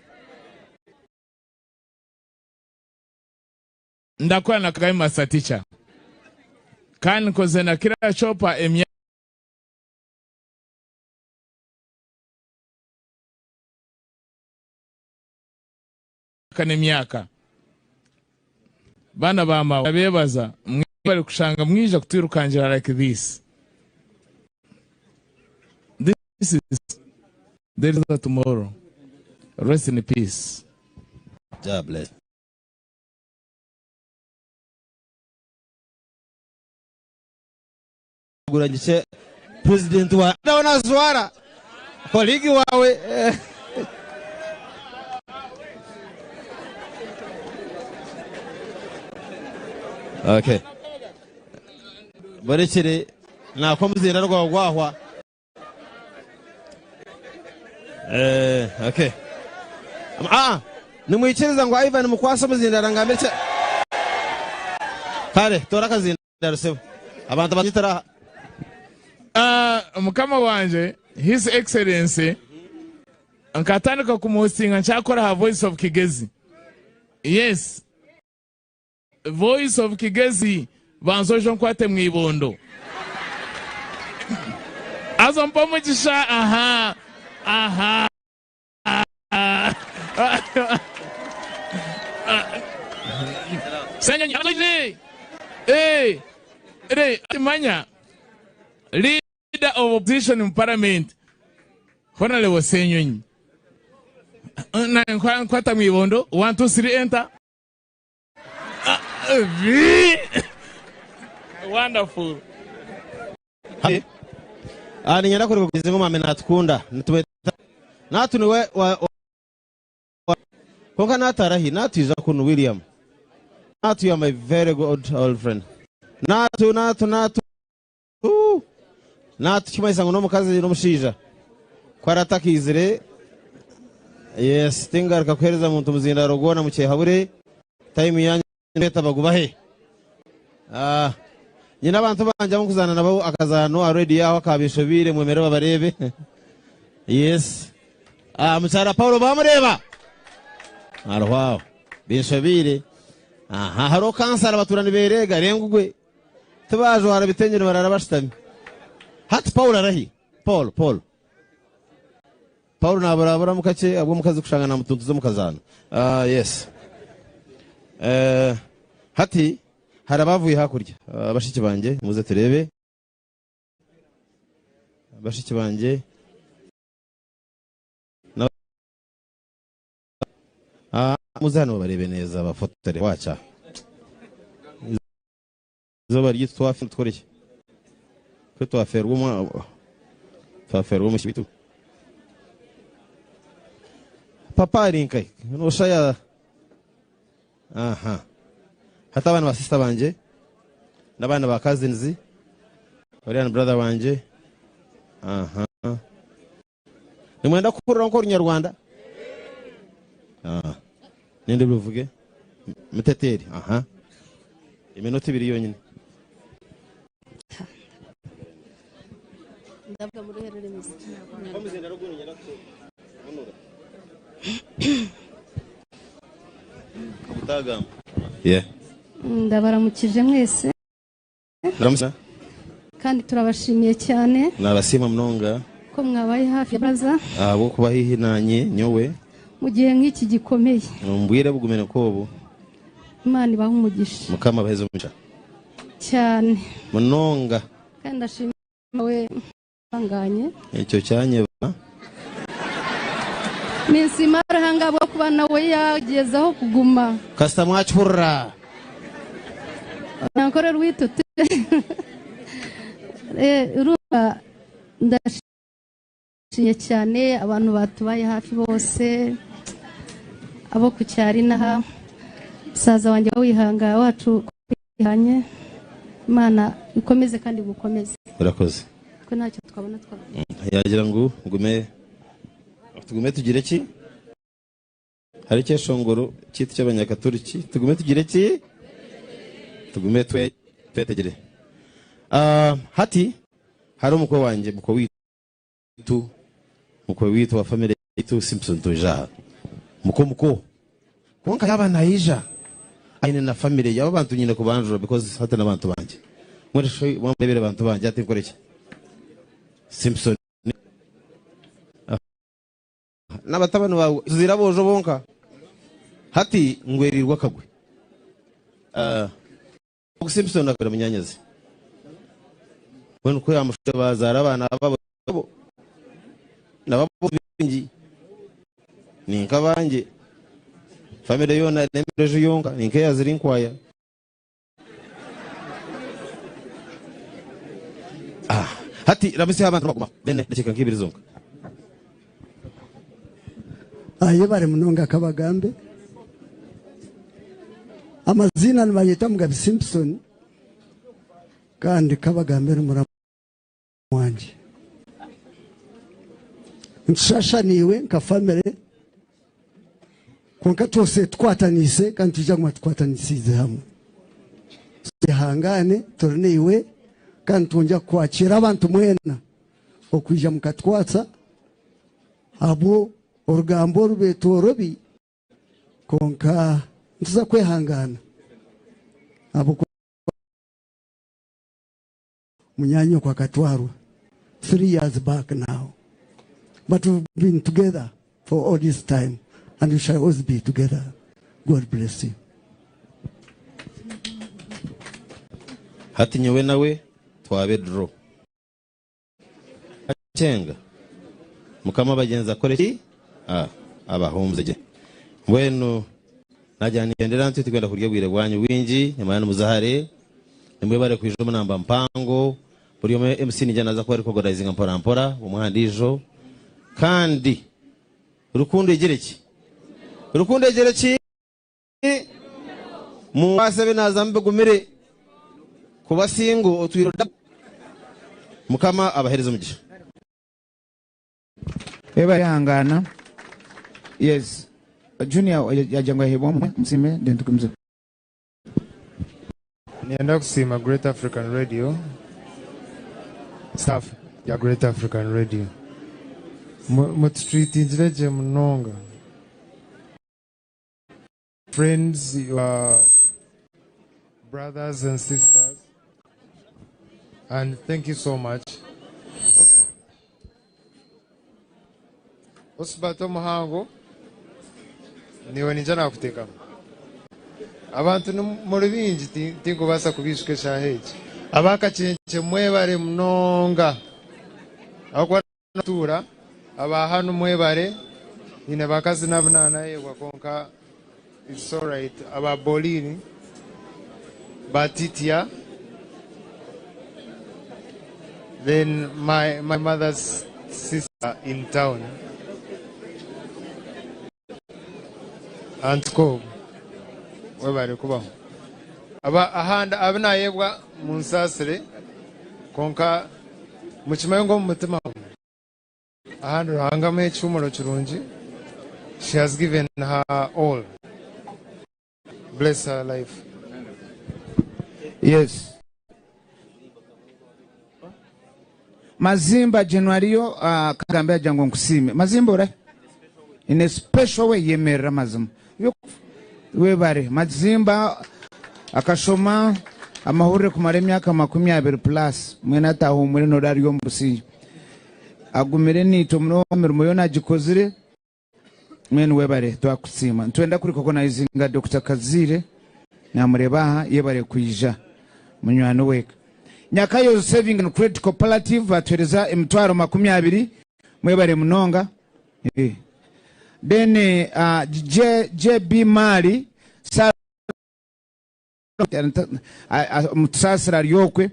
Ndakora na Kagame Master Teacher. Kandi nkoze na Kira Chopper emyaka n'emyaka. Baana ba maawe ndabeebaza mwebare kushanga mwija kutwirukangira like this. This is there is tomorrow. Rest in peace. God bless. Gurangise president wa ndabona zwara koligi wawe. Okay, barekere nako muzinda rwawe gwahwa. Okay, nimwikiriza ngu Ivan mukwase omuzindaro ngambire kye kare tora akazindaro sebo abantu batitara. Mukama wangye His Excellency nkatandika kumuhostinga nkyakora aha Voice of Kigezi. Yes, Voice of Kigezi banza oije onkwate mu ibondo. Haza ompe omugisha aha aha. Ssenyonyi oije. Eh, eh, manya leader of opposition mu parliament Honorable Ssenyonyi. Na nkwata mu ibondo 1 2 3 enter. V wonderful. Niinyenda kureeba ogu ngu maame naatukunda nitweta natu niwe wa, wa, kwonka natu arahi natu ija kunu William natu you are my very good old friend natu natu natu Ooh. Natu kimanyisa ngu n'omukazi n'omushaija ku aratakiizire yes tingaruka kuheereza muntu muzindaaro gwona mukyehabure time yanyu kweta bagubahe. Ah, nyine abantu bangye abu nkuzaana nabo akazaano aha radio aho akabishobiire mwemere babareebe. Yes. Ah, mukyara Paulo bamureeba hariho aho binshobiire. Aha hariho kansara batuura nibereega rengugwe. Tibajwara bitengye nibarara bashutami. Hati Paulo arahi? Paul, Paul. Paul naburaburamu kakye ahabw'omukazi kushanga namutuntuza omu kazaano. Ah, yes. Eh, hati hari abavuye hakurya. Ah, bashiki bangye muze turebe. Bashiki bangye. Na Ah, muze hano babarebe neza bafotore waca. Izooba ryaitu twafa nitukora ki? Twe twafeerwa omwa twafeerwa omushiki waitu. Papa ari nkahi? Noshusha ya aha. Hati abaana ba sister bangye n'abaana ba cousins oriya ni brother wangye aha. Nimwenda kuhurira nk'orunyarwanda? Ah. Ninde bivuge? Muteteri. Aha. Eminota ibiri yonyine. Ndavuga mu ruhe rurimi se? Utagamba. Yeah. Ndabaramukije mwese. Ndamusa. Kandi turabashimiye cyane. Nabasiima munonga. Ko mwabaye hafi ya Baraza. Ahabw'okuba haihi nanye nyowe. Mu gihe nk'iki gikomeye. Omu bwire bugumire nk'obu. Imana ibahe umugisha. Mukama abaheze omugisha. Cyane. Munonga. Kandi ndashima we wihanganye. Ekyo kyanyeba. Ninsiima Ruhanga ahabw'okuba nawe yagyezaho kuguma. Kasita mwakihurira. Nankore rwitu ti. Urumva ndashimye cyane abantu batubaye hafi bose abo ku cyaro inaha musaza wanjye wihanga wacu wihanye Imana ikomeze kandi igukomeze. Urakoze. Twe ntacyo twabona twabona. Yagira ngu ngume tugume tugire ki? Hari icyeshongoro cyitwa icy'abanyakaturiki tugume tugire ki? Tugume twe twetegere. Hati hari umukwe wanjye mukwe witu mukwe witu wa family. Beitu Simpson toija aha. Muko muko. Kwonka yaaba naija aine na family ye. Abo abantu nyine kubanjura because hati n'abantu bangye. Mbwenu shi wamureebire bantu bangye hati nkore ki? Simpson N'abatabani baawe tuzaire aboojo bonka. Hati ngwereirwe akagwe. Ogu Simpson akabera munyaanyazi. Mbwenu ku yaamushwire baazaara abaana babo nabo baingi. Ni nk'abangye. Famire yoona n'emiraju yonka ni nk'eya Zirinkwaya. Ah, hati ramutsya abantu baguma then dakiika nk'ibiri zonka. Ayebare munonga Kabagambe. Amaziina nibanyeta Mugabi Simpson kandi Kabagambe ni muramu wangye. Nitushashaniiwe nka family kwonka twose tukwataniise kandi nitwija kuguma tukwatanisiize hamwe. Twehangane turi naiwe kandi nitwongera kukwakira abantu mwena okwija mukatwatsa ahabwo orugambo oru betworobi kwonka nituza kwehangana ahabw'okuba Munyanyoko akatwarwa 3 years back now but we've been together for all this time and we shall always be together. God bless you. Hati nyowe nawe twabe draw. Kyenga. Mukama abagyenzi akore ki? Ah, abahumuze gye. Mbwenu nagira ningyendera ntyo tikwenda kurya obwire bwanyu bwingi, nimanya nimuza hare. Nimwebare kwija omu namba mpango. Buri omwe MC naija naza kuba arikuorganizinga mpora mpora omwe aha ndiijo. Kandi rukundo egire ki? Rukundo egire ki? Munkwase ebi naazamu bigumire kuba single otwire oda Mukama abahereze omugisha. Webare kwehangana. Yes. Junior yagira ngu yaheebwa omwe musiime then tugumize. Niinyenda kusiima Great African Radio, staff ya Great African Radio. Mututreatingire gye munonga. Friends, your brothers and sisters, and thank you so much. Osbert omuhango niiwe ninja nakuteekamu. Abantu muri baingi tinkubaasa kubiijuka eshaaha egi. Aba Kakyekye mwebare munonga ahabw'okuba Tuura aba hanu mwebare nyine bakazi nabu nanayebwa kwonka it's alright aba Bolini ba Titya then my my mother's sister in town Aunt Cobb webare kubaho aba ahandi abu nayebwa munsaasire kwonka Mukimanye ngu omu mutima ahandi Ruhanga amuhe ekihumuro kirungi she has given her all bless her life. Yes. Mazimba Januario uh, kagambe agira ngu nkusiime. Mazimba ora in a special way yemerera mazima. Webare Mazimba akashoma amahurire kumara emyaka 20 plus mwena atahumwire nori ari omu busingye. Agumire naitwe munonga emirimo yoona agikozire mwenu webare twakusiima. Nitwenda kurikokonaizinga Dokita Kaziire namureeba aha yebare kwija munywani weka. Nyakayozi Saving and Credit Cooperative batuhereza emitwaro 20 mwebare munonga. Eh. Then uh, J, JB Mali mutusaasira ari okwe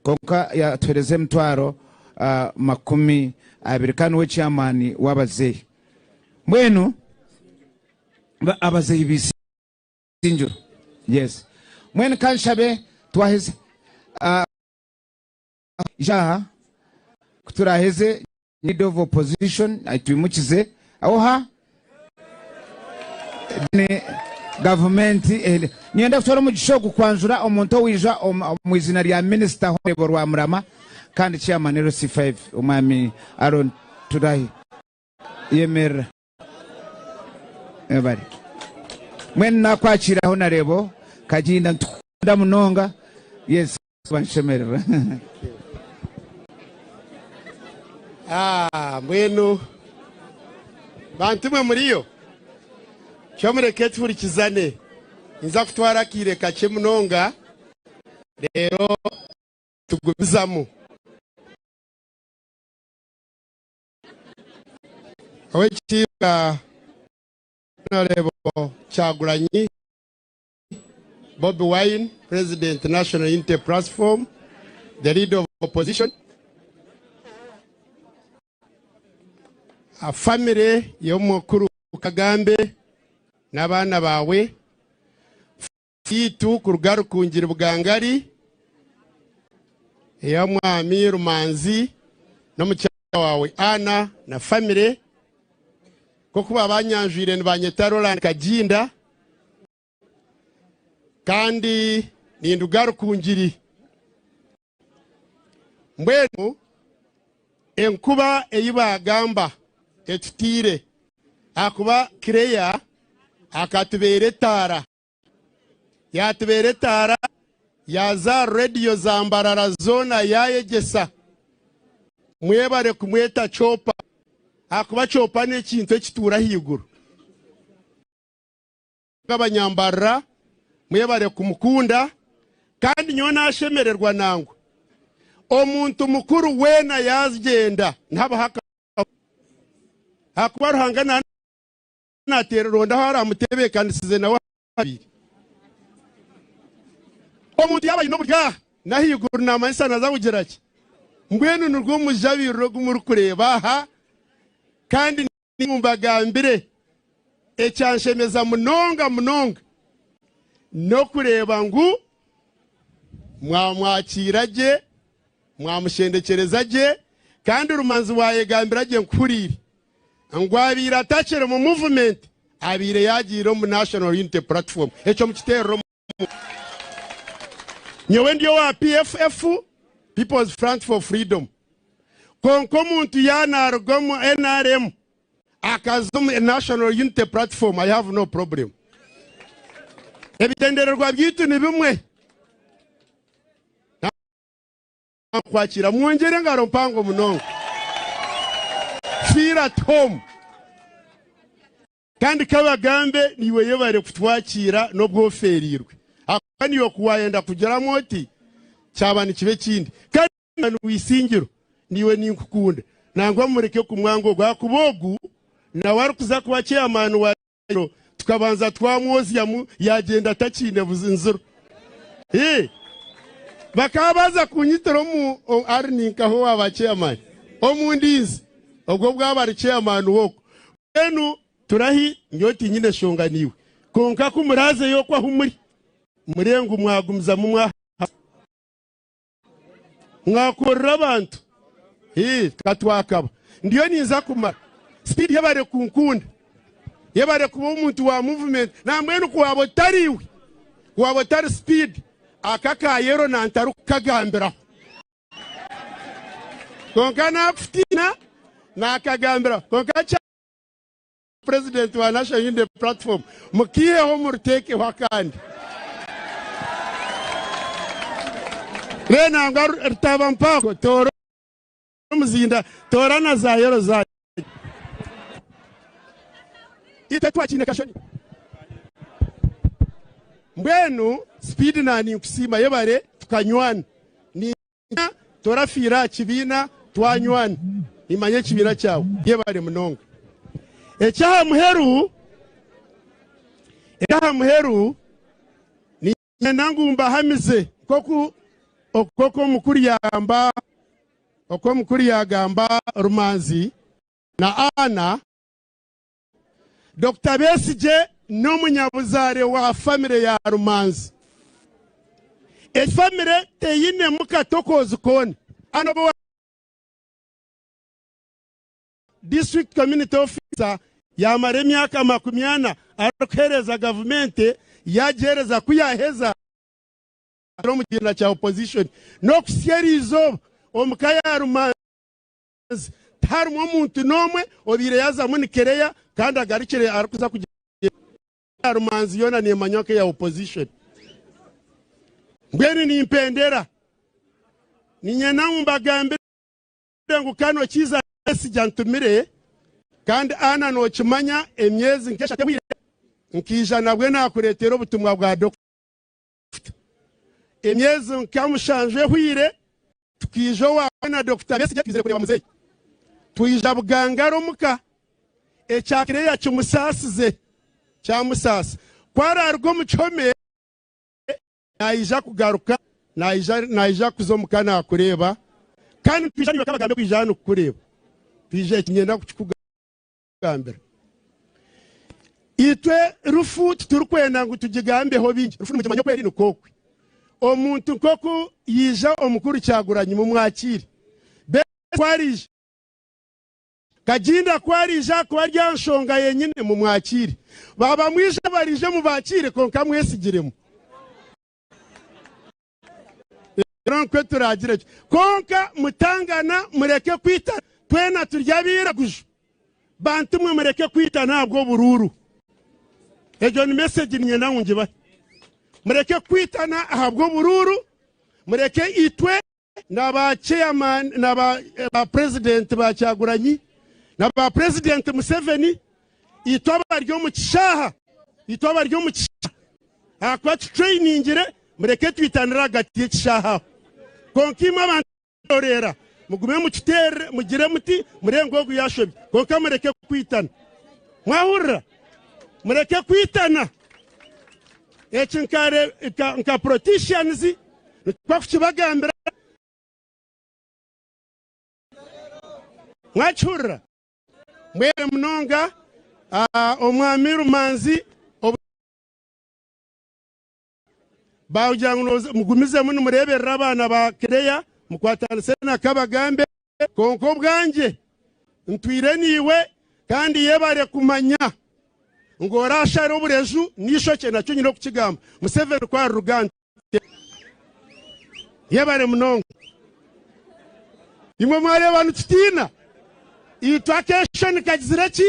konka yatuhereza emitwaro uh, 20 kandi niwe chairman w'abazeeyi mbwenu abazeeyi b'Isingiro yes mbwenu kanshabe twaheza uh, jaha kuturaheze Leader of opposition atwimukize oha Then gavumenti eh, ninyenda kutwara omugisha ogu kwanjura omuntu owaija omu izina rya minisita Honorable Rwamurama kandi chairman LC5 omwami Aaron Turahi. Yemerera. Webare. Mbwenu nakwakira Honarebo Kaginda nitukukunda munonga. Yes, banshemererwa. Ah, mbwenu bantu mwe muriyo kyo mureke tuhurikizane ninza kutwara akaire kakye munonga reero tugumizamu. Owekitiibwa Honourable Kyagulanyi Bobi Wine, President National Unity Platform, the leader of opposition, a family y'omukuru Kagambe n'abaana baawe, Yaitu kuruga Rukungiri Bugangari ey'omwami Rumanzi n'omukyara waawe Anna na famire. Nk'oku babanyanjwire nibanyeta Roland Kaginda kandi ninduga Rukungiri. Mbwenu enkuba ei baagamba etutiire ahakuba Claire akatubeera etaara. Yaatubeera etaara, yaaza aha rediyo za Mbarara zoona yaayegyesa. Mwebare kumweta Chopper ahakuba Chopper n'ekintu ekituura ahaiguru. Abanyambarara mwebare kumukunda kandi nyowe nashemererwa nangwa omuntu mukuru weena yagyenda nihabaho akavuyo ahakuba Ruhanga naba nateronda ahu aramutebekanisize nawe ahabaire. Omuntu yaaba aine oburyo aha n'ahaiguru namanyisa naza kugira ki? Mbwenu nirwo mujabiriro ogu murikureeba aha kandi Mbagambire, ekyanshemeza munonga munonga n'okureeba ngu mwamwakiira gye, mwamushendekyereza gye, kandi Rumanzi waayegambira gye nkuhuriire ngu abaire atakiri mu muvumenti, abaire yaagiire omu National Unity Platform. Ekyo mukiteerere omu. Nyowe ndi owa PFF, People's Front for Freedom. Kwonka omuntu yaaba naaruga omu nrm akaza omu National Unity Platform, I have no problem. Ebigyendererwa byaitu ni bimwe. Kwakira mwongyere engaro mpango munonga. Feel at home. Kandi kabagambe niiwe yebare kutwakiira n'obu ofeereirwe, ahakuba niiwe ku waayenda kugiramu oti, kyaba nikiba ekindi. Kandi munywani w'eisingiro, niiwe ninkukunda. Nangwa mureke kumwanga ogu, ahakuba ogu nawe arikuza kuba chairman wa Iro, tukabanza twamwozyamu yaagyenda atakiine nziro. Hii! Bakaba baaza kunyitira omu ari ninkaho owaaba chairman omu ndinzi, ogwo obwaba ari chairman w'okwo. Mbwenu turahi? Nyowe tinyine nshonga naiwe. Kwonka ku muraazeyo okwo ahu muri, murebe ngu mwagumizamu mwaha. Mwakurira abantu. Hii, ka twakaba. Ndiyo ninza kumara. Speed yebare kunkunda. Yebare kuba omuntu wa movement. Nambwenu ku waaba otari iwe, ku waaba otari Speed, aka ka yellow nantarikukagambiraho. Kwonka nakutiina nakagambiraho. Kwonka kya President wa National Unity Platform mukiiheho muruteekeho akandi. Reero nangwa rutaba mpaho toora omuzinda toora na za yero zanyu. Itwe twakiine kashoni. Mbwenu Speed na ninkusiima yebare tukanywana. Torafiire aha kibiina twanywana. Nimanya ekibiina kyawe. Yebare munonga. Eky'aha muheru, eky'aha muheru, niinyenda ngu mbahamize nk'oku nk'oku omukuru yaagamba, oku omukuru yaagamba Rumanzi na Anna, Dokita Besigye n'omunyabuzaare wa famire ya Rumanzi. Egi famire teyinemu katokoozi koona. Hano District Community Officer yamara emyaka 40 arikuheereza gavumenti yagiheereza ku yaheza omu kibiina kya opposition n'okuhitsya eriizooba omuka ya Rumanzi. Tiharimu omuntu n'omwe obaire yazamu ni Kereya kandi agarukire arikuza kugira Rumanzi yoona nemanywa nk'eya opposition. Mbwenu nimpendera niinyenda ngu mbagambire ngu Kano Kiiza Besigye antumire kandi Anna nokimanya emyezi nk'eshatu ehweire nkaija nabwe nakureetera obutumwa bwa Dokita. Emyezi nka mushanju ehweire tukaija owaawe na Dokita Besigye twizire kureeba muzeeyi. Twija Bugangara omuka ekya Kireya kimusaasize kyamusaasa. Ku araaruga omu kihome Naija kugaruka, naija, naija kuza omuka naakureeba, kandi nitwija naiwe kabagambe kwija hanu kukureeba. Twija, eki niinyenda kukikugambira. Itwe rufu titurikwenda ngu tugigambeho bingi. Rufu nimugimanya oku eri nikwo okwe. Omuntu nk'oku yaija omukuru Kyagulanyi mumwakiire. Besigye ku ariija. Kaginda ku ariija kuba ari aha nshonga yenyine, mumwakiire. Baaba mwija bariije mubakiire kwonka mwesigiremu. Reero nikwo turaagire gye. Kwonka mutangana mureke kwitana. Twena turi abairaguju. Bantu mwe mureke kwitana ahabw'oburuuru. Egyo ni mesegi niinyenda ngu ngibahe. Mureke kwitana ahabw'oburuuru, mureke itwe. Na ba chairman na ba, ba president ba Kyagulanyi na ba president Museveni itwe abari omu kishaaha itwe abari omu kishaaha ahakuba tutrainingire mureke twitanire ahagati y'ekishaaha aho kwonka imwe abantu oreera mugume mukiterere mugire muti murebe ngu ogu yashobya kwonka mureke kwitana mwahurira mureke kwitana eki nka, nka politicians Nitwa kukibagambira. Mwakihurira? Mwebare munonga Omwami Rumanzi obu baagira ngu mugumizemu nimureeberera abaana ba Kereya mukwatanise na Kabagambe kwonka obwangye ntwire naiwe kandi yebare kumanya ngu oraashare obureju n'eishokye nakyo nyine okukigamba Museveni ku ariruga Yebare munonga. Imwe mwareeba nitutiina? Itwe akesho nikagizire ki?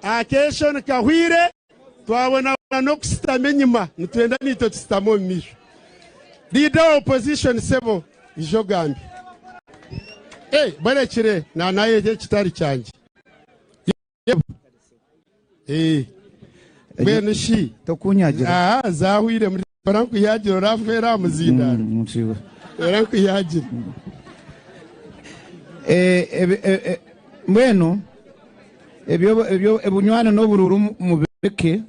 Akesho nikahwire, twabonabona n'okusitama enyima, nitwenda naitwe tusitame omu maisho. Leader wa opposition sebo, ija ogambe. Hey, barekire nanaye ekitari kyangye. Eh, mbwenu shi tokunyagira aha zahwire muri ora nkuyagira orafera aha muzindaaro mm, ora nkuyagira eh, eh, eh, mbwenu ebyo ebyo ebunywani n'obururu mubireke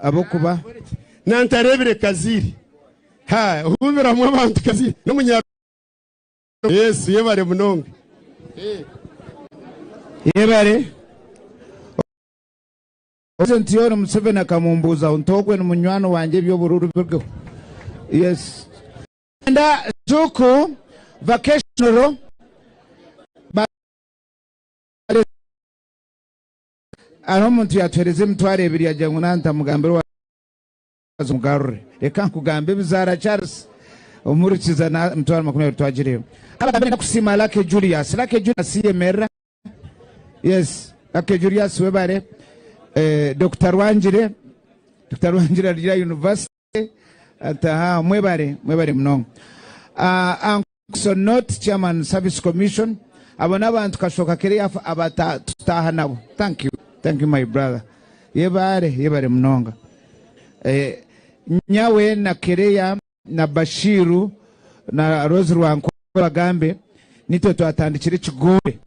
abokuba nantarebire kaziri ha hubiramu abantu kaziri n'omunya Yesu yebare munonga. Yebare. President Yoweri Museveni akamumbuuzaho nti ogwe ni munywani wangye eby'obururu birugeho. Yes. Nda Zuku Vocational ba hariho omuntu yatuhereza emitwaro ebiri yagira ngu nantamugambira Mugarure. Reka nkugambe ebizaara Charles omuhurikiza na emitwaro 20 twagireeba. Abagambe nenda kusiima Lucky Julius. Lucky Julius yemerera. Yes, Lucky Julius webare. Eh, Dr. Rwangire. Dr. Rwangire ari university. Ati aha mwebare, mwebare munonga. Uh, Uncle Not Chairman Service Commission. Abo n'abantu kashoka kere yafa abata tutaha nabo. Thank you. Thank you my brother. Yebare, yebare munonga. Eh, nyawe na Kereya na Bashiru na Rose Rwankore bagambe nitwe twatandikire ekigombe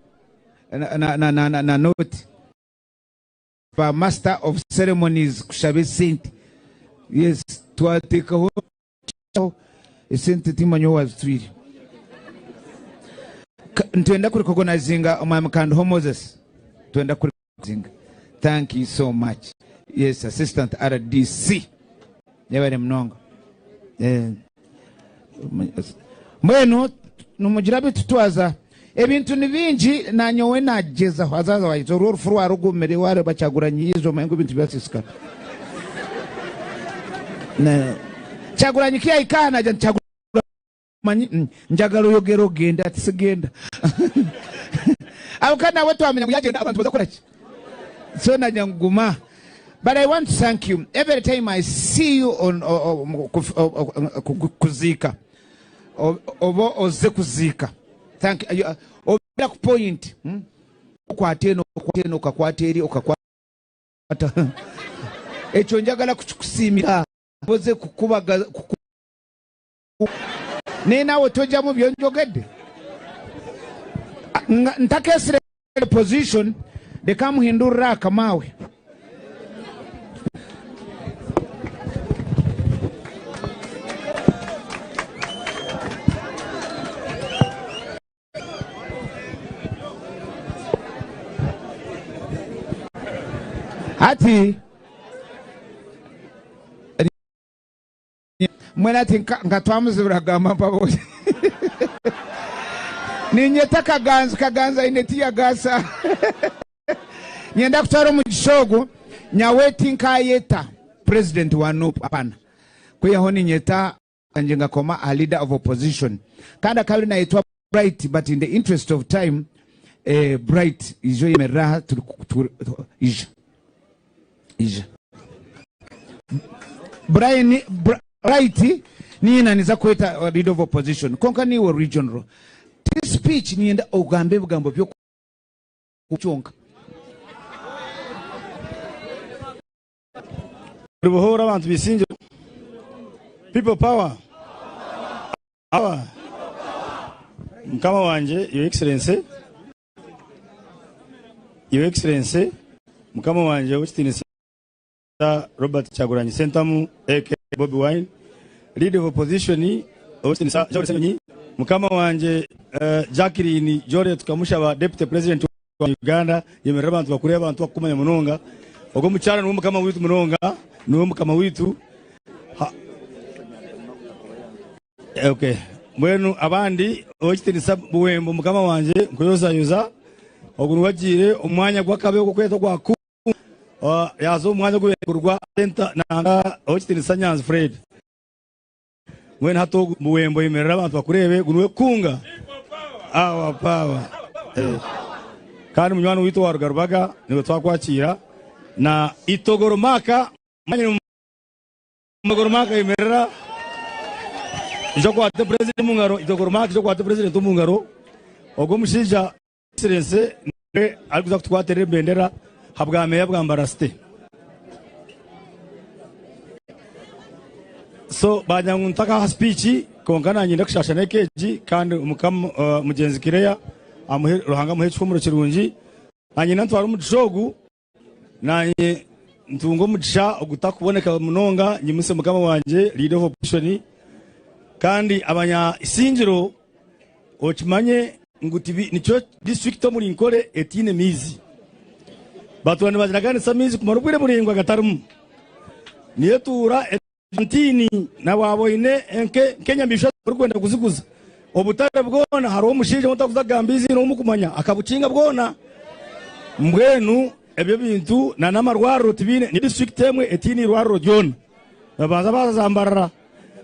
na, na, na, na, na, na noti ba master of ceremonies kushaba esente yes twatekaho esente timanya owazitwire nitwenda kurecognizinga omwami Kandiho Moses twenda kurecognizinga thank you so much yes assistant RDC yebare munonga eh, mbwenu nimugira bitutwaza ebintu ni bingi nanyowe nagyezaho hazaza wayiza orwo orufu rwarugumire wareba Kyagulanyi yiija omanye ngu ebintu byasiisikara Kyagulanyi kiyahika aha nagira nti Kyagulanyi njagala oyogere ogende ati sigenda. Ahabw'okuba nawe twamanya ngu yagyenda abantu baza kukora ki? So nagira ngu guma. But I want to thank you. Every time I see you on kuziika oba oze kuziika. Thank you. Obeera ku point. Hmm? Okwata eno, okwata eno, okakwata eri, okakwata. Ekyo njagala kukikusiimira. Oze kukubaga kuku naye naawe tojjamu byonjogedde ntakesire position leka muhindurire akamaawe. Hati Mbwenu ati nka twamuzibira gamba mpaboze. Ninyeta Kaganzi, Kaganzi aine tiyagasa. Nyenda kutwara omugisha ogu nyawe tinkayeta president wa NUP apana. Kwihaho ninyeta nje ngakoma aha leader of opposition. Kandi akaba nayetwa Bright but in the interest of time eh, Bright ijo yemerera aha turi ija. Ija. Brian Bright niye naniza kweta uh, leader of opposition konka niwe regional. This speech niyenda ogambe ebigambo byo kyonka. Buri buhooro abantu bisingire. People power. Power. Mukama wangye your excellency. Your Excellency, Mukama wangye ow'ekitiinisa Robert Kyagulanyi Ssentamu aka Bobi Wine, Leader of Opposition ow'ekitiinisa Joel Ssenyonyi, Mukama wangye Jacqueline Jolet Kamushaba Deputy President wa Uganda, yemerera abantu bakureebe abantu bakukumanya munonga. Ogwo omukyara niwe mukama waitu munonga, niwe mukama waitu. Okay. Mbwenu abandi ow'ekitiinisa Buwembo mukama wangye nkuyozayoza ogu niwe agiire omu mwanya gw'akabi ogw'okweta ogwa ku yaaza omu mwanya ogurwa nanga ow'ekitiinisa Nyanzi Fred. Mbwenu hati ogu Buwembo yemerera abantu bakureebe ogu niwe kunga awa pawa. Eh. Kandi munywani waitu owaruga Rubaga niwe twakwakiira na Itogoro Mark manyire Itogoro Mark ayemerera ija okwate president omu ngaro Itogoro Mark ija okwate president omu ngaro ogwo omushaija Excellency niwe arikuza kutukwatirira ebendera habwa meeya bwa Mbarara City. So baagira ngu ntakaha speech kwonka nanye ndakushasha n'eka egi kandi omukama mugyenzi Kireya amuhe Ruhanga amuhe ekihumuro kirungi nanye nantwara omugisha ogu Naanye ntunga omugisha ogutakuboneka munonga nyimuse mukama wangye Leader of Opposition kandi abanya Isingiro okimanye ngu nikyo district omuri Nkore etaine maizi. Batuura nibagiraganisa amaizi kumara obwire buraingwa gatarimu. Niyo etuura Kantini na waaba oine nk'enyamaishwa orikwenda kuziguza, obutare bwona hariho omushaija ou ntarikuza kugamba eiziina ou murikumanya akabukinga bwona. Mbwenu ebyo bintu n'amarwariro tibiine, ni disiturikiti emwe etaine eirwariro ryona. Nibabanza baaza Mbarara.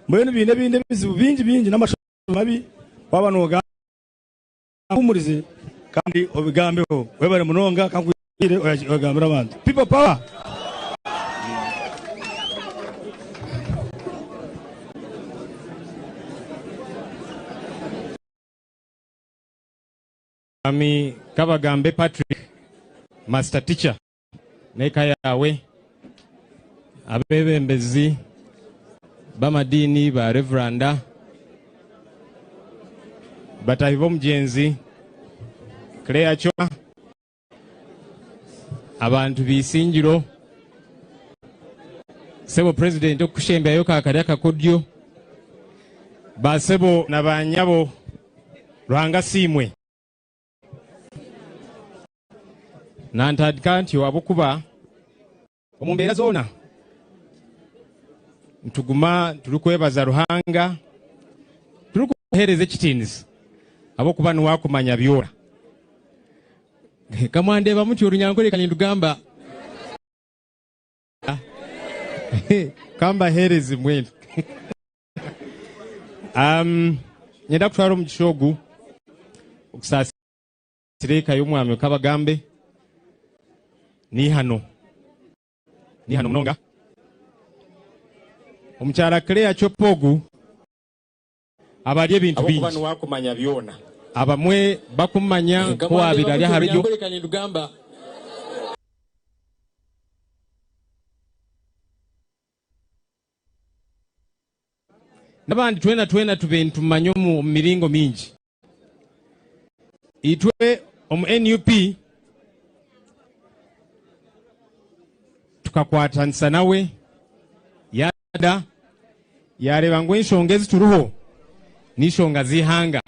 Mbwenu biine ebindi ebizibu bingi bingi n'amashomero mabi waaba noogamba Huumurize kandi obigambeho. Webare munonga ka nkwire oyagambire abantu. People power! Mwami Kabagambe Patrick, Master Teacher n'eka yaawe, abeebembezi b'amadiini ba Reveranda, bataahi b'omugyenzi Clare Chwa, abantu b'Isingiro, Sebo President okukushembyayo ka kari akakodyo, ba sebo na ba nyabo, Ruhanga asiimwe. Nantandika ntyo ahabw'okuba omu mbeera zoona nituguma turikwebaza Ruhanga, turikumuheereza ekitiinisa ahabw'okuba niwe akumanya byona. Ka mwandeeba mutyo Orunyankore ka nindugamba. Ka mbaheereze mbwenu. Niinyenda kutwara omugisha ogu okusaasira. Tusasire eka y'omwami Kabagambe n'eihano n'eihano munonga. Omukyara Clare Chopa ogu aba ari ebintu Ahabw'okuba bingi. niwe akumanya byona. Abamwe bakumumanya Nka nk'owaabaire mwandeeba ari aha mutyo radio. munyankore nindugamba. N'abandi twena twena tube nitumumanya omu miringo mingi. Itwe omu NUP tukakwatanisa nawe yada yareeba ngu enshonga ezi turiho n'enshonga z'eihanga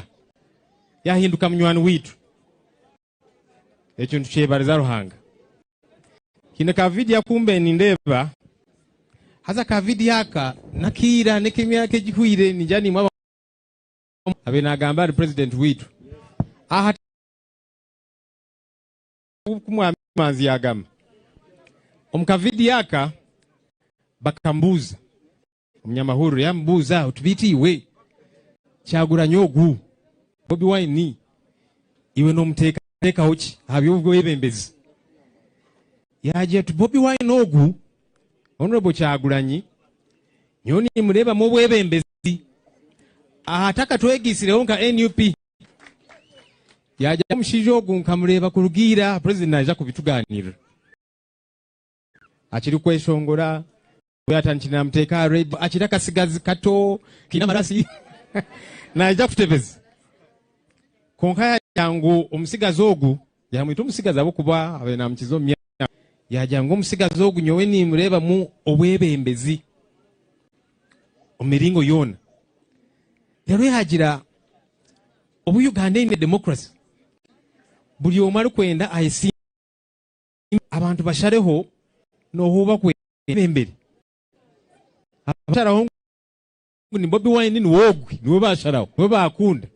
yahinduka munywani waitu. Ekyo nitukyebariza Ruhanga. Haine ka vidiyo aku mbaire nindeeba, haza ka vidiyo aka n'akaira n'ek'emyaka egihweire ningira niimwe abaire nagamba ahari purezidenti waitu aha ku Mwami Manzi yagamba. Omu ka vidiyo aka bakamubuuza, omunyamahurire yamubuuza oti beitu iwe Kyagulanyi ogu, Bobi Wine, iwe nomuteekateekaho ki aha by'obwebembezi? Yagira ati Bobi Wine ogu, Honourable Kyagulanyi, nyowe nimureebamu obwebembezi. Aha atakatwegaisireho nka NUP, yaagira ngu omushaija ogu nkamureeba kuruga ira, Purezidenti naija kubitugaaniirira. Akirikweshongora, yatandikire namuteeka aha radio, akiri akasigazi kato, kaine amarasi, naija kutebeza. Kwonka yaagira ngu omutsigazi ogu, yaamweta omutsigazi ahabw'okuba abaire naamukiza omu myaka, yaagira ngu omutsigazi ogu nyowe nimureebamu obwebembezi omu miringo yoona. Reero yaagira obu Uganda eine democracy, buri omwe arikwenda ayesimbe abantu bashareho n'ohu bakwebembere. Abasharaho ngu ni Bobi Wine niwe ogwe, niwe basharaho, niwe bakunda.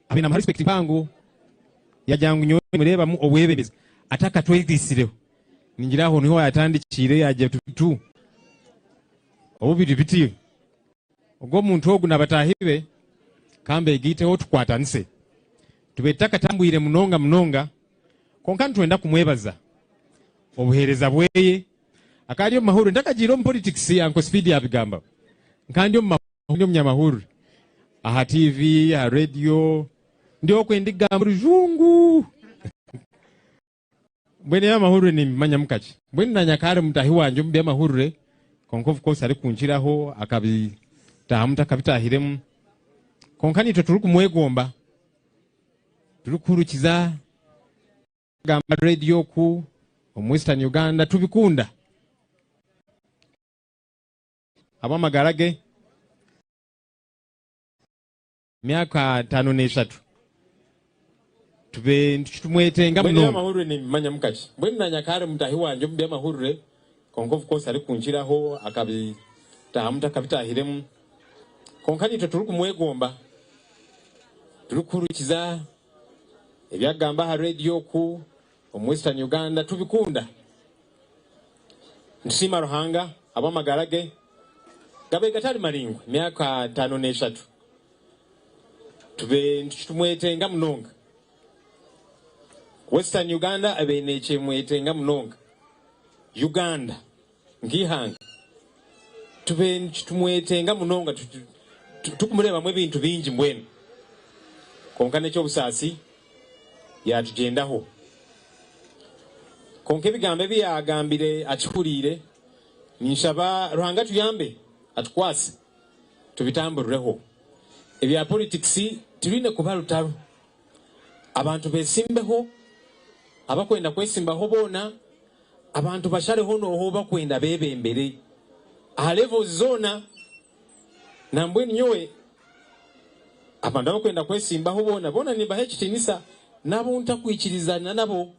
Abaire namuha respect mpango, yagira ngu nyowe nimureebamu obwebembezi atakatwegaitsireho. Ningira aho niho yatandikiire yagira ati tu obu biri biti, ogwo omuntu ogu na bataahi be ka mbegaiteho tukwatanise. Tube tutakatambwire munonga munonga, kwonka nitwenda kumwebaza obuheereza bweye. Akaba ari omu mahurire, ntakagiire omu politics, Uncle Speed yabigamba, nkaba ndi omu ndi omunyamahurire aha TV, aha radio, ndi okwe ndigamba orujungu. Mbwenu eby'amahurire nimbimanyamu kakye. Mbwenu naanye akaba ari mutaahi wangye omu by'amahurire, kwonka of course arikunkiraho akabitaahamu ntakabitaahiremu. Kwonka naitwe turikumwegomba, turikuhurikiza gamba radio oku omu Western Uganda tubikunda. Habw'amagara ge myaka 53 tube nitumwetenga Mbwenu munonga. eby'amahurire nimbimanyamu kakye. Mbwenu naanye akaba ari mutaahi wangye omu by'amahurire, kwonka of course arikunkiraho akabitaahamu ntakabitaahiremu. Kwonka naitwe turikumwegomba, turikuhurikiza ebi arikugamba aha radio oku omu Western Uganda tubikunda. Nitusiima Ruhanga ahabw'amagara ge gabaire gatari maraingwa, emyaka 53. Tube nitumwetenga munonga. Western Uganda ebaire nekyemwetenga munonga. Uganda nk'eihanga tube nitumwetenga munonga tukumureebamu ebintu bingi mbwenu. Kwonka n'eky'obusaasi yaatugyendaho. Kwonka ebigambo ebi yaagambire akihuriire, ninshaba Ruhanga atuyambe atukwatse tubitamburireho. Ebya politikisi tibine kuba rutaro. Abantu besimbeho, abakwenda kwesimbaho boona, abantu bashareho n'oha ou bakwenda bebembere aha levels zoona. Nambwenu nyowe abantu abakwenda kwesimbaho boona boona nimbaha ekitinisa n'abu ntakwikirizana nabo.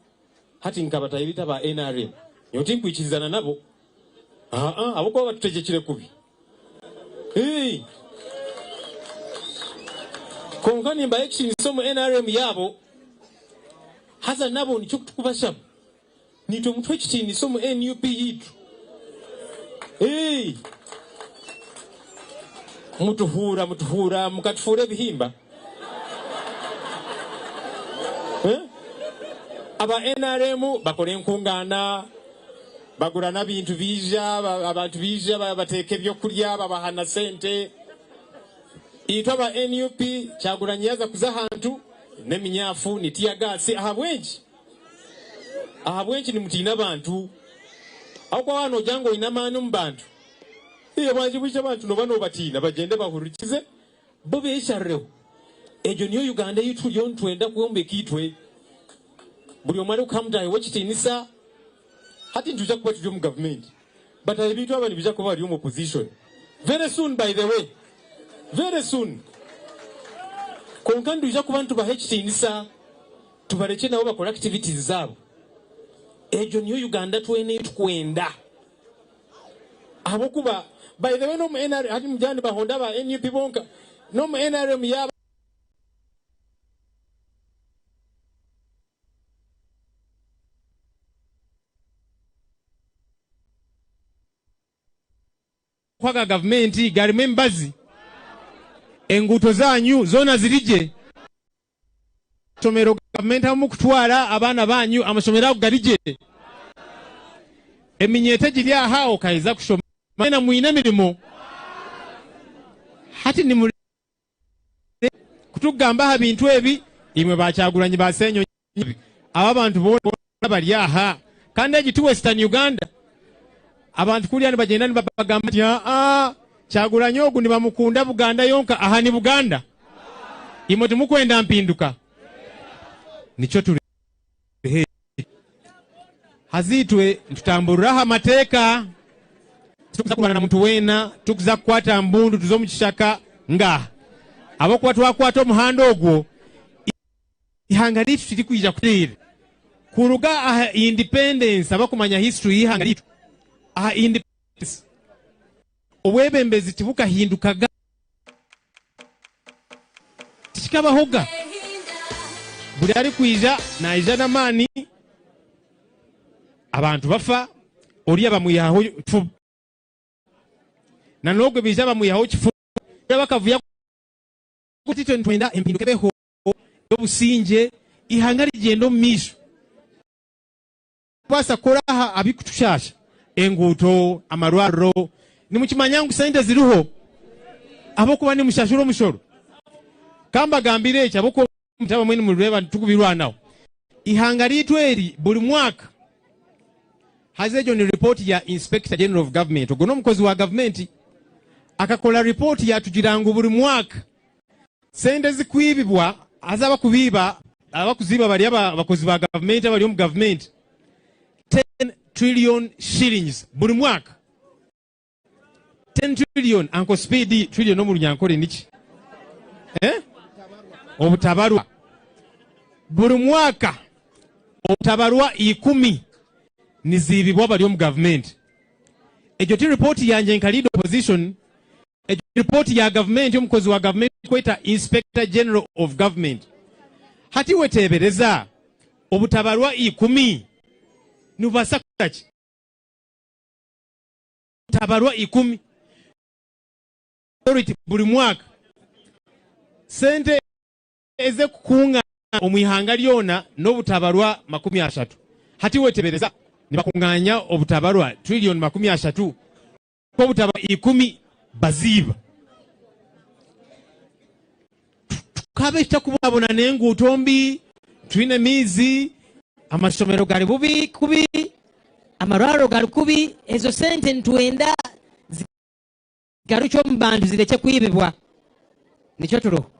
Hati nka bataahi baitu aba nrm nyowe tinkwikirizana nabo aa ahabw'okuba batutegyekire kubi. Hii! Kwonka nimbaha ekitinisa omu nrm yaabo haza nabo nikyo tukubashaba naitwe mutuhe ekitiinisa omu nup yaitu. Hii! Mutuhuura mutuhuura mukatufuura ebihimba. Aba NRM bakora enkungaana, bagura n'abintu biija, abantu biija bateeka ebyokurya babaha na sente. Itwe aba NUP, Kyagulanyi yaaza kuza ahantu n'eminyaafu ni tear gas. Ahabw'enki? Ahabw'enki nimutiina abantu? Ahabw'okuba waaba noogira ngu oine amaani omu bantu, bwangye bwija abantu nooba noobatiina bagyende bahurikize bo beesharireho. Egyo niyo Uganda ei turiyo nitwenda kwombeka itwe. Buri omwe arikuha mutaahi we ekitiinisa. Hati nitwija kuba turi omu gavumenti. Bataahi baitu aba nibaija kuba bari omu opposition very soon by the way. Very soon. Kwonka nitwija kuba nitubaha ekitiinisa tubarekye nabo bakore activities zaabo. Egyo niyo Uganda twena ei tukwenda. Ahabw'okuba by the way n'omu NRM hati nimugira nibahonda aba NUP bonka, n'omu NRM yaaba. Aga gavumenti garimu emibazi, enguuto zanyu zoona ziri gye. Amashomero gavumenti ahu mukutwara abaana banyu amashomero ago gari gye. Eminyeeto egiri aha okaheza kushoma mwena mwine emirimo. Hati nimure kutukugamba aha bintu ebi imwe ba Kyagulanyi ba Ssenyonyi aba abantu boona bari aha kandi egi ti Western Uganda. Abantu kuriya nibagyenda nibabagamba nti aa Kyagulanyi ogu nibamukunda Buganda yonka aha ni Buganda. Imwe timukwenda mpinduka nikyo turi Haza itwe nitutamburira aha mateeka. Titukuza kurwana na muntu weena, titukuza kukwata mbundu tuze omu kishaka, ngaaha. Ahabw'okuba twakwata omuhanda ogwo, eihanga ryaitu tirikwija kutereera. Kuruga aha independence, abakumanya history y'eihanga ryaitu, aha independence, obwebembezi tibukahindukaga. Tikikabahoga. Buri arikwija naija n'amaani, abantu bafa, oriya bamwihaho kifuba. Na n'ogwo baija bamwihaho kifuba. Bakavuya kuti itwe nitwenda empinduka ebeho y'obusingye, eihanga rigyende omu maisho. Kubaasa kukora aha bikutushaasha, enguuto, amarwariro, nimukimanya ngu sente ziriho ahabw'okuba nimushashura omushoro. Ka mbagambire eki ahabw'okuba abamwe nimureeba tukubirwanaho. Eihanga ryaitu eri buri mwaka, haza egyo ni ripooti ya Inspector General of Government, ogwo n'omukozi wa gavumenti, akakora ripooti yaatugira ngu buri mwaka Sente ezikwibibwa haza abakubiiba abakuziiba bari abakozi ba gavumenti abari omu gavumenti 10 trillion shillings buri mwaka 10 trillion Uncle Speed trillion omu runyankore niki eh? Obutabarwa buri mwaka obutabarwa ikumi niziibibwa abari omu gavumenti egyo ti ripooti yangye nka leader opposition Egyo ripooti ya gavumenti omukozi wa gavumenti kweta Inspector General of Government. Hati iwe teebereza, obutabarwa ikumi nibubaasa kukora ki? Obutabarwa ikumi buri mwaka sente ez'ekukungaana omu ihanga ryona n'obutabarwa 30. Hati iwe teebereza, nibakungaanya obutabarwa trillion 30 Obutaba ikumi baziiba. Tukabe tutakubonabona n'enguuto mbi, twine maizi, amashomero gari bubi kubi, amarwariro gari kubi, ezo sente nitwenda zigarukye omu bantu zirekye kwibibwa. Nikyo turiho.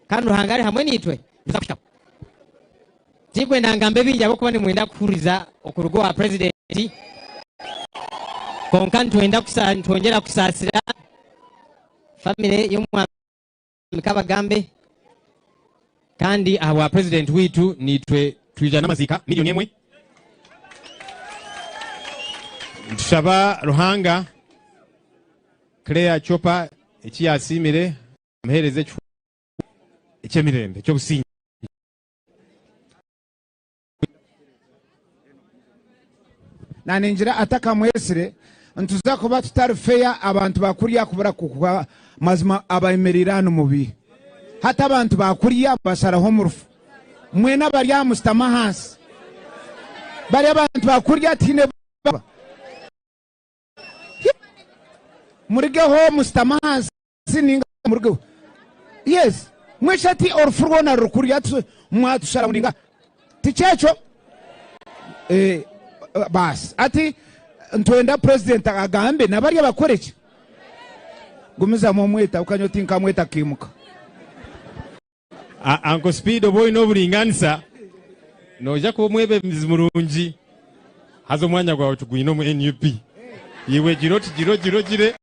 Kandi Ruhanga ari hamwe naitwe, nituza kuhikaho. Tinkwenda ngambe bingi ahabw'okuba nimwenda kuhuriza okuruga owa purezidenti, kwonka nitwenda nitwongyera kusaasira famire y'omwami Kabagambe. Kandi ahabwa purezidenti waitu naitwe twija n'amaziika miriyoni emwe. Nitushaba Ruhanga Clare Chopper eki yaasiimire amuheereze ekihuuro eky'emirembe eky'obusingye. Naningira atakamwesire nituza kuba tutari fair abantu bakurya kubura kukuha mazima abemereire hanu mubi hati abantu bakurya basharaho omurufu mwena abari aha musitame ahansi. Bari abantu bakurya tihaine baba. Murigeho musitame ahansi ninga murugeho. Yes. Mwesha ati orufu rwona ruri kurya mwatushara muringa. Tikyekyo? Eh, baasi. Ati ntwenda president agambe nabarya bakoreki? Gumizamu omweta okanya oti nkamweta akaimuka. Uncle Speed oba oine oburinganisa noija kuba omwebembezi murungi haza omwanya gwawe tugwine omu NUP. Iwe gira oti gira ogire ogire.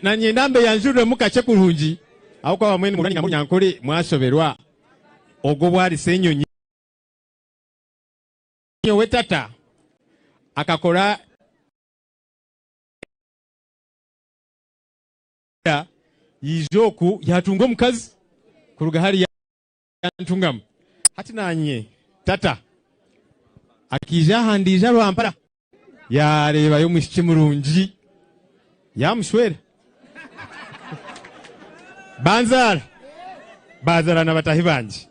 Nanye ndambe yanjuriremu kakye kurungi ahabw'okuba bamwe nimurwanira Munyankore mwashoberwa ogwo obu ari Ssenyonyi. Nyowe tata akakora yaija oku yatunga omukazi kuruga hariya Ntungamo. Hati nanye tata akaija aha ndiija Rwampara yareebayo omwishiki murungi yamushwera. Banzaara bazaara na batahi bangye.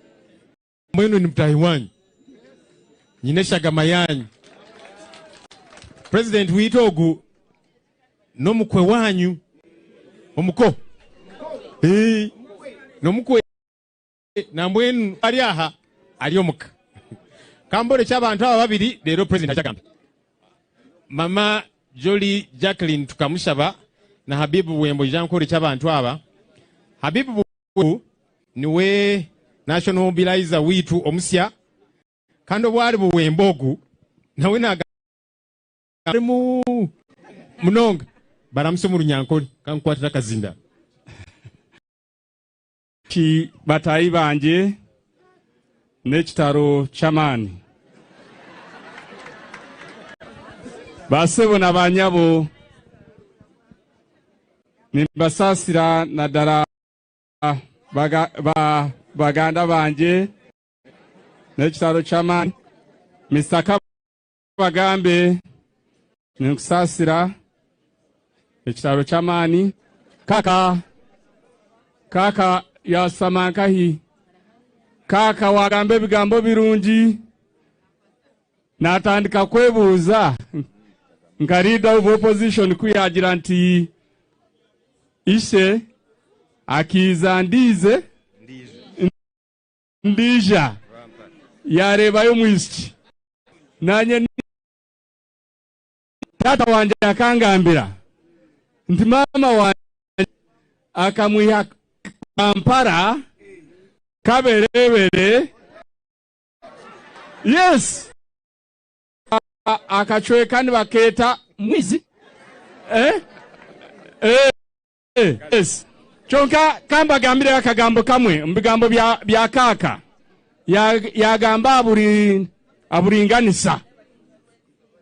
Mbwenu ndi mutaahi waanyu, nyine eshagama yaanyu. Purezidenti waitu ogu n'omukwe waanyu. Omuko? Ee, n'omukwe. Nambwenu ari aha, ari omuka. Ka mborekye abantu aba babiri reero purezidenti aije agambe. Mama Jolly Jacqueline Tukamushaba na Habib Buwembo ija nkworekye abantu aba. Habib Ogu niwe National Mobilizer waitu omusya kandi obu ari Buwembe ogu nawe nagamba arimu munonga baramutsya omu Runyankore kankukwatire akazinda. Ki bataahi bangye n'ekitaro ky'amaani. Baasebo na baanyabo, nimbasaasira nadara Baganda bangye n'ekitaro ky'amaani. Mister Kabagambe ninkusaasira ekitaro ky'amaani. Kaka, kaka yashutama nkahi? Kaka wagamba ebigambo birungi. Natandika kwebuuza nka leader of opposition ku yaagira nti Ishe akaiza ndiize ndiija yaareebayo omwishiki. Naanye taata wangye akangambira nti maama wangye akamwiha Kampala kabereebere. Yes! Akacweka nibakeeta mwizi. Eh? Eh, yes. Kyonka kambagambireho akagambo kamwe omu bigambo bya, bya kaaka. Yagamba ya aburi aburinganisa.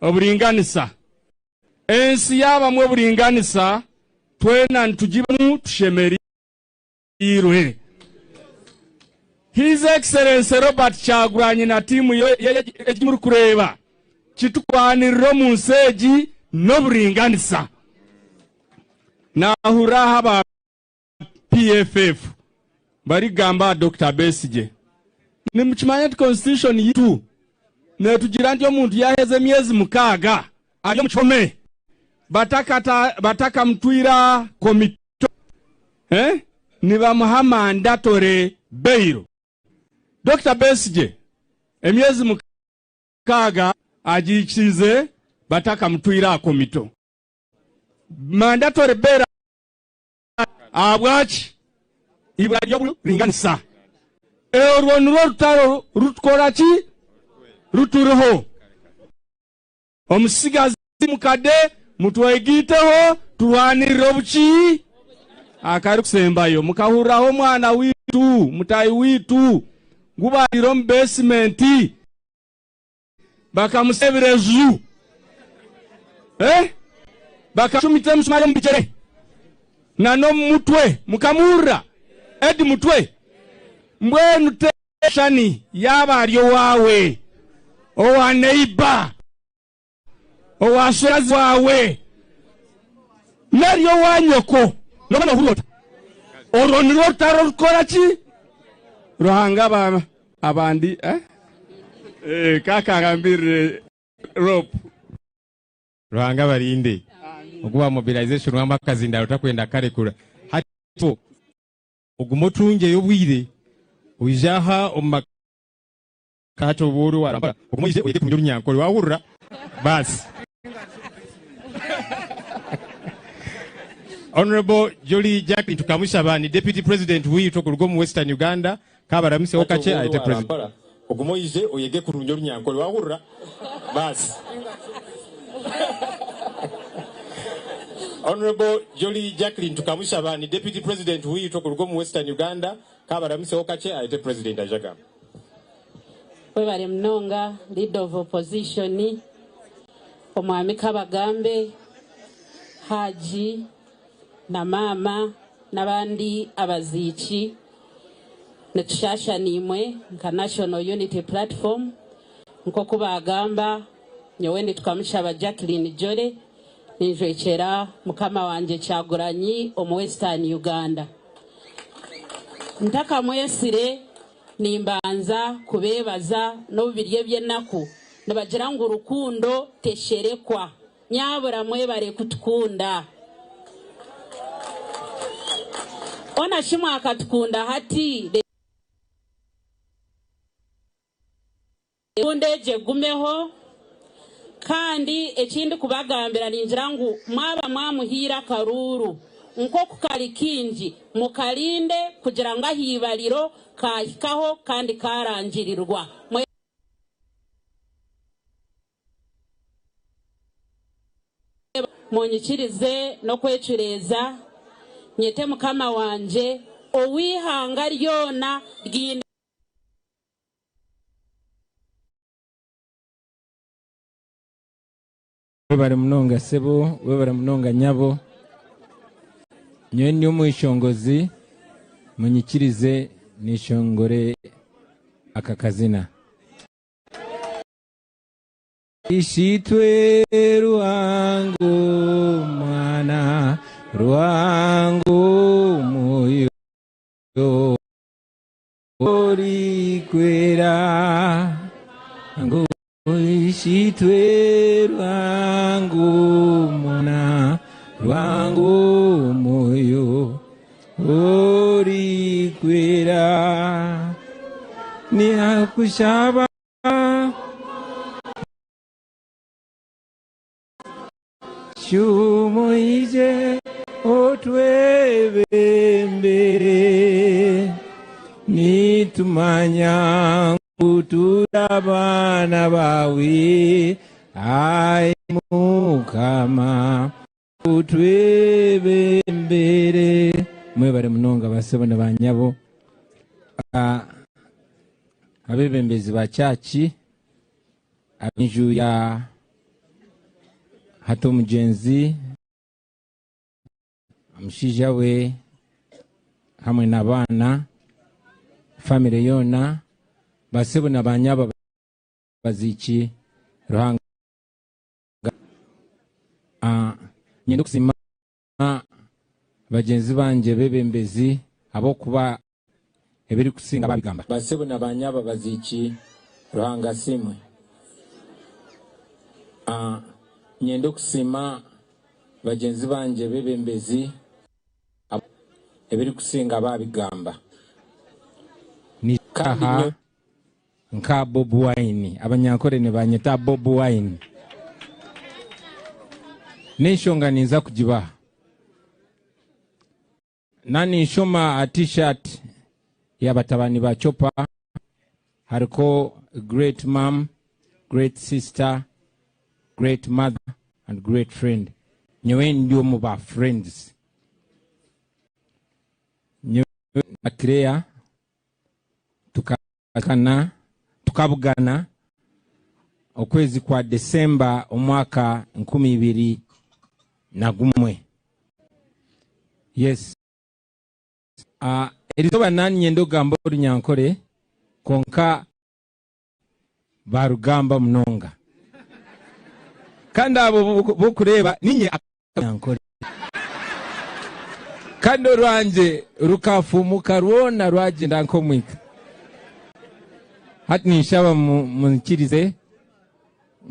Oburinganisa. Ensi yabamu oburinganisa, twena nitugibamu tushemereirwe. His Excellency Robert Kyagulanyi na tiimu ye egi murikureeba, kitukwanirira omu nsi egi n'oburinganisa. Naahurira aha aba PFF barikugamba aha Dokita Besigye. Nimukimanya nti Constitution yaitu netugira nti omuntu yaheza emyezi mukaaga ari omu kihome batakamutwire komito Eh? Nibamuha mandatory bail. Dokita Besigye emyezi mukaaga agiikiize batakamutwire aha komito. Mandatory bail ahabwaki? Ibura ry'oburinganisa. Orwo nirwo rutaro rutukora ki? Ruturiho. Omutsigazi mukade mutwegaiteho turwanirire obuki akarikusembayo. Mukahuriraho omwana waitu, mutaahi waitu ngu baagiire omu besimenti bakamusiga ebireju, eh? Bakacumita emisumari omu bigyere na n'omu mutwe. Mukamuhurira? Eddie Mutwe. Mbwenu Shani yaaba ari owaawe, owa neiba, owa shwerazi waawe, nari owa nyoko, nooba noohurira ota? Orwo nirwo rutaro rurikukora ki? Ruhanga aba abandi eh? Eh, kakangambirire rope. Ruhanga abarinde. Ogu wa mobilization wampa akazindaro takwenda kukarekura. Hati ogume otungyeyo obwire oije aha omu maka hati obu ori owa Kampala ogume oije oyege kurungi orunyankore wahurira? Baasi. Honourable Jolly Jacqueline Tukamushaba ni Deputy President waitu okuruga omu Western Uganda Kabaramuseho Hati kakye obu ori ayete owa President. Kampala ogume oije oyege kurungi orunyankore wahurira? Baasi. Honourable Jolly Jacqueline Tukamushaba ni Deputy President waitu okuruga omu Western Uganda. Kabaramuseho kakye ayete President aije agambe. Webare munonga leader of opposition omwami Kabagambe, Hajji na maama n'abandi abaziiki. Nitushaasha naimwe nka National Unity Platform. Nk'oku baagamba, nyowe ndi Tukamushaba Jacqueline Jolly, ninjwekyera mukama wangye Kyagulanyi omu Western Uganda. Ntakamwetsire, nimbanza kubeebaza n'obu biri eby'enaku, nibagira ngu rukundo tesherekwa. Nyabura mwebare kutukunda. Ona shi mwakatukunda hati rukundo egyo egumeho. Kandi eki ndikubagambira ningira ngu mwaba mwamuhaire akaruuru nk'oku kari kaingi mukarinde kugira ngu aha ibariro kaahikaho kandi kaarangirirwa. Munyikirize n'okwecureeza, nyete Mukama wangye, ou eihanga ryona ryine. Webare munonga sebo, webare munonga nyabo. Nyowe ndi omweshongozi, munyikirize neshongore aka kazina. Ishitwe Ruhanga Omwana, Ruhanga Omwoyo Orikwera, ngu Ishitwe Ruhanga Omwana, Ruhanga Omwoyo Orikwera, nihakushaba. Shumoije otwebembere nitumanya ngu turi abaana baawe ai Mukama otwebembere. Mwebare munonga basebo na banyabo. Ah, abebembezi ba church ab'enju ya hati omugyenzi omushaija we hamwe n'abaana famire yoona basebo na banyabo baziiki Ruhanga ah, nyenda okusiima bagyenzi bangye bebembezi ahabw'okuba ebirikusinga babigamba. Basebo na banyabo abaziiki, Ruhanga asiimwe. Ah, Nyenda okusiima bagyenzi bangye bebembezi ebirikusinga babigamba. Kandi Aha nyowe. nka Bobi Wine, Abanyankore nibanyeta Bobi Wine. N'enshonga ninza kugibaha. Na ninshoma aha t-shirt ya batabani ba Chopper hariko great mum, great sister, great mother and great friend. Nyowe ndi omu ba friends. Nyowe na Claire tukakana tukabugana okwezi kwa December omwaka 2001. Yes. Uh, erizoba nani nyenda okugamba orunyankore konka barugamba munonga kandi abo bokureeba ninye nyankore kandi orwangye rukafumuka rwona rwagyenda nk'omwika. Hati ninshaba munyikirize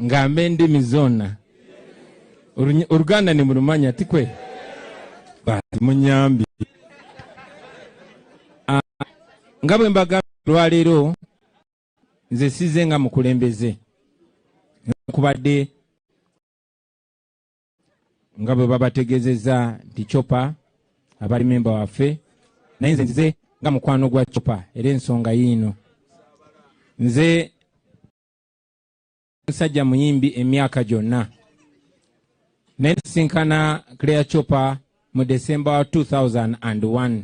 ngambe endimi zoona. Oruganda nimurumanya tikwe? Bati munyambi. Ah, nga bwe mbagambye olwaleero nze size nga mukulembeze nkubadde nga bwe babategezeza nti Chopa abali memba waffe, naye nze nzize nga mukwano gwa Chopa, era ensonga yiino. Nze musajja muyimbi emyaka gyonna, naye nsinkana Claire Chopa mu December wa 2001.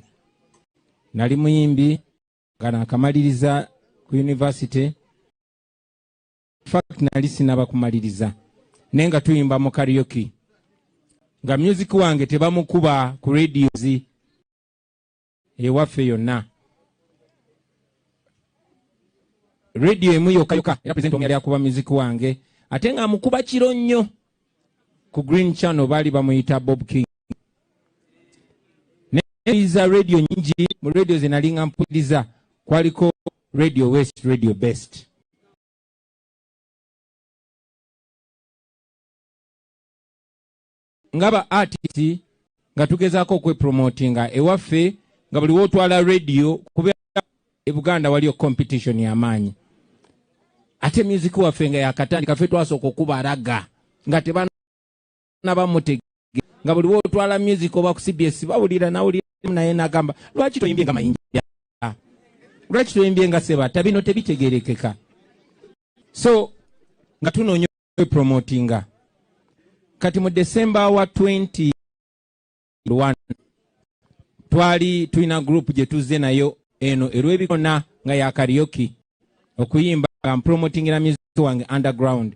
Nali muyimbi nga nakamaliriza ku university. Fact nali sinaba kumaliriza, naye nga tuyimba mu karaoke, nga music wange tebamukuba ku radios ewaffe yonna, radio emu yokka yokka, era president omu yali akuba music wange, ate nga amukuba kiro nnyo ku Green Channel, baali bamuyita Bob King. Neiza radio nyingi, mu radio ze nali nga mpuliriza kwaliko Radio West, Radio Best. Nga ba artist nga tugezaako okwepromotinga ewaffe, nga buli wootwala radio, kuba e Buganda waliyo competition y'amaanyi, ate music waffe nga yakatandika, ffe twasooka okubaraga nga tebanaba mutege, nga buli wootwala music oba ku CBS bawulira, nawulira naye nagamba, "Lwaki toyimbye nga Mayinja? Lwaki toyimbye nga Sebata? Bino tebitegerekeka." So nga tunoonya promotinga. Kati mu December wa 21 twali tulina group gye tuzze nayo eno erw'ebikona nga ya karaoke, okuyimba nga mpromotingira music wange underground,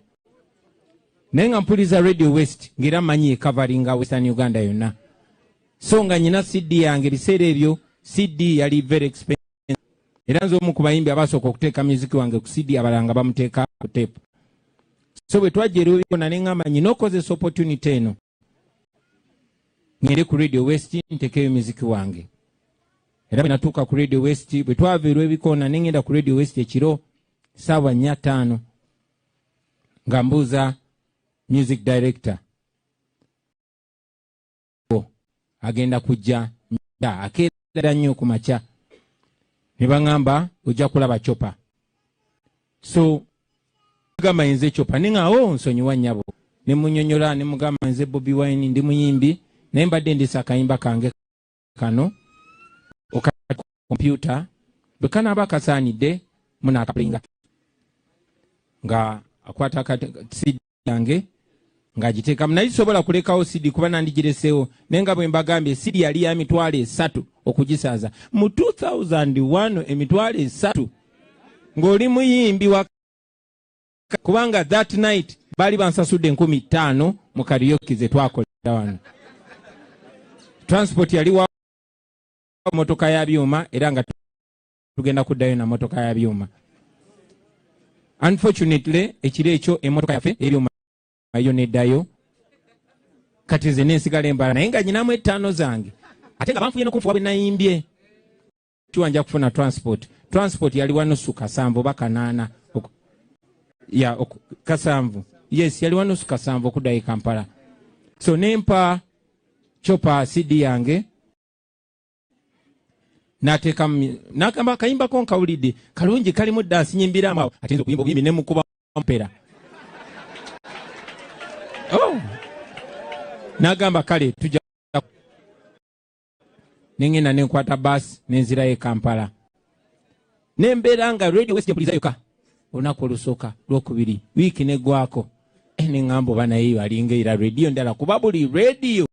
naye nga mpuliza Radio West, ng'era manyi ecoveringa Western Uganda yonna. So nga nyina CD yange, ebiseera ebyo CD yali very expensive, era nze omu ku bayimbi abasooka okuteeka music wange ku CD, abalala nga bamuteeka ku tape. So bwe twajja erw'ebikona, ne ŋŋamba nyina okozesa opportunity eno ngende ku Radio West ntekeyo music wange. Era bwe natuuka ku Radio West, bwe twava erw'ebikoona ne ngenda ku Radio West ekiro saawa 4, 5, nga mbuuza music director agenda kujja akeera nnyo ku makya, ne baŋŋamba ojja kulaba Chopa. So gamba, "Nze Chopa." Ne nga, "Oh, nsonyiwa nnyabo." Ne munyonyola ne mugamba, "Nze Bobi Wine, ndi muyimbi, naye mbadde ndisa akayimba kange kano oka kompyuta, bwe kanaaba kasaanidde munaakapulinga." Nga akwata CD yange ng'agiteekamu, naye sobola kulekawo CD kuba nandigireseewo, naye nga bwe mbagambye, CD yali ya 300,000 okugisaaza mu 2001, 300,000 ng'oli muyimbi wa, kubanga that night baali bansasudde 5,000 mu karaoke ze twakolera wano. Transport yali wa motoka ya byuma, era nga tugenda kuddayo na motoka ya byuma. Unfortunately, ekiro ekyo emotoka yaffe ebyuma yo neddayo. Kati nze nensigala embala, naye nga nyinamu 5 zange, ate nga banfuye nokunfuwa bwe nayimbye kiwa nja kufuna transport. Transport yali wanusu 7 oba 8 ya 7, yes, yali wanusu 7 okuddayo e Kampala. So nempa Chopa CD yange, nateekamu, nagamba, "Akayimbako nkawulidde kalungi, kalimu dance, nyimbiramu awo." Ate nze okuyimba obuyimbi nemukuba mpera. Oh. Nagamba, "Kale tujja." Nengenda nenkwata basi nenzirayo e Kampala, nembeera nga Radio West mpuliza yokka. Olunaku olusooka, lwokubiri, wiiki neggwako. Eh, neŋŋamba oba naye balinga era radio ndala, kuba buli radio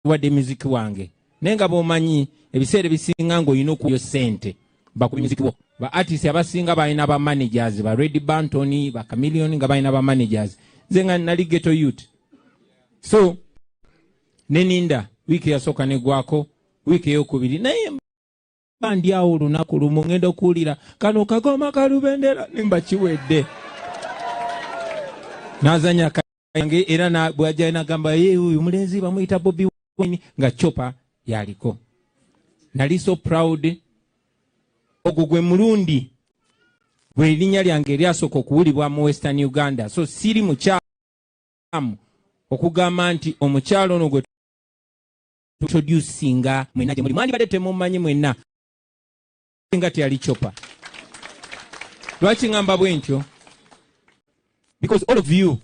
wadde muziki wange, naye nga bw'omanyi ebiseera ebisinga ng'olina okuyo ssente bakuba muziki wo. Ba artist abasinga balina ba managers, ba Red Banton, ba Chameleon, nga balina ba managers. Nze nga nali ghetto youth. So neninda, wiiki eyasooka negwako, wiiki eyokubiri, naye mba ndi awo, olunaku lumu ngenda okuwulira kano kagoma kalubendera, nemba kiwedde. Nazanya kange era bwajja nagamba, "Ye oyo mulenzi bamuyita Bobi Wine," nga Chopa yaliko. Nali so proud. Ogwo gwe mulundi Bwe linnya lyange eryasooka okuwulibwa mu Western Uganda. So siri mukyamu okugamba nti omukyala ono gwe introducinga mwenna gye muli mwandibadde temumanyi mwenna nga teyali chopa. Lwaki ngamba bwe ntyo? Because all of you,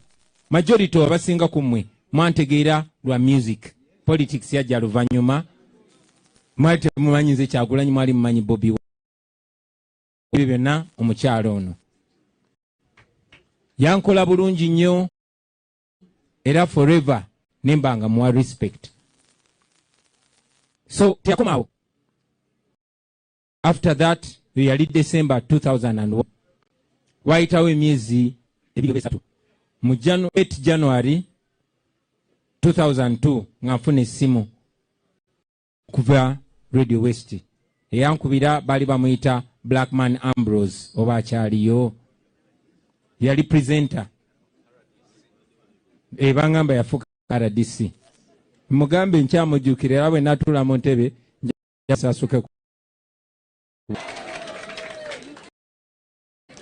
majority abasinga ku mmwe mwantegeera lwa music. Politics yajja luvannyuma. Mwali temumanyi nze Kyagulanyi, mwali mumanyi Bobi. Ebyo byonna omukyala ono yankola bulungi nnyo era forever nemba nga muwa respect. So teyakoma awo. After that, yo yali December 2001, wayitawo emyezi ebiri oba esatu, mu 8 January 2002 nga nfuna essimu okuva Radio West. Eyankubira baali bamuyita Blackman Ambrose, oba akyaliyo, yali presenter ebangamba yafuuka RDC. Mugambe nkyamujjukira era bwe natuula mu ntebe njasasuke.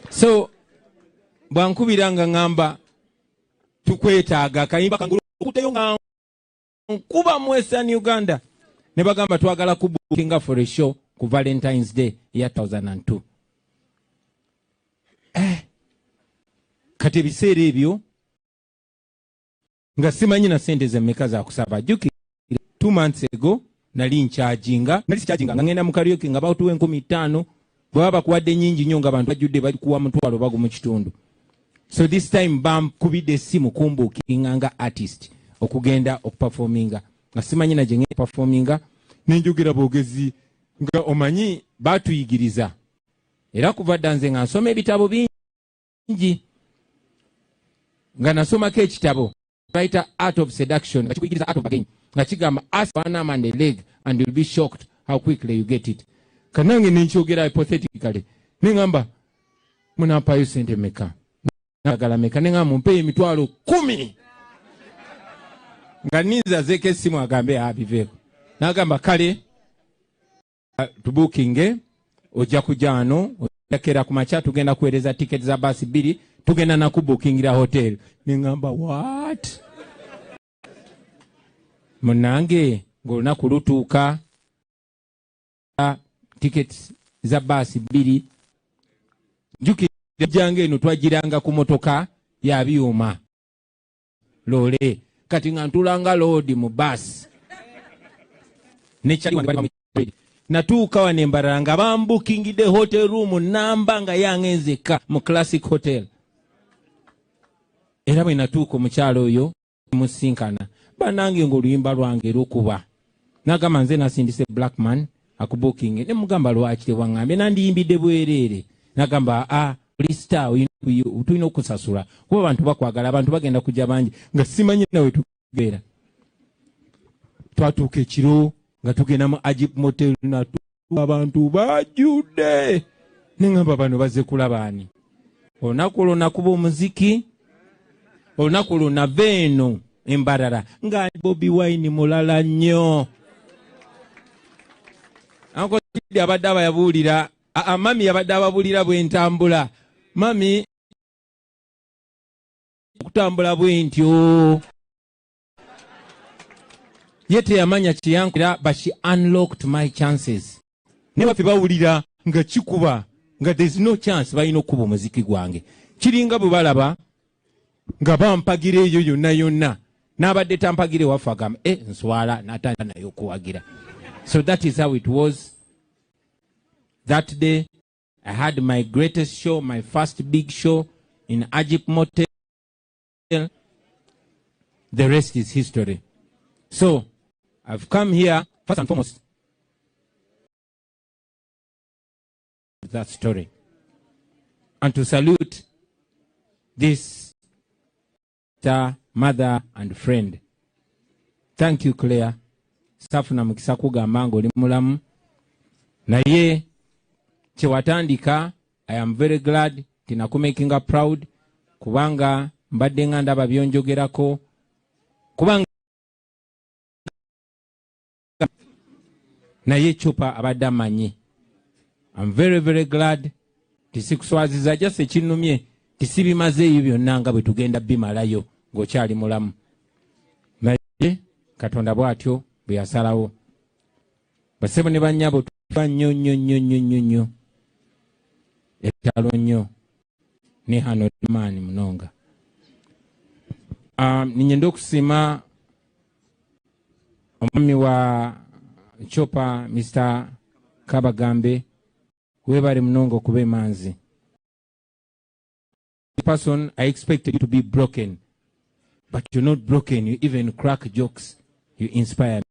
So bwankubira nga ngamba tukwetaaga akayimba kangulu okuteyo nga nkuba mu Western Uganda, ne bagamba twagala kubukinga for a show ku Valentine's Day ya 2002. Kati ebiseera ebyo nga simanyi na sente zemmeka za kusaba. Jjukira 2 months ago nali nkyajinga, nali sikyajinga nga ngenda mu karaoke nga batuwa 5,000, bwe baba bakuwadde nnyingi nnyo nga abantu bajjudde bakuwa mutwalo bagu mu kitundu. So this time bankubidde essimu kumbuukinga nga artist okugenda okuperforminga nga simanyi na gye ngenda performinga, nenjogera bwogezi nga omanyi batuyigiriza era kuva dda nze nga nsoma ebitabo bingi, nga nasomako ekitabo bayita Art of Seduction nga kikuyigiriza art of bargaining, nga kigamba ask one arm and a leg and you'll be shocked how quickly you get it. Kanange nenkyogera hypothetically nengamba munampayo sente meka, nagala meka, nengamba mumpeyo 10,000, nga ninza azeeko essimu agambe abiveeko. Nagamba kale tubukinge, ojja kujja wano ojakera ku makya, tugenda kuweereza tiketi za baasi 2, tugenda nakubukingira hotel. Nengamba what, munange ng'olunaku lutuuka tiketi za baasi 2, jjukira jange eno twagiranga ku motoka ya byuma loole, kati nga ntulanga loodi mu baasi natuuka wano embalala nga bambukingidde hotel room namba nga yange nzekka mu Classic Hotel. Era bwe natuuka omukyalo oyo musinkana banange ng'oluyimba lwange lukuba, nagamba nze nasindise Blackman akubukinge, ne mugamba lwaki tewaŋŋambye nandiyimbidde bwereere? Nagamba a oli star, tulina okusasula kuba abantu bakwagala, abantu bagenda kujja bangi, nga simanyi nawe tubeera. Twatuuka ekiro nga tugenda mu Agip Motel, natu abantu bajjudde, neŋŋamba bano bazze kulaba ani? Olunaku olwo nakuba omuziki, olunaku olwo nava eno embarara nga Bobi Wine mulala nnyo. Uncle abadde abayabuulira, mami yabadde ababuulira bwe ntambula, mami okutambula bwe ntyo ye teyamanya kyeyankolera, but she unlocked my chances. Ne baffe bawulira nga kikuba nga there's no chance, balina okukuba omuziki gwange, kiringa bwe balaba nga bampagira eyo yonna yonna, n'abadde tampagira ewaffe agamba e nswala n'atandika naye okuwagira. So that is how it was that day. I had my greatest show, my first big show in Agip Motel. The rest is history. So I've come here first and foremost that story and to salute this mother and friend. Thank you, Claire. Safuna mukisa kugamba ng'oli mulamu, naye kyewatandika, I am very glad tinakumakinga proud, kubanga mbadde nga ndaba byonjogerako, kubanga naye Chupa abadde amanyi. I'm very very glad. Nti sikuswaziza just ekinnumye nti sibimazeeyo byonna nga bwe tugenda bimalayo ng'okyali mulamu. Naye Katonda bw'atyo bwe yasalawo. Bassebo ne bannyabo tufa nnyo nnyo nnyo nnyo nnyo nnyo. Ekitalo nnyo. Ne hano maani munonga. Um, ninyenda okusiima omwami wa Chopa Mr. Kabagambe webale munonga okuba emanzi. Person I expected you to be broken, but you're not broken. You even crack jokes. You inspire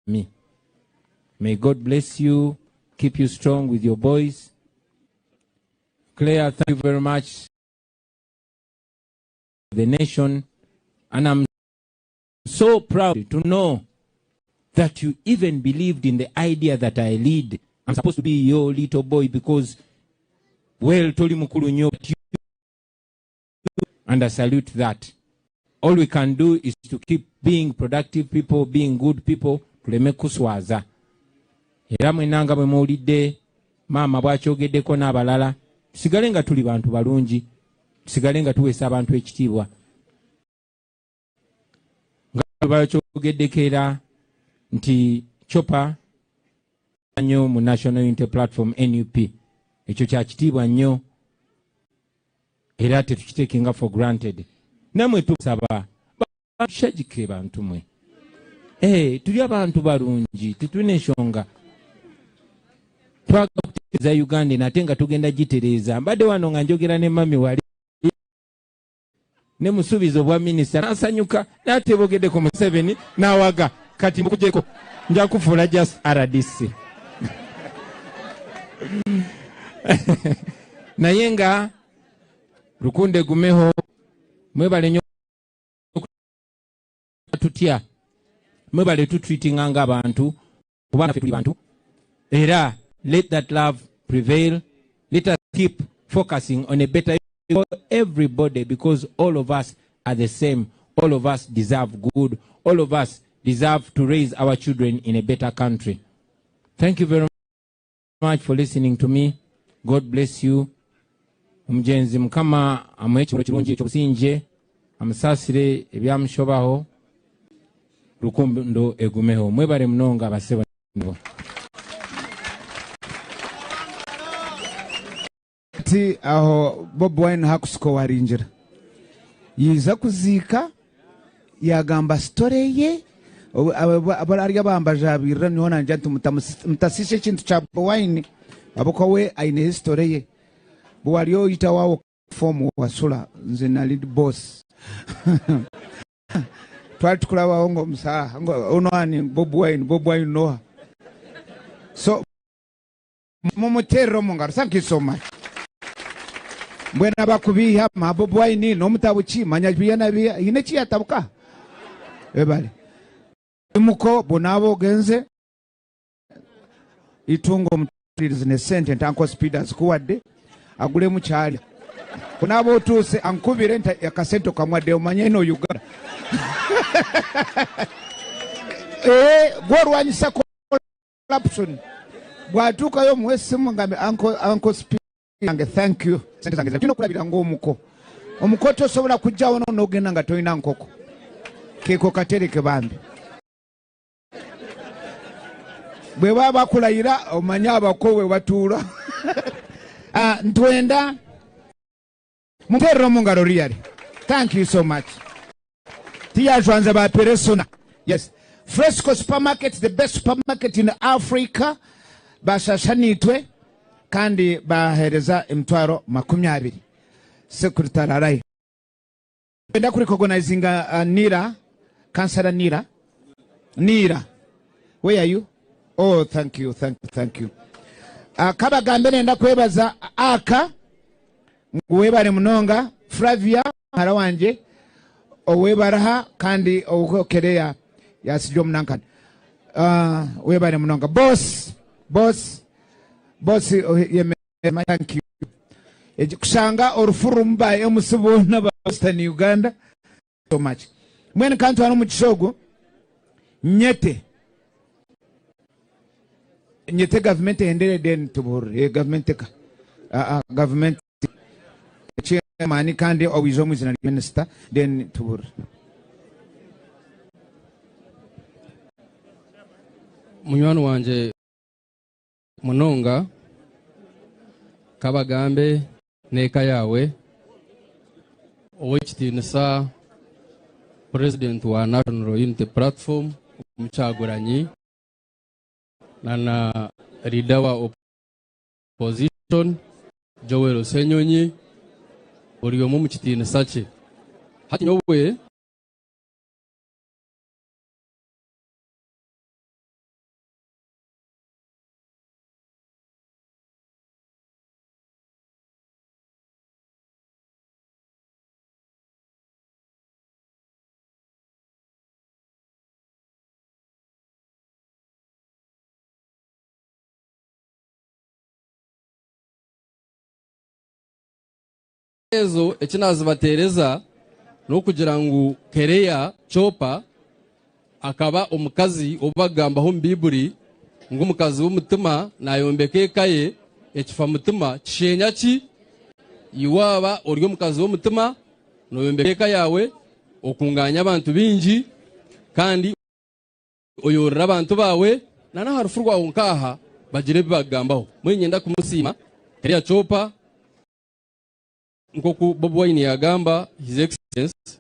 me. May God bless you, keep you strong with your boys. Claire, thank you very much. The nation, and I'm so proud to know that you even believed in the idea that I lead. I'm supposed to be your little boy because, well, toli mukulu nnyo, but you, and I salute that. All we can do is to keep being productive people, being good people, tuleme kuswaza. Era mwenna nga bwe muwulidde maama bw'akyogeddeko n'abalala, tusigale nga tuli bantu balungi, tusigale nga tuweesa abantu ekitiibwa. Nga bwe bakyogeddeko era nti Chopa nnyo mu National Unity Platform NUP. Ekyo kya kitiibwa nnyo era tetukiteekinga for granted. Nammwe tusaba bashagike bantu mwe. Eh, tuli abantu balungi, tetulina ensonga. Twagala kutereeza Uganda eno ate nga tugenda gitereeza. Mbadde wano nga njogera ne mami wali ne musuubiza obwa minisita n'asanyuka n'atebogeddeko Museveni n'awaga kati mukujeko nja kufuula just RDC. Naye nga Rukundo egumeho, mwebale nnyo tutya, mwebale tutreatinga ng'abantu kuba naffe tuli bantu, era let that love prevail. Let us keep focusing on a better for everybody because all of us are the same. All of us deserve good. All of us deserve to raise our children in a better country. Thank you very much for listening to me. God bless you. Omugenzi Mukama amuhe ekiburo kirungi ekyobusinge, amusaasire ebyamushobaho, rukundo egumeho. Mwebale munonga abasebo. Ati aho Bobi Wine hakusiko waringira yiza kuziika yagamba story ye ari abambajabirira niho nangye nti mutasisha ekintu kya Bobi Wine ahabw'okuba we aine history ye. Bwe wari oyita wawo form wasula nze nali boss. Twali tukulabaho ngo omusaha ngo ono ani Bobi Wine, Bobi Wine noha. So mumuterere omu ngaro. Thank you so much. Mbwenu abakubiiha ma Bobi Wine n'omutabuki manya biya na biya haine eki yatabuka ebale muko bonaaba ogenze itungo omutirizi ne sente ntanko speed azikuwadde agulemu kyalya bonaaba otuuse ankubire nti akasente okamwadde omanye eno Uganda. Gw'olwanyisa corruption bw'atuukayo omuwa essimu ngambe uncle speed yange thank you sente zange tulina okulabira ng'omuko omuko tosobola kujjawo no n'ogenda nga tolina nkoko keeko katereke bambi bwe baba bakulayira omanye abako bwe batuula. Ntwenda muterere omu ngaro really. Thank you so much. Tiyajwanze ba peresona. Yes. Fresco supermarket, the best supermarket in Africa. Bashashanitwe kandi bahereza emitwaro 20. Secretary arai. Enda kuri recognizing Nira, Councillor Nira. Nira. Where are you? Oh, thank you, thank you, thank you. Kabagambe nenda kwebaza aka webare munonga Flavia hara wanje owebaraha kandi okereya yasijwe omunankana. Webare munonga boss, boss, boss, oh, yeme, thank you. Kushanga orufuru mba emusibo na ba Western Uganda so much. Mwene kantu hano mu kishogo nyete nyete government endere den tuburire government ka Aa gavumenti chairman kandi owiija omu izina rya minisita then tuburire. Munywani wangye munonga kabagambe n'eka yaawe ow'ekitiinisa President wa National Unity Platform Kyagulanyi na na leader wa opposition Joel Ssenyonyi buri omwe omu kitiinisa kye. Hati nyowe Ezo eki naazibateereza n'okugira ngu Kereya Chopa akaba omukazi ou bakugambaho omu Baiburi ngu omukazi w'omutima naayombeka eka ye, ekifamutima kisheenya ki? Iwe waaba ori omukazi w'omutima nooyombeka eka yaawe, okungaanya abantu baingi kandi Oyorora abantu baawe na n'aha rufu rwawe nk'aha bagira ebi bakugambaho. Mbwenu niinyenda kumusiima Kereya Choopa nk'oku Bobi Wine yaagamba His Excellency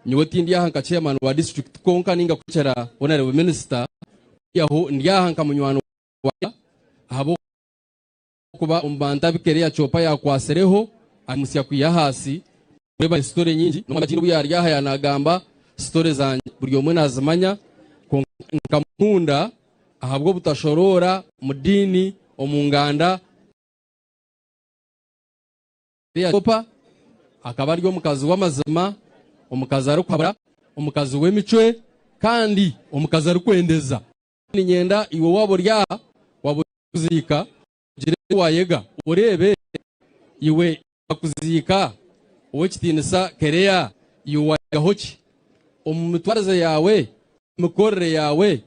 nyowe tindi aha nka chairman wa district kwonka ninga kukyera Honourable Minister okwihaho ndi aha nka munywani wa ahabw'okuba omu bantu abu Kereya Choopa yaakwatsireho akamusya kwiha ahaasi Kureeba story nyingi n'omwanya obu yari aha yanagamba story zangye buri omwe nazimanya kwonka nkamukunda ahabw'obutashoroora mu diini omu nganda akaba ari omukazi w'amazima omukazi arikuhabura omukazi w'emicwe kandi omukazi arikwendeza. Niinyenda iwe waaba ori aha waaba orikuziika ogire eki waayega oreebe iwe Akuziika Ow'ekitiinisa Kereya, iwe waayigaho ki? Omu mitwarize yaawe, omu mikorere yaawe,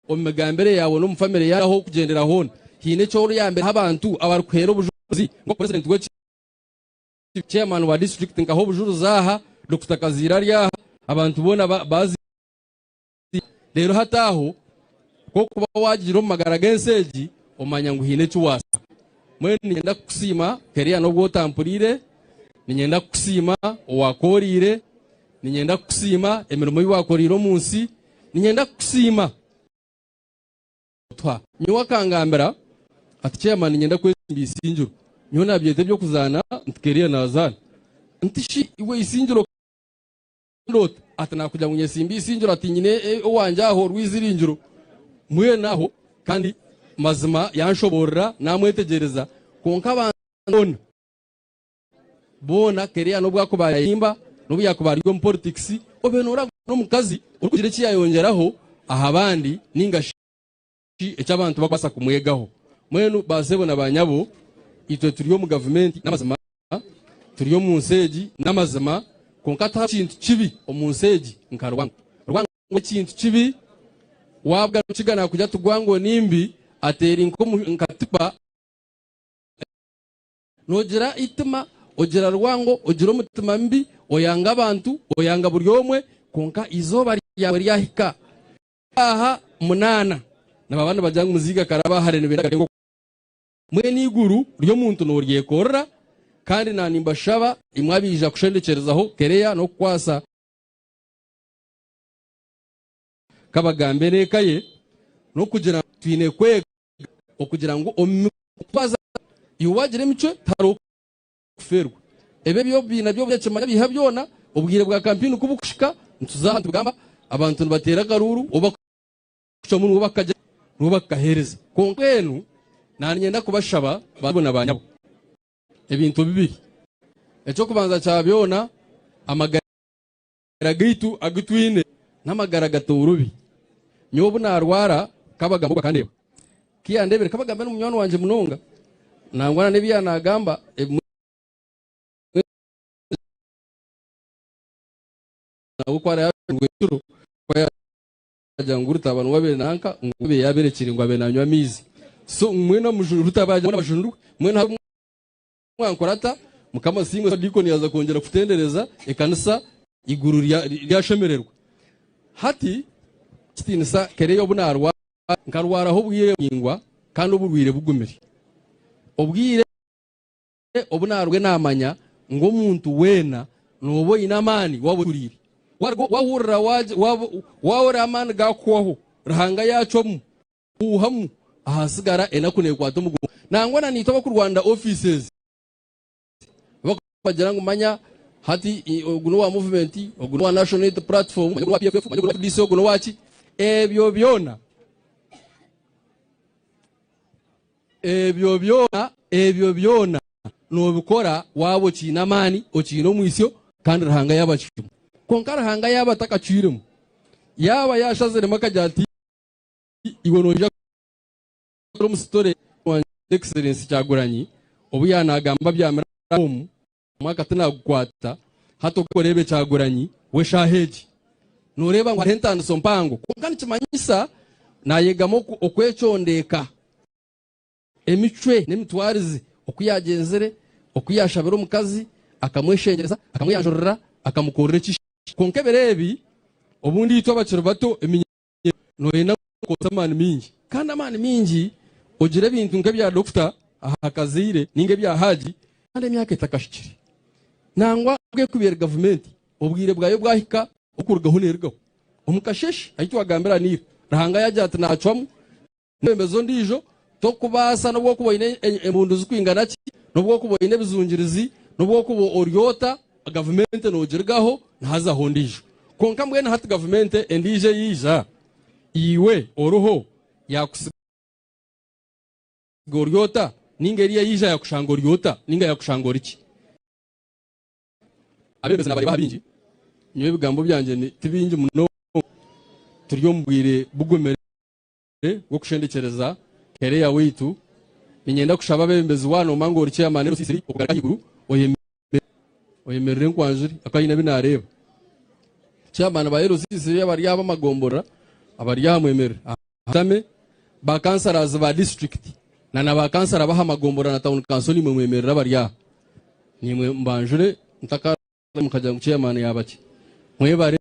omu migambire yaawe n'omu famire yaawe ahu orikugyendera hoona, haine eki oriyambireho abantu abarikuheera obujurizi nka purezidenti w'ekibiina, chairman wa disiturikiti nkaha obujurizi aha, Dokita Kaziira ari aha, abantu boona baziika. Reero hati aho, ku orikuba waagiire omu magara g'ensi egi, omanya ngu haine eki waasiga. Mbwenu niinyenda kukusiima, Keria n'obu otampuriire, niinyenda kukusiima owaakooriire, niinyenda kukusiima emirimo ei waakoreire omu nsi, niinyenda kukusiima. Twa. Nyowe akangambira ati, Chairman niinyenda kwezimba eisingiro. Nyowe naabyeta eby'okuzaana nti Keria naazaana. Nti shi iwe eisingiro Ndoota ati nakugira ngu nyesimbe eisingiro ati nyine owangye aho orwiziringiro mbwenu aho kandi mazima yanshoborora namwetegyereza kwonka abantu boona boona Kereya nobu akuba yayimba nobu yakuba ari omu politics obe noragura nomukazi orikugira eki yayongyeraho aha bandi ninga shi eki abantu bakubaasa kumwegaho. Mbwenu baasebo na baanyabo, itwe turi omu gavumenti n'amazima, turi omu nsi egi n'amazima, kwonka tihariho kintu kibi omu nsi egi nka rwango. Rwango n'ekintu kibi, waabwa n'orukiga naakugira ati rwango ni mbi, ateera nka tipa. Noogira eitima, ogira rwango, ogira omutima mubi, oyanga abantu, oyanga buri omwe, kwonka eizooba ryawe ryahika, Eshaaha munaana nibaba nibagira ngu muziiga karaba hare nibenda garenga oku. Mbwenu eiguru ry'omuntu nooryekorera kandi na nimbashaba imwe abaija kushendekyerezaho Kereya n'okukwasa Kabagambe n'eka ye n'okugira ngu twine kwega okugira ngu omu mitwaza iwe waagira emicwe tihariho kufeerwa. Ebi eby'obubiina by'obunyakimanya biiha byona, obwire bwa kampeyini ku bukuhika, nituza aha nitugamba, abantu nibateera akaruuru, ou bakucwamu niwe bakagira, niwe bakaheereza. Kwonka mbwenu naaniinyenda kubashaba baanyabo na baanyabo ebintu bibiri. Eky'okubanza kya byona, amagara gaitu agu twine n'amagara gatoorobi. Nyowe obu naarwara, Kabagambo ogwo akandeeba. Ku yandeebire, Kabagambo ni munywani wangye munonga, nangwa na n'ebi yaanagamba ebimwe nawe ku araabe ekiro ku yaagira ngu Rutabana ou abaire nanka ngu abe yaaberekire ngu abe nanywa amaizi. So mbwenu Rutabana abajunirwe mbwenu. Mwankurata, Mukama asiimwe. Diikoni yaaza kwongyera kutendereza ekanisa, eiguru ryashemererwa. Hati, ekitiinisa Kereya obu naarwara, nkarwaraho obwire buraingwa kandi oburwaire bugumire. Obwire obu naarwaire naamanya ngu omuntu weena nooba oine amaani waaba oturiire. Waahurira waahurira amaani gaakuhwaho, Ruhanga yaacwamu Kuuhamu ahasigara enaku nekwata omugongo. Nangwa na naitwe abakurwanira ofiisi ezi abakubagira ngu manya hati ogu nowa movement, ogu nowa National Unity Platform, manya ogu nowa PFF, manya ogu nowa FDC, ogu nowaki. Ebyo byona, ebyo byona, ebyo byona nobikora waaba okiine amaani, okiine omwisyo kandi Ruhanga yaaba akicwiremu. Kwonka Ruhanga yaaba atakacwiremu, yaaba yashaziremu akagira ati, Iwe noija kukora omu sitore wangye Excellency Kyagulanyi obu yanagamba bya Mirabyo omu mwaka tinagukwata hati oreebe Kyagulanyi w'eshaaha egi noreeba ngu hariho entaaniso mpango kwonka nikimanyisa nayegamu okwecondeeka. Emicwe n'emitwarize, oku yaagyenzire, oku yaashabire omukazi, akamweshengyereza, akamweyanjurira, akamukorera ekihikire. Kwonka ebiro ebi, obundi itwe abakiri bato eminyeenyo nooyenda ngu okozese amaani maingi. Kandi amaani maingi ogire ebintu nk'ebya dokita aha kazaire nainga ebya Haji kandi emyaka etakahikire. Nangwa obu erikuba eri gavumenti, obwire bwayo bwahika obukurugaho neerugaho. Omu kasheeshe ahu twagambira niira, Ruhanga yaagira ati naacwamu. Omwebembezi ondiijo tokubaasa n'obu okuba oine embundu zikwingana ki, n'obu okuba oine ebizungirizi, n'obu okuba ori ota, gavumenti noogirigaho nihazaho ondiijo. Kwonka mbwenu hati gavumenti endiijo eyaija, iwe oriho yaakutsiga ori ota, nainga eriya eyaija yaakushanga ori ota, nainga yaakushanga ori ki? Abeebembezi naabareeba aha bingi. Nyowe ebigambo byangye ti bingi munonga, turi omu bwire bugumire. Gw'okushendekyereza Kereya waitu, niinyenda kushaba abeebembezi waaba noomanya ngu ori chairman LC okugaruka ahaiguru oyemerere nkwanjure ahakuba haine ebi naareeba. Chairman ba LC abari aha b'amagomborora abari aha mwemerere ahashutame, ba councillors ba district na na ba kansara b'aha magomborora na town council niimwe mwemerere abari aha. Niimwe mbanjure ntaka Mukagira ngu chairman yaaba ki? Mwebare.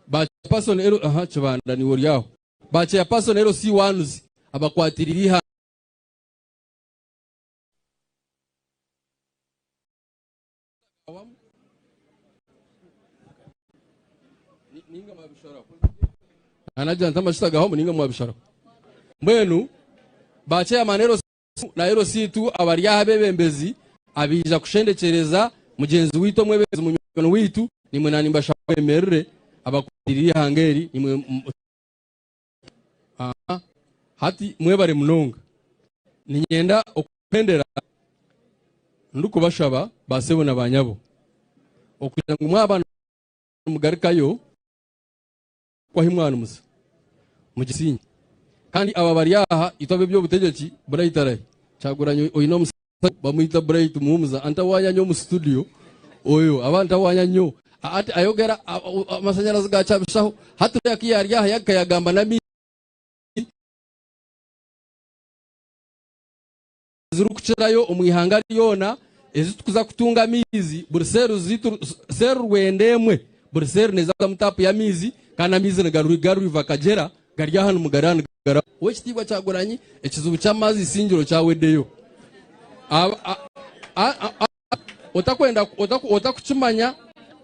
Ba chairperson L aha Kibanda niiwe ori aho. Ba chairperson LC ones abakwatiriire eihanga. Nagira nti amashita gahwamu ninga mwabisharaho. Mbwenu ba chairman LC na LC2 abari aha abebembezi abaija kushendekyereza mugyenzi waitu omwebembezi munywani waitu nimwe nanimbashaba mwemerere abakwatiriire eihanga eri nimwe Hati mwebare munonga. Niinyenda okuhendera ndikubashaba baasebo na baanyabo okugira ngu mwaba nimugarukayo ahu mwanimuza mugisiinye. Kandi aba bari aha itwe ab'eby'obutegyeki Bright arahi? Kyagulanyi oine omusajja bamwita Bright Muhumuza antawaanya nnyo omu studio oyo aba antawaanya nnyo ati ayogera amashanyarazi gakyabishaho hati ku yari aha yagaruka yagamba n'amaizi ezirikukirayo omu ihanga ryona ezi turikuza kutunga amaizi buri seeru zaitu seeru rwenda emwe buri seeru neeza kuzamu taapu y'amaizi kandi amaizi nigaruga River Kagyera gari aha nimugareeba nigaraba Ow'ekitiibwa Kyagulanyi ekizibu ky'amaizi Isingiro kyaweddeyo Otakwenda otakukimanya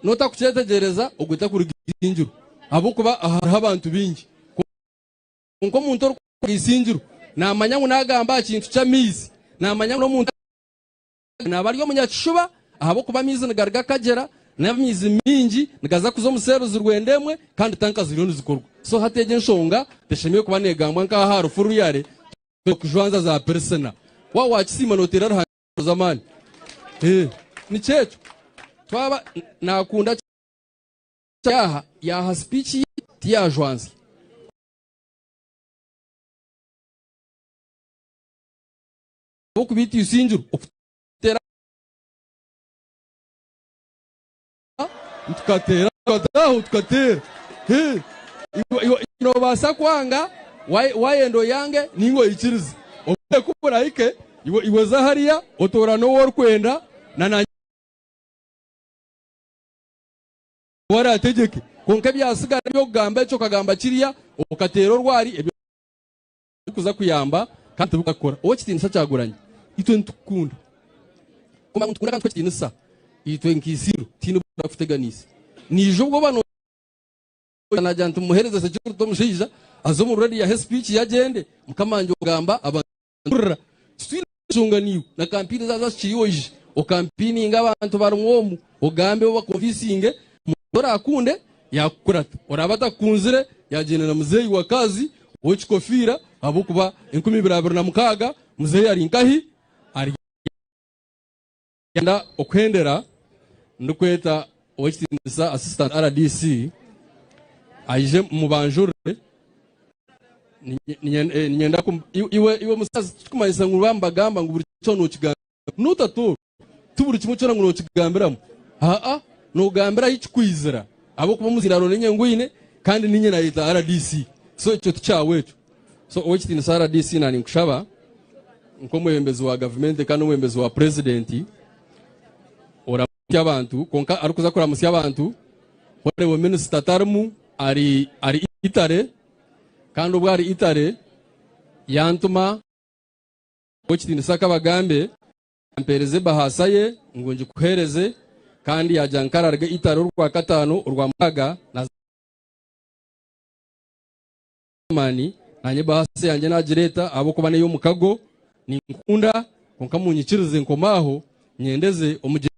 n'otakukyetegyereza ogwo takuruga Isingiro ahabw'okuba hariho abantu baingi. Kwonka omuntu orikuruga Isingiro naamanya ngu naagamba aha kintu ky'amaizi, naamanya ngu n'omuntu naaba ari omunyakishuba ahabw'okuba amaizi nigaruga Kagyera n'amaizi maingi nigaza kuza omu seeruzi rwenda emwe kandi tanka ziriyo nizikorwa. So hati egyo enshonga teshemereire kuba neegambwa nk'aha aha rufu ruyare kujwanza za pirisina. Waaba waakisiima nooteera Ruhanga engaro z'amaani. Nikyo ekyo. Twaba naakunda yaaha yaaha sipiiki ye tiyaajwanzya. Ahabw'okuba itwe Isingiro okuteera tukateera tukataaho tukateera. Iwe noobaasa kwanga, waayenda oyange nainga oikirize. Obwire ku buraahike. Iwe iwe za hariya otoorane ou orikwenda na nanye arategyeke. Kwonka ebyatsigara eby'okugamba eki okagamba kiriya okateera orwari ebyo tibikuza kuyamba kandi tibikuza kukora. Ow'ekitiinisa Kyagulanyi, itwe nitukukunda. Kumanya ngu nitukunda kandi nitukuha ekitiinisa, itwe nka Isiro tihaine obu turakuteganiise. Naija obwo oba Nagira nti mumuhereze security omushaija aze omu radio ahe speech ye agyende. Mukama wangye ogamba abantu kurira. Titwine nshonga naiwe na kampini zaza zikiri oije okampininge abantu barimwo omu ogambe obakonvisinge omuntu orakunde yakukurata oraabe atakukunzire yagyenda na muzeeyi wa kazi owekikofiira ahabwokuba 2026 muzeeyi ari nkahi ari Niinyenda okuhendera ndikweta Owekitinisa Assistant RDC aije mubanjurire. Niinyenda iwe iwe musaza tikikumanyisa ngu baba nibagamba ngu buri kyona nokigambira not at all ti buri kimwe kyona ngu nokigambiramu haa nogambira ahi kikwizira ahabw'okuba omuziraro ninye ngwine kandi ninye nayeta RDC so ekyo tikyawe ekyo. So Owekitinisa RDC na ninkushaba nk'omwebembezi wa gavumenti kandi omwebembezi wa purezidenti oramutsye abantu kwonka arikuza kuramutsya abantu honorable minisita tarimu ari ari Italy kandi obwo ari Italy yantuma Owekitinisa akabagambe ampereze ebahaasa ye ngu ngikuhereze kandi yagira ngu kararuga Italy orwakataano orwamukaaga naza Germany, nanye ebahaasa yangye nagireeta ahabw'okuba n'ey'omukago, ninkukunda kwonka munyikirize nkome aho nyendeze omugyemuro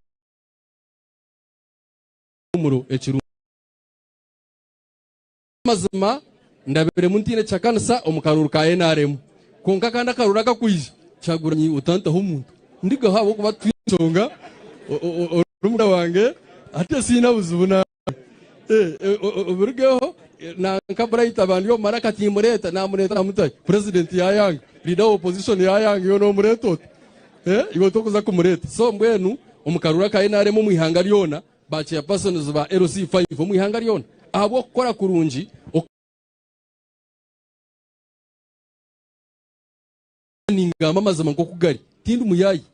ekirungi. Amazima ndabiremu ntaine kihakanisa omu karuuru ka nrm kwonka kandi akaruuru akakwija Kyagulanyi otantaho omuntu ndigaho ahabw'okuba twine enshonga ori muganda wange hati siine buzibu nawe. Obirugeho nanka Bright abandi omu maraka timureeta namureeta namutayo president yayanga leader wa opposition yayanga iwe nomureeta ota iwe tokuza kumureeta so mbwenu omu karuuru aka nrm omu ihanga ryona ba chairpersons ba LC5 omu ihanga ryona ahabwokukora kurungi Ningamba amazima nk'oku gari tindi muyayi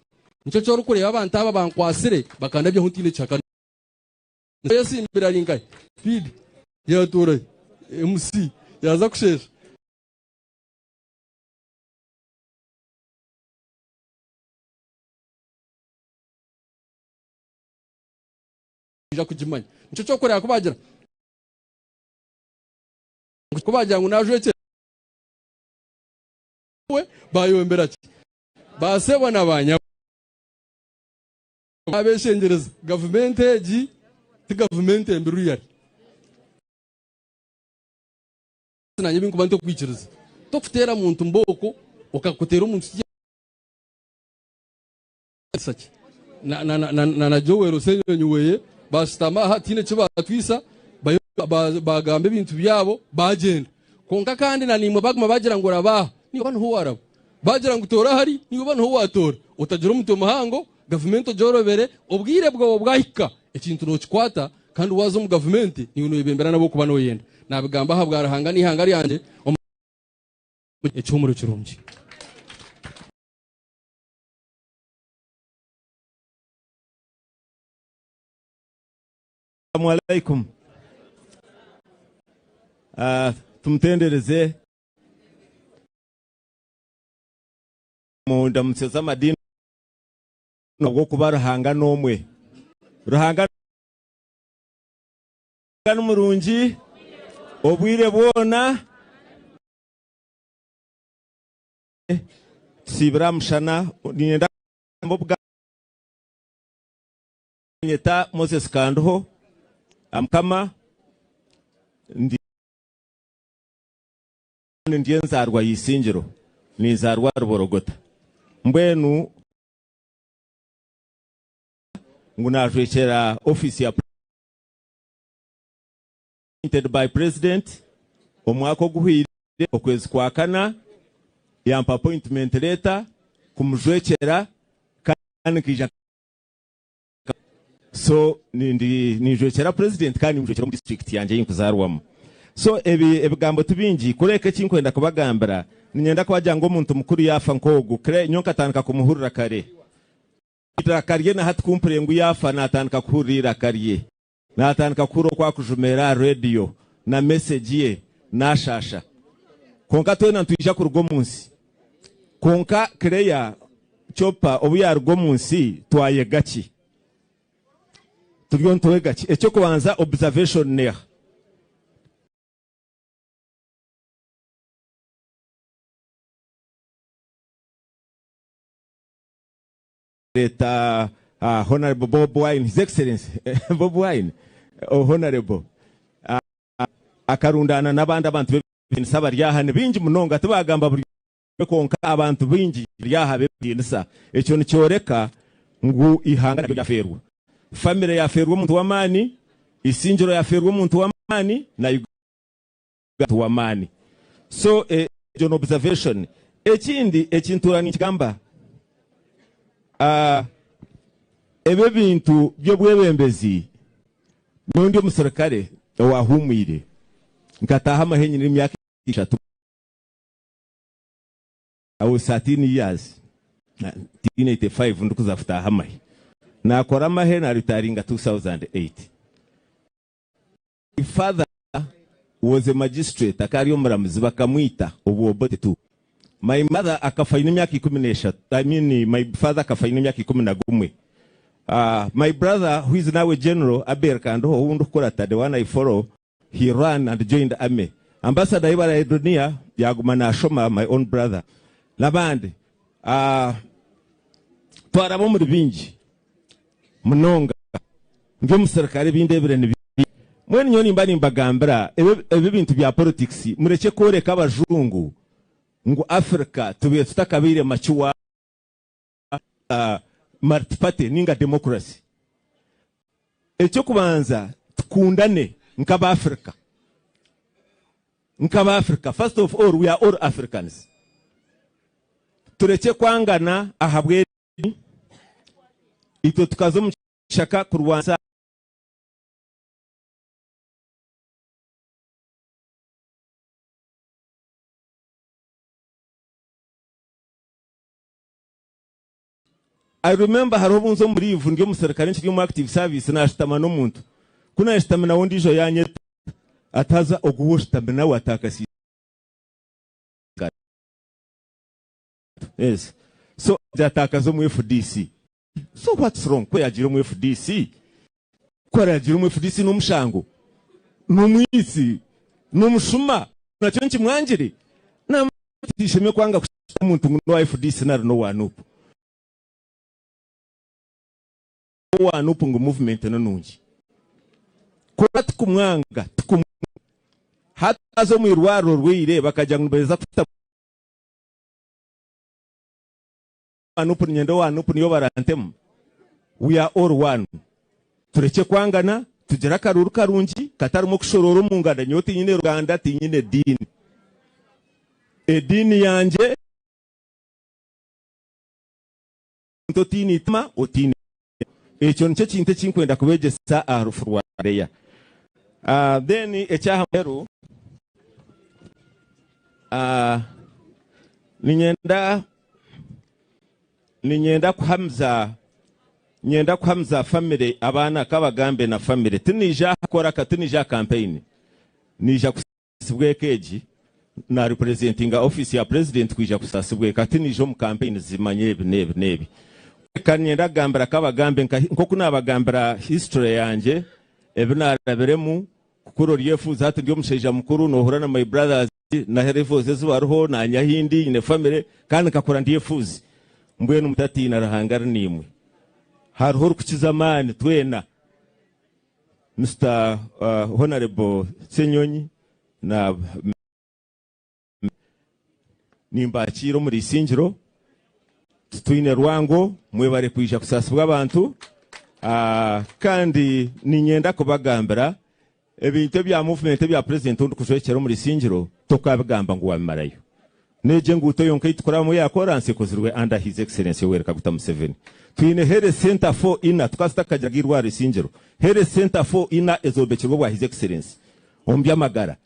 nikyo kyorikureeba abantu aba bankwasire bakandabyaho ntiine kihakana. Yesimbire ari nkahi? Speed yatuura hi? MC yaaza kusheesha. Noija kugimanya. Nikyo ky'okureeba ku baagira ku baagira ngu naajwekyera we baayombera ki? Baasebo na baanyabo. Nabeshengyereza, gavumenti egi ti gavumenti embi ruyari. Nanye ebinkuba ntokwikiriza tokuteera muntu mbooko okakuteera omuntu ki na Joel Ssenyonyi weye bashutama aha tihaine eki batwisa bagamba ebintu byabo bagyenda kwonka kandi na naimwe baguma bagira ngu oraba aha niiwe niho waraba bagira ngu toora ahari niiwe niho watoora otagira omutwe muhango Gavumenti ogyorobere, obwire bwawe bwahika ekintu nokikwata kandi waaza omu gavumenti niiwe noyebembera n'abu orikuba noyenda. Nabigamba ahabwa Ruhanga n'eihanga ryangye omu ekihumuro kirungi. Assalamu alaikum. Ah, tumutendereze mu ndamutso z'amadiini Ahabw'okuba Ruhanga n'omwe. Ruhanga ni murungi obwire bwona. Tusiibire aha mushana. Niinyenda kugamba obugambo. Nyeta Moses Kandiho Mukama. Ndi ndi enzaarwa y'Isingiro. Ninzaarwa Ruborogota. Mbwenu. Ngu najwekyera ofiisi ya appointed by president omwaka oguhweire okwezi kwa kana yampa appointment letter kumujwekyera kandi nkaija so ndi ninjwekyera president kandi nimujwekyera omu district yangye ei nkuzaarwamu so ebi ebigambo ti bingi kureka eki nkwenda kubagambira. Niinyenda kubagira ngu omuntu mukuru yaafa nk'ogu, Claire, nyowe nkatandika kumuhurira kare. Eiraka rye na hati ku mpurire ngu yaafa, naatandika kuhurira eiraka rye. Naatandika kuhurira oku akujumeera aha rediyo na mesegi ye, naashaasha. Kwonka twena nitwija kuruga omu nsi. Kwonka Claire Chopper obu yaaruga omu nsi, twayega ki? Turiyo nitwega ki? Eky'okubanza, observation neeha? Leta Honourable Bob Wine, His Excellency Bob Wine, oh Honourable, akarundaana n'abandi abantu b'ebitiinisa abari aha, ni baingi munonga tibaagamba buri omwe kwonka abantu baingi bari aha ab'ebitiinisa. Ekyo nikyoreka ngu eihanga naryo ryafeerwa. Famire yafeerwa omuntu w'amaani, Isingiro yafeerwa omuntu w'amaani na Uganda omuntu w'amaani. So egyo ni observation. Ekindi eki ntuura ninkigamba, ebi ebintu by'obwebembezi, nyowe ndi omuserukare owahuumwire, nkataaha amahe nyine emyaka ishatu, I was 13 years, 1985 ndikuza kutaaha amahe. Naakora amahe naaritaringa 2008. My father was a magistrate akaba ari omuramuzi bakamwita obu Obote tu. My mother akafa aine emyaka 13 I mean my father akafa aine emyaka 11. My brother who is now a general Abel Kandiho ou ndikukurata the one I follow he ran and joined army. Ambassador Ibara Edonia yaguma nashoma my own brother nabandi. Twaraba omuri bingi munonga. Ndi omuserukare ebi ndeebire ni bingi. Mbwenu nyowe nimba nimbagambira ebi ebintu bya politics murekye kworeka abajungu ngu Africa tubaire tutakabaire mature multiparty ninga democracy. Eky'okubanza tukundane nk'aba Africa. Nk'aba Africa first of all we are all Africans. Turekye kwangana ahabw'ediini. Itwe tukaza omu kishaka kurwanisa. I remember hariho obu nza omu leave ndi omuserukare nkiri omu active service nashutama n'omuntu. Ku nashutami nawe ondiijo yanyeta ati haza ogu ou oshutami nawe atakasiisikara. Yes. So yatakaza omu FDC. So what's wrong? Ku yagiire omu FDC, ku aragiire omu FDC n'omushango, n'omwitsi, n'omushuma, nakyo nkimwangire? Naamanya kwanga kushutama omuntu ngu n'owa FDC nari n'owa NUP. Owa NUP ngu movement ni nungi. Kwonka tikumwanga, tikumwanga. Hati waaza omu irwariro orwaire bakagira ngu nibaheza kukuta Owa NUP niinyenda owa NUP niyo barantemu. We are all one. Turekye kwangana, tugire akaruuru karungi katarimu okushoroora omu nganda. Nyowe tinyine ruganda, tinyine diini. Ediini yangye omuntu otaine itima, otaine Ekyo nikyo kintu eki nkwenda kubeegyesa aha rufu rwa Leah. Then eky'aha muheru, niinyenda niinyenda kuhamiza niinyenda kuhamiza family abaana kabagambe na family tiniija kukora ka tiniija aha campaign niija Sibwa eka egi na representinga office ya president kwija kusasibwa eka tiniija omu campaign zimanya ebi nebi nebi. Reka niinyenda kugambira kabagambe nkoku nabagambira history yangye ebi narabiremu kukura ori efuuzi hati ndi omushaija mukuru nohura na my brothers na levels ezi bariho nanye ahindi nyine family kandi nkakura ndi efuuzi mbwenu mutatiina Ruhanga ari naimwe hariho orikukiza amaani twena. Mister Honourable Ssenyonyi na nimbakiira omuri Isingiro titwine rwango mwebare kwija kusaasibwa abantu kandi niinyenda kubagambira ebintu ebya movement ebya president ou ndikujwekyera omuri Isingiro tokabigamba ngu wabimarayo. N'egyo enguuto yonka ei tukurabamu eya koransi ekozirwe under His Excellency Yoweri Kaguta Museveni. Twine Health Centre for ina, tukaba tutakagiraga eirwariro Isingiro. Health Centre for ina ezombekirwe obwa His Excellency omu by'amagara.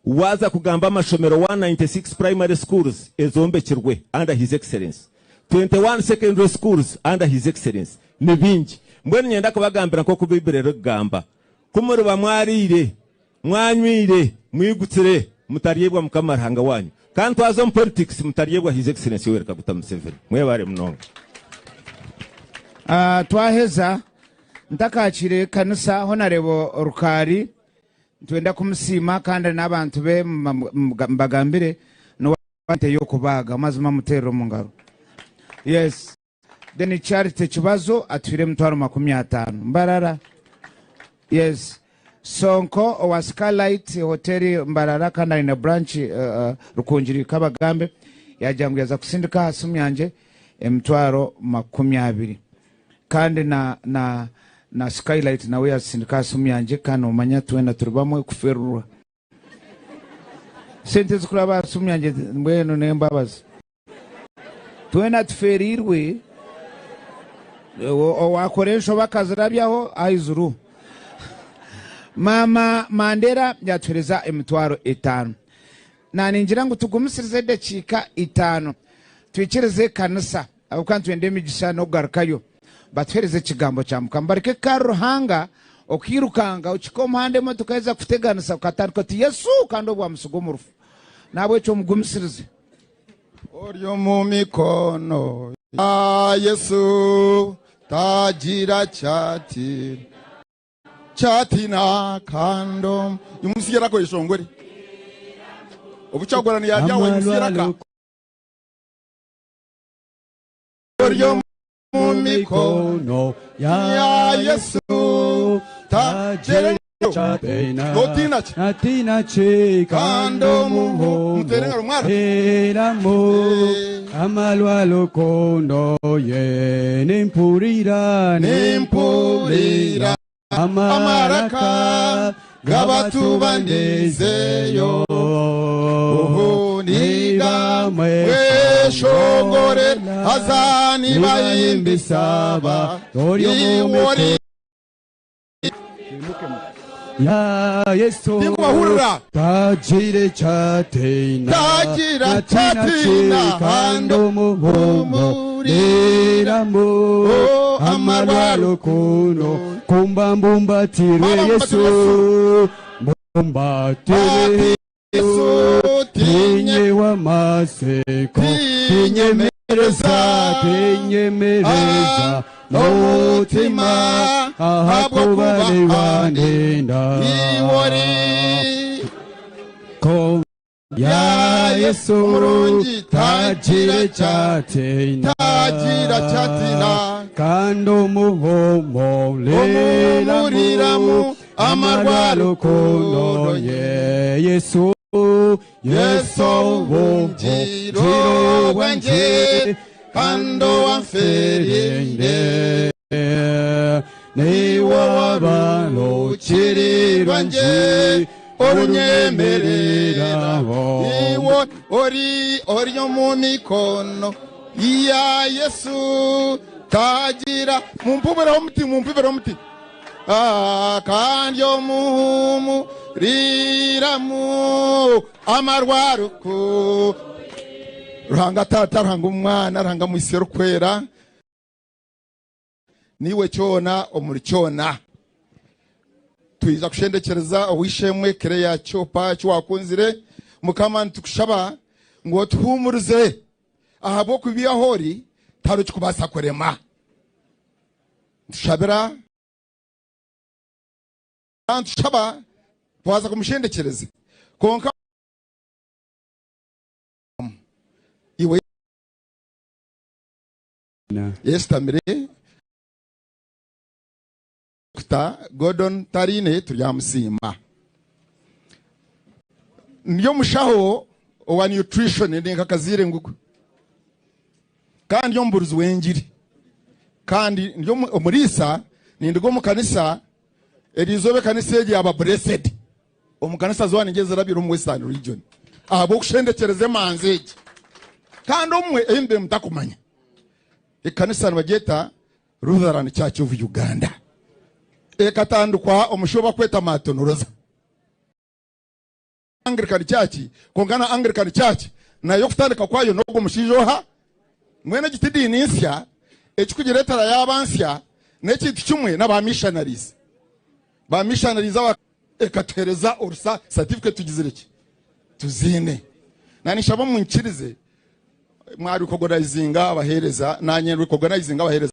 Waaza kugamba amashomero 196 primary schools ezombekirwe under his excellency, 21 secondary schools under his excellency, ni bingi. Mbwenu niinyenda kubagambira nk'oku Baiburi erikugamba, Ku muriba mwariire, mwanywire, mwigutsire, mutaryebwa Mukama Ruhanga waanyu. Kandi twaza omu politics mutaryebwa His Excellency Yoweri Kaguta Museveni. Mwebare munonga. Twaheza ntakakiire ekanisa Honarebo Rukaari nitwenda kumusiima kandi n'abantu be mbagambire niwe ente y'okubaaga mazima muteerere omu ngaro. Yes. Then Charity Kibazo atuhaire emitwaro 50. Mbarara. Yes. Sonko owa Skylight Hotel Mbarara kandi aine branch Rukungiri Kabagambe yagira ngu yaza kusindika aha simu yangye emitwaro 20. Kandi na na na Skylight nawe yazisindika aha simu yangye kandi nomanya twena turi bamwe kuferurwa. Sente ezikuraba aha simu yangye mbwenu n'embabazi. Twena tufeereirwe, owaakora enshobe akazirabyaho aizuru. Maama Mandela yaatuheereza emitwaro etaano. Naaningira ngu tugumisirize edakiika itaano twikirize ekanisa ahabw'okuba nitwenda emigisha n'okugarukayo batuheereze ekigambo kya Mukama. Bareke kukara Ruhanga okiirukanga okihika omuhanda emotoka yaija kukuteganisa okatandika oti Yesu kandi obwo wamutsiga omu rufu. N'ahabw'ekyo mugumisirize. Ori omu mikono ya Yesu tagira kyati kyatina kandi imusigira ko ishongore obukyagorani yaryaho imusigira ka ori omu mikono ya Yesu tagira Notiina ki? Natiina ki kandi omuho mutere engaro mwara Teramu amalwalo kondo ye nimpurira nimpurira amaraka g'abatubandizeyo oho niga mweshongore haza nibayimbisaba iwori ya Yesu Ndikubahurira. Tagire cyatina Tagira Natina cyatina, kandi umuhumuriramu amarwaro kuno kumba mbumbatirwe Yesu mbumbatirwe Yesu tinye w'amaseko tinyemereza tinyemereza n'umutima ahakuba niwandinda ko ya Yesu tagira cyatina tagira cyatina kandi umuhumuriramu amarwaro kuno ye Yesu Yesu buhungiro bwanjye kandi wamferinde niwe wabarukiri rwanjye orunyemerera iwo ori ori mu mikono ya Yesu tagira mumpubireho muti mumpubireho muti Ah, kandi omuhumuriramu amarwaruku Ruhanga tata Ruhanga umwana Ruhanga mwisi rukwera niwe kyona omuri kyona twiza kushendekereza owishemwe Kereya Kyopa kiwakunzire Mukama nitukushaba ngu otuhumurize ahabw'okubi aho ori tihariho kikubaasa kurema ntushabira ntushaba twaza kumushendekereza konka iwe yesitamire Dr. Gordon Tarine turyamusiima ndi omushaho owa nutrition ndi nkakaziire ngugu kandi ndi omubuurizi w'engiri kandi ndi omuriisa nindiga omu kanisa eriizooba ekanisa egi yaba blessed omu kanisa zoona ningyeza zirabire omu Western region ahabw'okushendekyereza emanzi egi kandi omwe ei mubire mutakumanya ekanisa nibagyeta Lutheran Church of Uganda ekatandikwa omushaho bakweta Martin Luther. Anglican Church, kwonka na Anglican Church nayo okutandika kwayo n'ogwo mushaija oha? Mbwenu egi ti diini nsya, ekikugireetera yaaba nsya n'ekintu kimwe n'aba missionaries. Ba missionaries aba ekatuheereza orusa certificate tugizire ki? Tuziine. Na ninshaba munyikirize mwa recognizinga abaheereza, nanye recognizinga abaheereza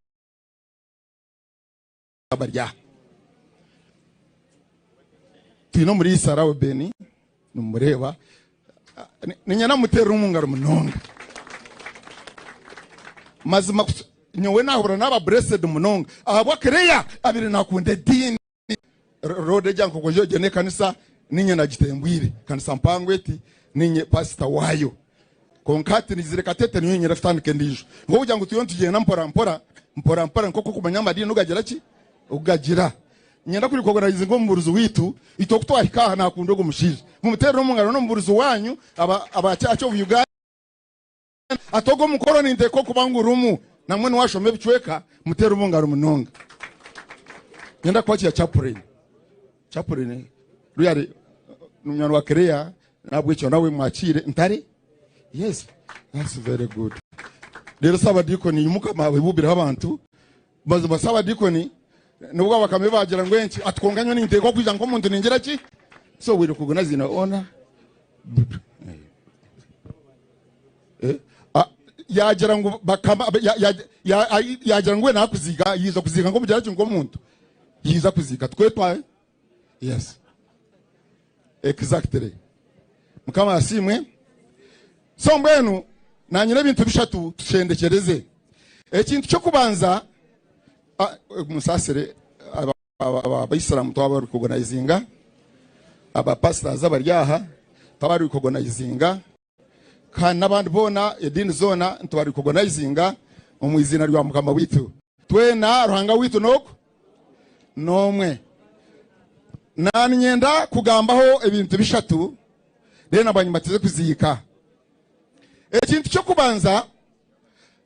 bari aha. Twine omuriisa Reuben, nimumureeba, niinyenda mumuteerere omu ngaro munonga. Mazima nyowe naahurira naaba blessed munonga ahabwa Claire abaire naakunda ediini. Road egya Nkokojo egyo n'ekanisa niinye nagitembwire, kanisa mpango eti niinye pastor waayo. Kwonka hati nizire Katete niyo nyenda kutandika endiijo. Nikwo kugira ngu turiyo nitugyenda mpora mpora, mpora mpora nikwo okumanya amadiini ogagira ki? Ogagira. Niinyenda ku recognizinga omubuurizi waitu, itwe oku twahika aha naakunda ogu mushaija. Mumuteerere omu ngaro n'omubuurizi waanyu aba aba Church of Uganda. Ati ogu omukoro ninteekwa kuba ngurimu. Namwe niwashoma ebicweka, muteere omu ngaro munonga. Nyenda kwakira chaplain. Chaplain ruyari munywani wa Claire nahabwekyo nawe mwakiire ntare. Yes, that's very good. Rero sabadikoni mukama abebubireho abantu. Mazima sabadikoni nubwo abakame bagira ngu enki ati kwonka nyowe ninteekwa kwija nk'omuntu ningira ki? So we recognize in our honor. Eh, ah, yagira ngu bakama yagira ngu we nakuziika yiza kuziika nk'omugira ki nk'omuntu yiza kuziika twetwa yes exactly mukama asiimwe so mbwenu nanyina ebintu bishatu tushendekyereze ekintu ky'okubanza ah, musaasire Abaisiramu twaba recognizinga, aba pastors abari aha twaba recognizinga, kandi n'abandi boona ediini zoona nituba recognizinga omu iziina rya Mukama waitu. Twena Ruhanga waitu n'ogu n'omwe. Naninyenda kugambaho ebintu bishatu then bwanyima tuze kuziika. Ekintu ky'okubanza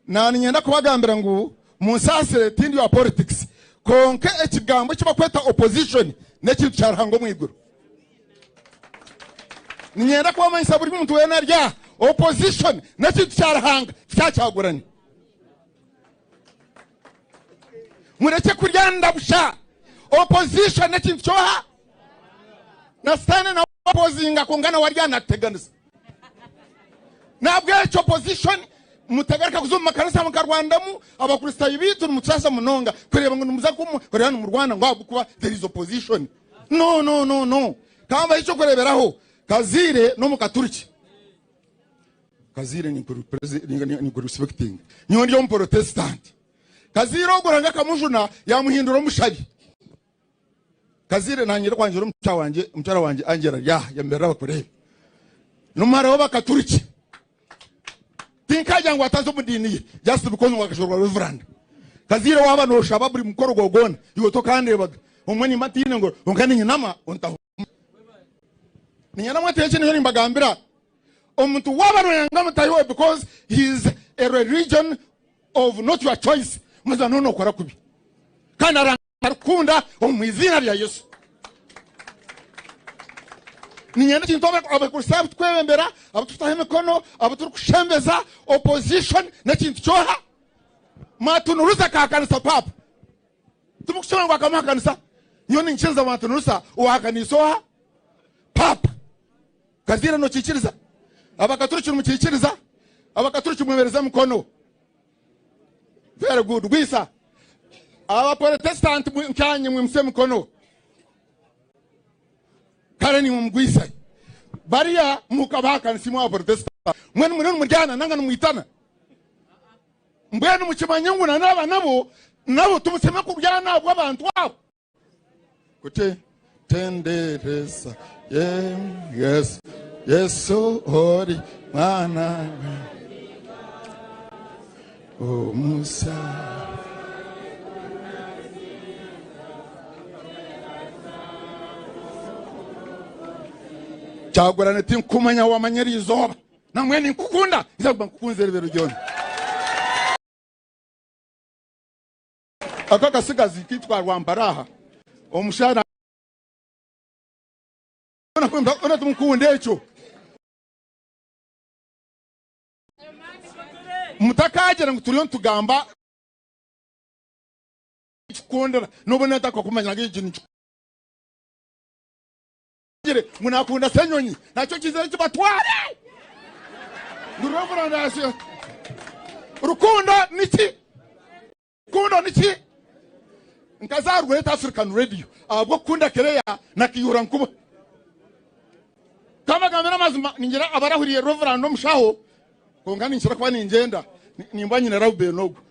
Naninyenda kubagambira ngu munsaasire tindi wa politics kwonka ekigambo eki bakweta opposition n'ekintu kya Ruhanga omu iguru. Ninyenda kubamanyisa buri muntu weena ari aha opposition n'ekintu kya Ruhanga tikyakyagurani. Murekye kuryanda busha. Opposition n'ekintu kyoha? Na sitaane nawe opozinga kwonka nawe ari anakuteganisa. Nahabwekyo opposition mutagaruka kuza omu makanisa mukarwandamu abakristaayo baitu nimutusaasa munonga kureeba ngu nimuza kureeba nimurwana ngu ahabw'okuba there is opposition. No no no no. Kambahe ekyokureeberaho Kaziire n'omukaturiki. Kaziire ninkurespectinga. Nyowe ndi omuprotestant. Kaziire ogwo Ruhanga akamujuna yamuhindura omushabi. Kaziire nanye kwanjura omukyara wangye, omukyara wangye Angela ari aha yemerera bakureebe. N'omuhara w'abakaturiki. Tinkagira ngu ataza omu diini ye just because ngu akashwerwa Reverend. Kaziire waaba nooshaba buri mukoro gwawe gwona iwe tokandeebaga. Obumwe nimba ntiine ngu kwonka niinyinama ontaho. Niinyinama oti eki niyo nimbagambira. Omuntu waaba nooyanga mutaahi waawe because he is a religion of not your choice, mazima nooba nookora kubi. Kandi Arikukunda omu iziina rya Yesu. Niinyenda ekintu Abakristaayo abu turikwebembera, abu turikutaho emikono, abu turikushembeza, opposition n'ekintu kyoha? Martin Luther akahakanisa Paapa. Timurikukireeba ngu akamuhakanisa? Nyowe ninkiriza Martin Luther owahakaniise oha? Paapa. Kaziire nokiikiriza? Abakaturiki nimukiikiriza? Abakaturiki mwemereze emikono. Very good. Gwisa. Abaprotestant nkyanye mwimuse emikono. Kare nimwe mugwisa. Bariya mukabahakanisa imwe abaprotestant. Mwenu muriyo nimuryana nanga nimwitana. Mbwenu mukimanye ngu na n'aba nabo nabo timuseme kuryana ahabw'abantu abo. Kuti tendereza ye Yesu Yesu ori mwana omusa kyagurane tinkumanya wamanya eri izooba namwe ninkukunda nza kuba nkukunze ebiro byona. Aka akasigazi kitwa Rwampara aha omushana Ona tumukunda ekyo. Mutakagira ngu turiyo nitugamba kikundira nobona ntakakumanya ngu eki nikigire ngu nakunda Ssenyonyi nakyo kizire kibatware ngu Reverend asi rukundo niki rukundo niki nkazaarwa East African Radio ahabw'okukunda Kereya na Kiyura Nkuba Kambagambire amazima ningira abarahuriire Reverend omushaho kwonka ninkira kuba ningyenda nimbwa nyine Reuben ogwo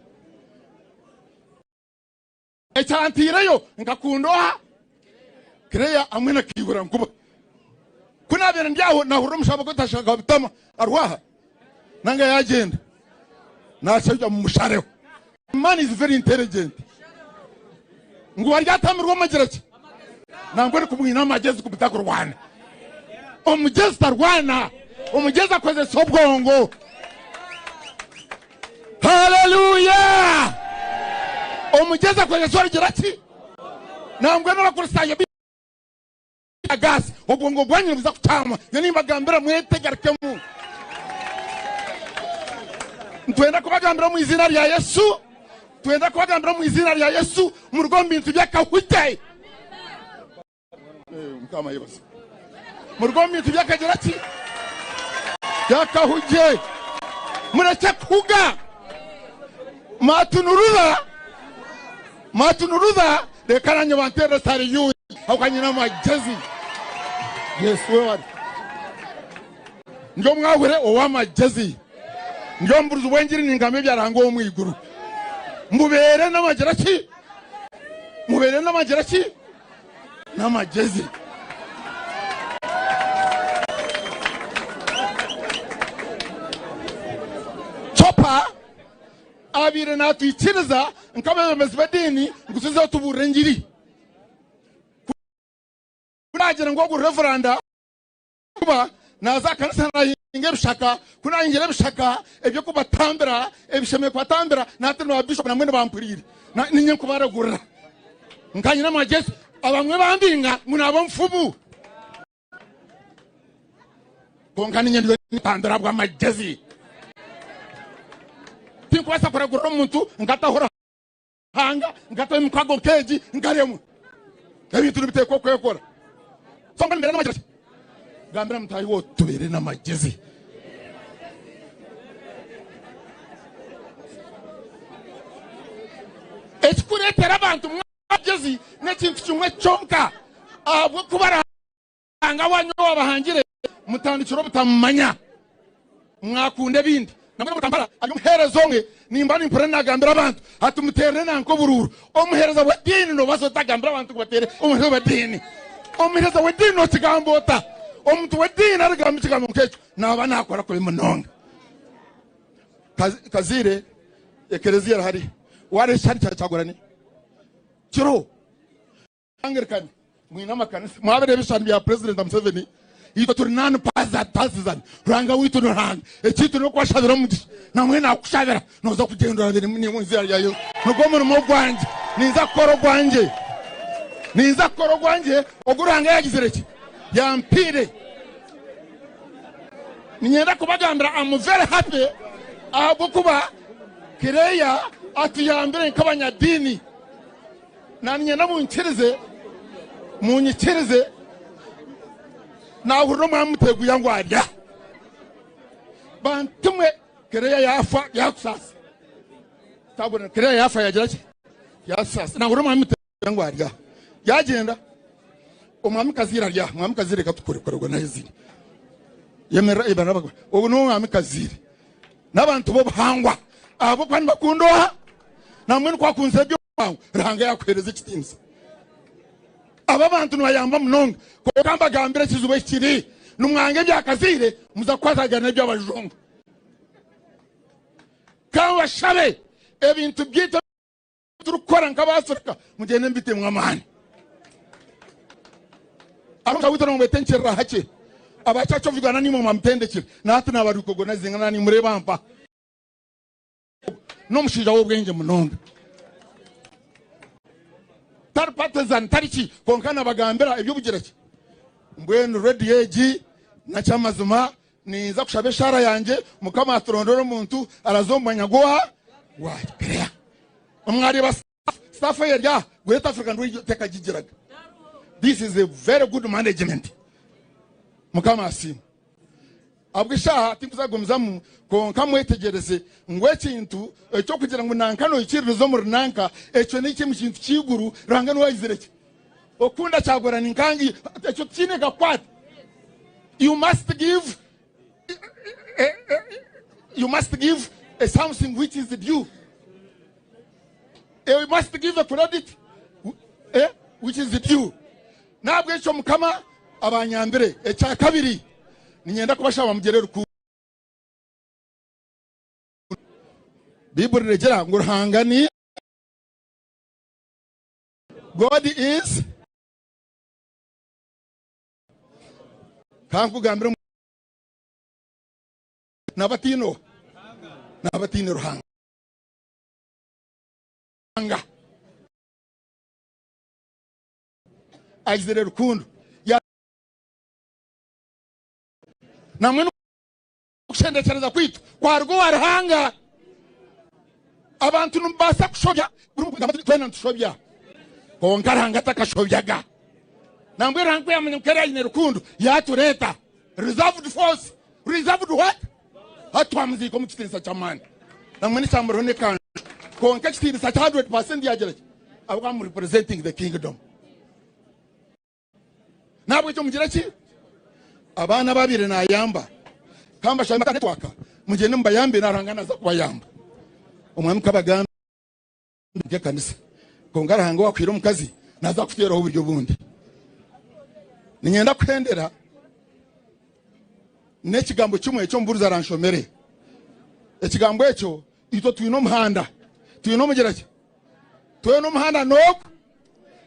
Ekyantaireyo nkakunda oha? Claire hamwe na Kaihura Nkuba. Ku naabaire ndi aho naahurira omushaba gw'etashaka bitama ariho aha nanga yaagyenda naashaija mumushareho. Man is very intelligent. Ngu aryatamirwa amagira ki? Nangwa ni kumwine amagyezi kumutakurwana. Omugyezi tarwana, omugyezi akozesa obwongo. Haleluya! Omugyezi akozesa orugira ki? Nangwa n'Abakristaayo gaasi obwongo bwanyu nibuza kukyama. Nyowe nimbagambira mwetegarukemu. Nitwenda kubagambira omu iziina rya Yesu, twenda kubagambira omu iziina rya Yesu, muruge omu bintu by'akahugye. Mukama yebaze. Muruge omu bintu by'akagira ki? By'akahugye. Murekye kuhuga. Mwatunuruza, mwatunuruza, reka nanye banterere sariyuti ahabw'okuba nyine amagyezi. Yesu we wari. Ndi omwahure ow'amagyezi. Ndi omubuurizi w'engiri ningamba ebya Ruhanga ow'omu iguru. Mbubeere n'amagira ki? Mubeere n'amagira ki? N'amagyezi. Chopa abaire natwikiriza nk'abeebembezi b'ediini ngu tuzeho tubuurire engiri. Ku naagira ngu ogu Revuranda kuba naaza aha kanisa naahinga ebishaka, ku naahingire ebishaka eby'okubatambira, ebishemereire kubatambira, nahati ni ba Bishop nambwenu bampuriire, niinye nkubaragurira. Nka nyine amagyezi, abamwe bambinga ngu naaba omufumu. Kwonka niinye ndiyo nintambira ahabw'amagyezi. Tinkubaasa kuragurira omuntu nkataho Ruhanga, nkataho emikago nk'egi nkaremwa. Ebintu nibiteekwa okwekora. So mbwenu mbeere n'amagyezi. Gambira mutaahi waawe oti tubeere n'amagyezi. Ekikureetera abantu amagezi n'ekintu kimwe kyonka, ahabw'okuba Ruhanga wanyu owabahangire mutandikire obutamumanya, mwakunda ebindi. Nambwenu omuri Kampala hariyo omuheereza omwe, nimba nimpurira nagambira abantu ati muteerere nanka oburuuru. Omuheereza w'ediini nobaasa ota kugambira abantu ngu bateere omuheereza w'ediini? Omuheereza w'ediini nokigamba ota? Omuntu w'ediini arikugamba ekigambo nk'ekyo naaba nakora kubi munonga. Kaziire ekereziya erihari, wareeba ekishushani kya Kyagurani kiriho. Anglican mwine amakanisa mwabireeba ebishushani bya president Museveni itwe turi non partisan Ruhanga waitu ni Ruhanga ekyaitu nokubashabira omugisha namwe nakushabira noza kugyenda orabire omu izina rya Yesu nigwo murimo gwangye ninza kukora ogwangye ninza kukora ogwangye ogu Ruhanga yagizire ki yampiire ninyenda kubagambira am very happy ahabwokuba Kireya atuyambire nk'abanyadiini. Naninyenda munyikirize, munyikirize, nahurira omwami Muteguya ngu arya. Bantumwe Kereya yafa yakusaasa. Tabona Kereya yafa yagira ki? Yakusaasa. Nahurira omwami Muteguya ngu arya. Yagyenda omwami Kaziire arya. Mwami Kaziire reka tukore korerwa naye ziri. Yemerera yemerera ogu niwe mwami Kaziire. N'abantu b'obuhangwa ahabw'okuba nibakunda oha? Nambwenu ku wakunzire eby'obuhangwa, Ruhanga yaakuheereza ekitiinisa. Aba abantu nibayamba munonga, kwonka mbagambire ekizibu eki kiri, nimwanga ebyakazaire muza kukwatagana n'eby'abajungu. Ka mbashabe ebintu byaitu ebi turikukora nk'Abaafrika mugyende mubitemu amaani. Aho waitu nomweta enkirira hakye. Aba Church of Uganda nimwe mwamutendekire. Nahati naba Rwikogo zinga na nimureba mpa. N'omushaija w'obwengye munonga. Tari partisan, tari ki, kwonka nabagambira eby'obugira ki? Mbwenu rediyo egi nakyamazima ninza kushaba eshaara yangye mukama aturondere omuntu araza omu mwanya gwa gwa Claire. Mwareeba staff, staff eyeri aha Great African Radio tekagigiraga. This is a very good management. Mukama asiimwe. Ahabw'eshaaha tinkuza kugumizamu, kwonka mwetegyereze ngu ekintu eky'okugira ngu nanka noikiririza omuri nanka, ekyo ni kimwe kintu ky'eiguru Ruhanga niwe waizire ki? Okunda kyagorani nkangi, ekyo tikiine kakwate. You must give, you must give a something which is due. You must give a credit which is due. N'ahabw'ekyo Mukama abanyambire. Ekyakabiri, niinyenda kubashaba mugire rukundo. Baiburi negira ngu Ruhanga ni God is Kankugambire nabatiine oha? Nabatiine Ruhanga. Agizire rukundo ya namwe n'okushendekyereza kwaitu kwaruga owa Ruhanga. Abantu nimubaasa kushobya, twena nitushobya, kwonka Ruhanga takashobyaga. Nambwenu Ruhanga ku yamanya ngu aine rukundo, yatureeta reserved force, reserved what? Hati twamuziika omu kitiinisa ky'amaani. Namwe n'ekyamuriho n'ekanju. Kwonka ekitiinisa kya 100% yagira ki? Ahabw'okuba I'm representing the kingdom. N'ahabw'ekyo mugire ki? Abaana ababaire nayamba, kambashabe network, mugyende mubayambe na Ruhanga naza kubayamba. Omwami kabagambe nk'ekanisa. Kwonka Ruhanga owakuhaire omukazi naza kuteeraho oburyo obundi. Niinyenda kuhendera n'ekigambo kimwe eki omubuurizi aranshomere. Ekigambo ekyo itwe twine omuhanda, twine omugira ki? Twena omuhanda n'ogu.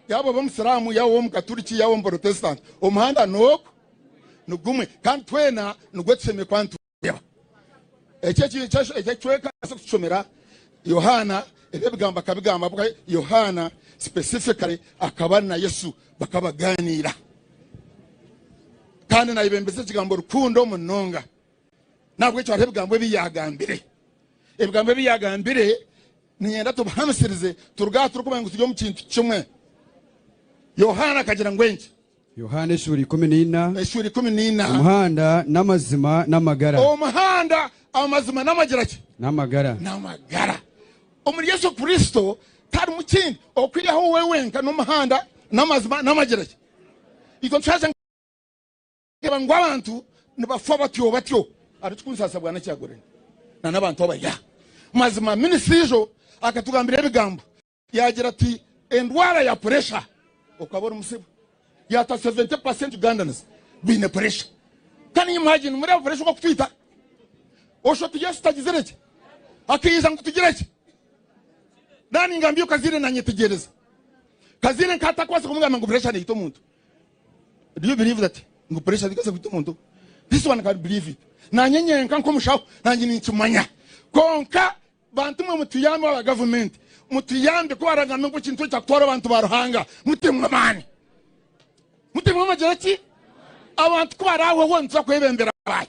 Yaaba oba omusiraamu, yaaba oba omukaturiki, yaaba omuporotesitanti, omuhanda n'ogu nigumwe kandi twena nigwo tushemereire kuba nitureeba. Eki ekicweka kutushomera Yohaana ebi ebigambo akabigamba ahabw'okuba Yohaana specifically akaba ari na Yesu bakaba bagaaniira. Kandi nayebembeza ekigambo rukundo munonga. Nahabwekyo hariho ebigambo ebi yaagambire. Ebigambo ebi yaagambire niinyenda tubihamisirize turuge aha turikumanya ngu turi omu kintu kimwe. Yohaana akagira ngu enki? Yohaana eshuura 14. Eshuura 14. Omuhanda n'amazima n'amagara. Omuhanda, amazima n'amagira ki? N'amagara. N'amagara. Omuri Yesu Kristo tarimu kindi okwihaho we wenka n'omuhanda n'amazima n'amagira ki? Itwe nitushasha nkareeba ngu abantu nibafa batyo batyo. Hariho ekikunsaasa bwana Kyagulanyi na n'abantu abari aha. Mazima minisita ijo akatugambira ebigambo Yaagira ati, Endwara ya puresha okaba ori muzibu. Yaata 70% Ugandans baine puresha. Can you imagine mureeba puresha oku ekutwita? Osho oti Yesu tagizire ki? Akaija ngu tugire ki? Naani ngambye Kaziire nanyetegyereza. Kaziire nka atakubaasa kumugamba ngu puresha neita omuntu. Do you believe that ngu pressure zikaza kwita omuntu? This one can believe it. Nanye nyenka nk'omushaho nanye ninkimanya. Konka Bantu mwe mutuyambe aba gavumenti mutuyambe ku baragambe ngu ekintu ekyakutwara abantu ba Ruhanga mutemu amaani mutemu amagira ki abantu ku barahweho nituza kwebembera bahi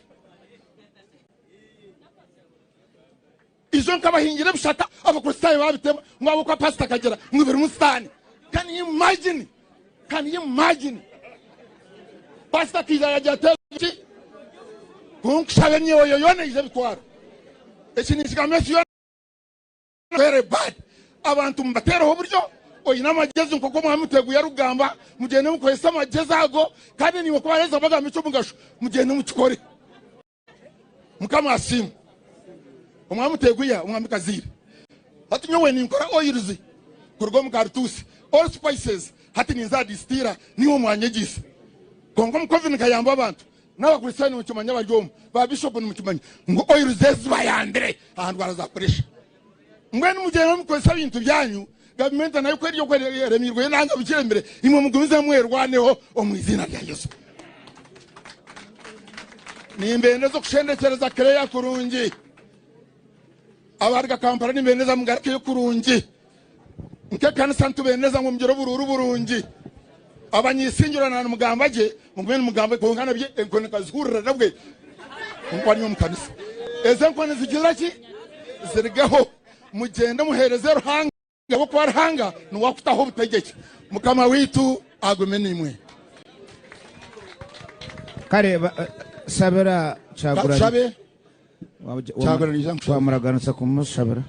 ijo nkabahingira ebishaka abakristaayo babitema ngu ahabw'okuba pasita akagira ngu birimu sitaane can you imagine can you imagine pasita akaija yagira ati ki kunkushaba emyoyo yoona eije ebitwara Eki ninkigamba ensi yoona very bad. Abantu mubateereho oburyo, oine amagyezi nk'oku Omwami Muteguya arikugamba, mugyende mukozese amagyezi ago kandi naimwe ku baraheza kubagamba eky'omugasho mugyende mukikore. Mukama asiimwe. Omwami Muteguya, Omwami Kaziire. Hati nyowe ninkora oils kuruga omu karutuusi, all spices, hati ninza aha distiller niiwe mwanyegyeise. Kwonka omu covid nkayamba abantu. N'Abakristaayo nimukimanya abari omu, ba Bishop nimukimanya ngu oils ezi zibayambire aha ndwara za pressure. Mbwenu mugyende mukozese ebintu byanyu, gavumenti nayo ku eri oku eremirwe yo nanga bikiremire, imwe mugumize mwerwaneho omu iziina rya Yesu. Nimbendeza okushendekyereza Claire kurungi. Abaruga Kampala nimbendeza mugarukeyo kurungi. Nk'ekanisa nitubendeza ngu mugire oburuuru burungi. Abanyisingiro na nimugamba gye, mugume nimugamba kwonka nabyo enkoni nkazihurira nabwe nkuba ndi omu kanisa. Ezo enkoni zigirira ki? Zirigeho. Mugyende muheereze Ruhanga ahabw'okuba Ruhanga niwe akutaho obutegyeki. Mukama waitu agume naimwe. Kare sabira Kyagulanyi. Katushabe. Kyagulanyi naija nkushabira. Wamuraganisa kumushabira.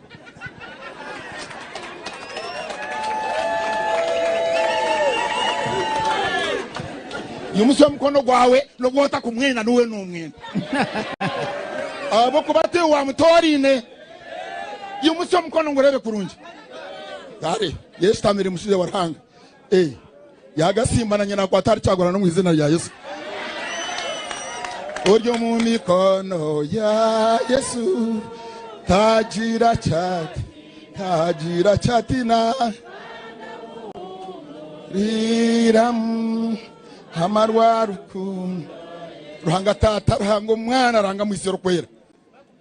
Yimutsya omukono gwawe n'obu otakumwenda niwe nomwenda ahabw'okuba tiwe wamutoraine. Yimutsya omukono ngu oreebe kurungi. Kare yeshutamire mushaija wa Ruhanga. Eh, yagasimba nanye nakwata ahari Kyagulani omu izina rya Yesu. Ori omu mikono ya Yesu tagira kyati tagira kyatina riramu amarwa rukundo Ruhanga Tata Ruhanga Omwana Ruhanga Mwizi Orikwera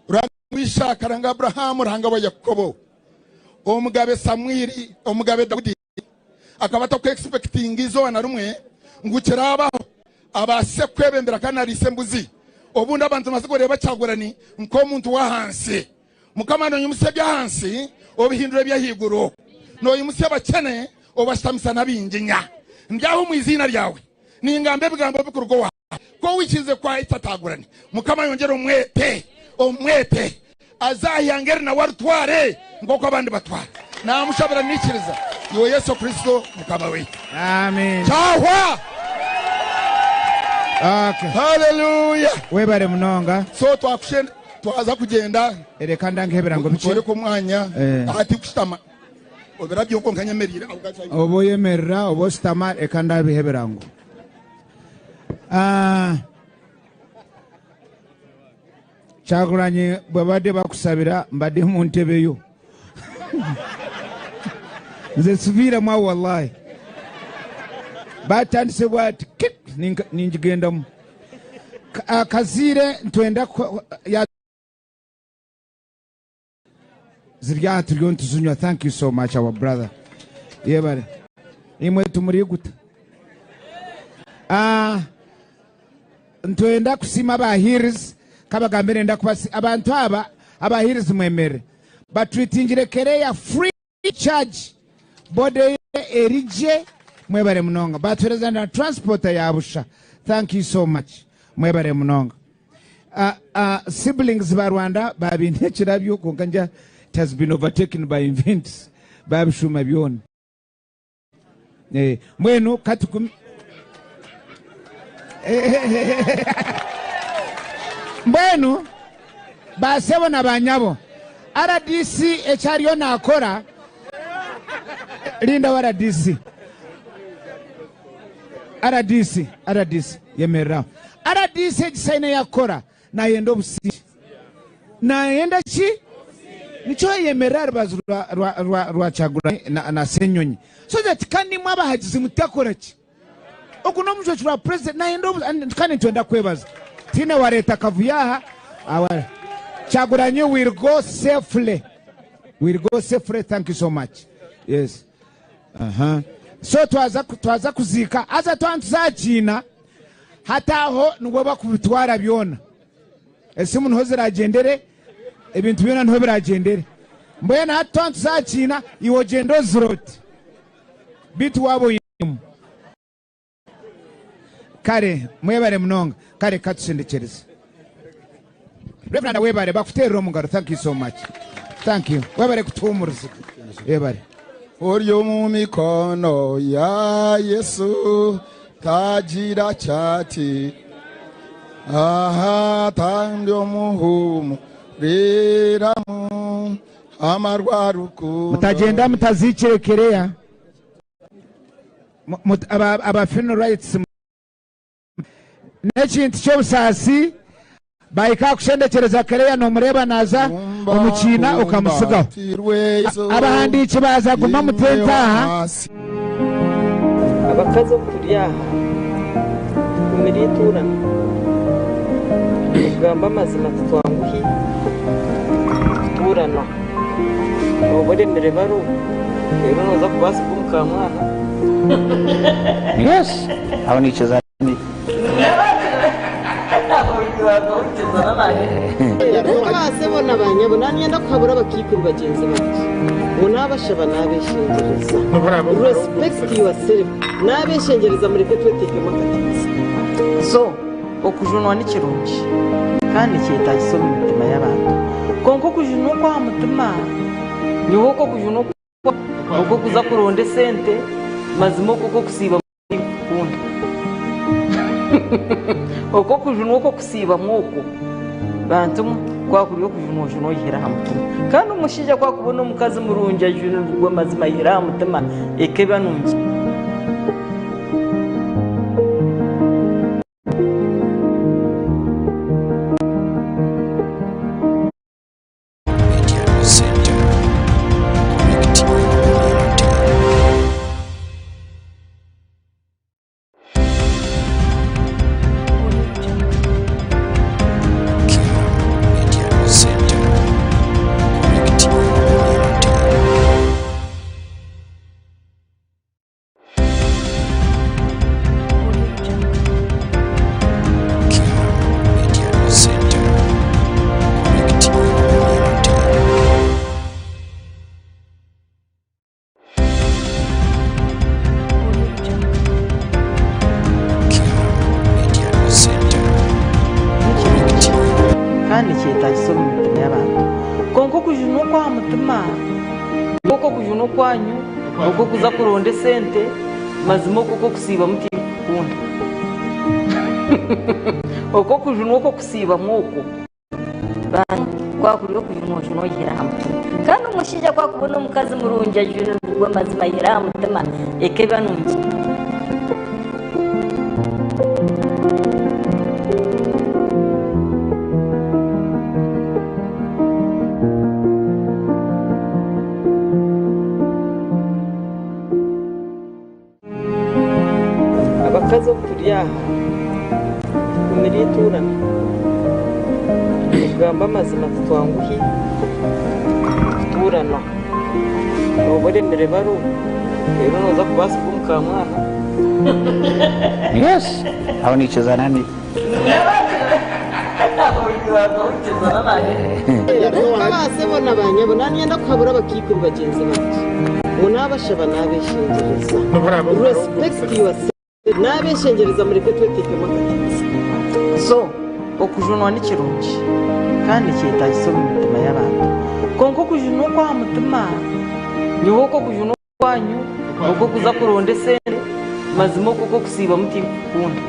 Ruhanga Ishaka Ruhanga Abrahamu Ruhanga wa Yakobo Omugabe Samwiri Omugabe Daudi Akaba atakwexpectinga eizooba na rimwe ngu kiraabaho abaase kwebembera kandi ariise embuzi. Obundi abantu nibabaasa kureeba Kyagulani nk'omuntu w'ahansi. Mukama noyimutsya eby'ahansi obihindura eby'ahaiguru. Noyimutsya abakyene obashutamisa n'abainginya. Ndi aha omu iziina ryawe ningamba ebigambo bikuruga owaawe. Ku oikirize ku Kyagulani, Mukama ayongyere omwete, omwete aze aha ihanga eri nawe aritware nk'oku abandi batwara. Naamushabira niikiriza, iwe Yesu Kristo Mukama waitu. Amen. Kyahwa! Okay. Hallelujah. Webare munonga. So twakushenda twaza kugyenda. Reka ndange ebirango bikye. Tworeke omwanya Eh. aha tikushutama. Obirabyo kwonka nyemereire aho gacha. Oba oyemerera oba oshutama reka ndabiha ebirango. Ah, Kyagulanyi bwebadde bakusabira mbadde mu ntebe yo nze siviiramu awo wallahi batandise bwati kik ningigendamu Kaziire ntwenda ya ziri aha turiyo nituzinywa thank you so much our brother yebare imwe tumuriguta ah, ntwenda kusiima aba hills kabagambe nenda kubasi abantu aba aba hills mwemere batwitingire kereya free charge body ye erigye mwebare munonga batuhereza na transport ya busha thank you so much mwebare munonga uh, uh, siblings ba Rwanda babine ekirabyo kwonka nja it has been overtaken by events babishuma byona eh, mbwenu katukumi mbwenu basebo na banyabo RDC ekyariyo nakora linda wa RDC RDC RDC yemereraho RDC egisaine yakora nayenda obusinge nayenda ki nikyo yemerera arubazu rwa, rwa, rwa, rwa Kyagulanyi na, na Ssenyonyi so that kandi imwe abahagizi mutakora ki ogu n'omujweki rwa president nayenda obu kandi nitwenda kwebaza tihaine wareeta akavuyo aha awa Kyagulanyi will go safely will go safely thank you so much yes uh-huh. so twaza twaza kuziika haza twaba nituzakiina hati aho nibwo bakubitwara byona esimu niho ziragyendere ebintu byona niho biragyendere mbwenu hati twaba nituzakiina iwe ogyende ozire oti beitu waaba oinemu kare mwebare munonga kare katusindikyirize Reverend webare bakuterera omu ngaro thank you so much thank you webare kutuhumuriza webare Ori omu mikono ya Yesu tagira kyati aha tandi omuhumuriramu amarwa rukundo mutagenda mutaziikire kereya Aba funeral rights n'ekintu ky'obusaasi bahika aha kushendekyereza kereya nomureeba naza omu kiina okamusigaho. Abahandiiki baaza guma mutente aha. Abakazi obu turi aha tugumire ituurana. Okugamba amazima titwanguhi kutuurana. Nooba oremire baro reero nooza kubaasibwa omukaamwana. Yes, aho nicheza nani? Basebo na banyabo nanyenda kuhabura abakikuru bagyenzi bangye ngu nabashaba nabeshengyereza, respect yourself, nabeshengyereza mureke twetekemu akatiinisa. So okujunwa ni kirungi kandi nikyetaagisa omu mitima y'abantu. Kwonka okujunwa okw'aha mutima, nyowe okwo okujunwa okw'okuza kuronda esente, mazima okwo okw'okusiiba tinkukunda. Okwo okujunwa okw'okusiibamu okwo, bantu mwe, ku kwakuri okujunwa ojunwa oyihire aha mutima. Kandi omushaija ku akubona omukazi murungi ajunirwe mazima ayihire aha mutima, eka eba nungi. Kandi nikyetaagisa omu mitima y'abantu. Kwonka okujunwa okw'aha mutima, okwo okujunwa okwanyu, Okw'okuza kuronda esente, mazima okwo okw'okusiibamu tinkukunda. Okw'okujunwa okw'okusiibamu okwo. Ku akuri okujunwa ojunwa oyihire aha mutima. Kandi omushaija ku akubona omukazi murungi ajunirwe mazima ayihire aha mutima, eka eba nungi. Abakazi obu turi aha tugumire ituurana. Okugamba amazima titwanguhi kutuurana. Nooba oremire baro reero nooza kubaasa kuba omukaamwana. Yes, aho nicheza nani? Basebo na banyabo nanyenda kuhabura abakikuru bagyenzi bangye ngu nabashaba nabeshengyereza, respect yourself, nabeshengyereza mureke twetekemu akatiinisa. So okujunwa ni kirungi kandi nikyetaagisa omu mitima y'abantu. Kwonka okujunwa okw'aha mutima, nyowe okwo okujunwa okwanyu okw'okuza kuronda esente, mazima okwo okw'okusiibamu tinkukunda.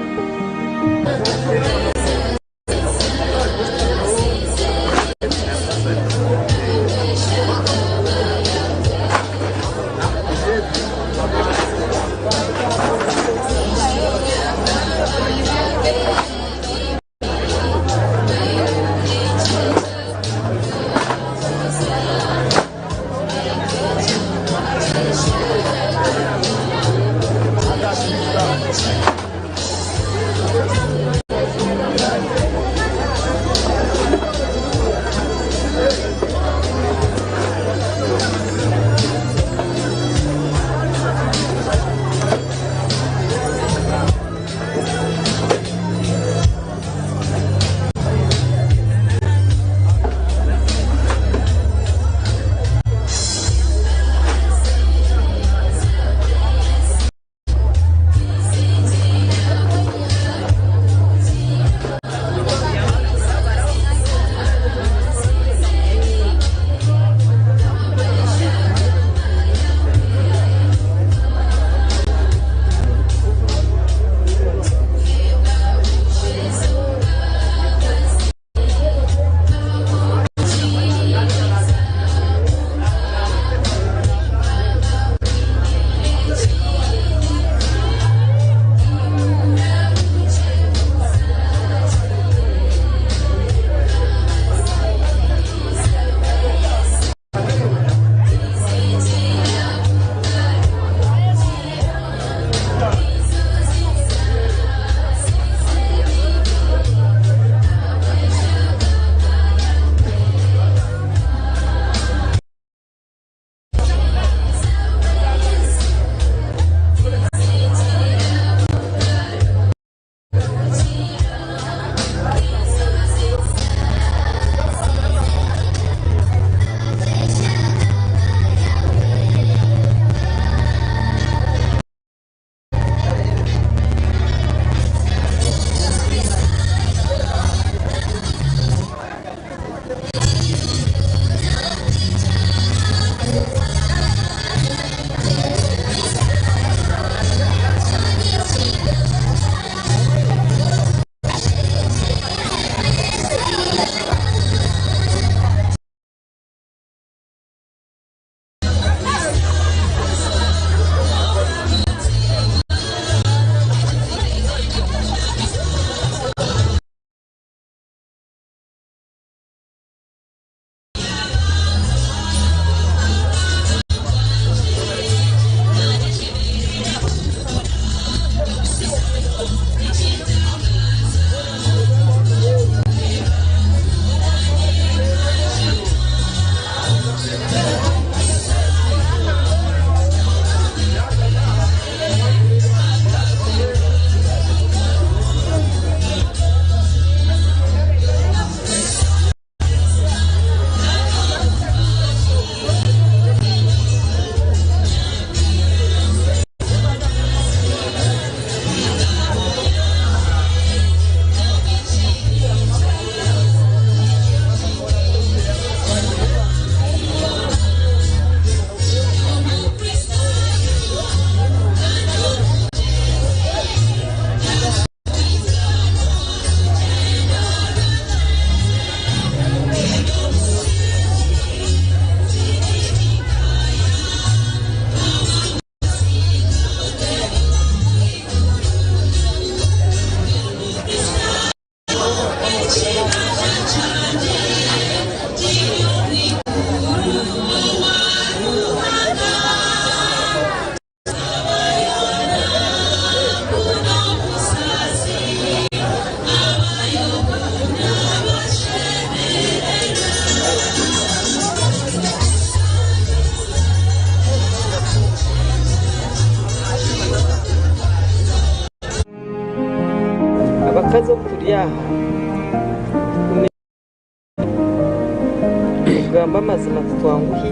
Tugamba amazima titwanguhi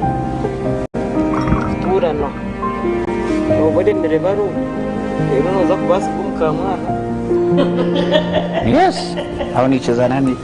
kutuurana. Nooba oremire baro, reero nooza kubaasibwa omukaamwana. Yes, aho niikirizana naiwe.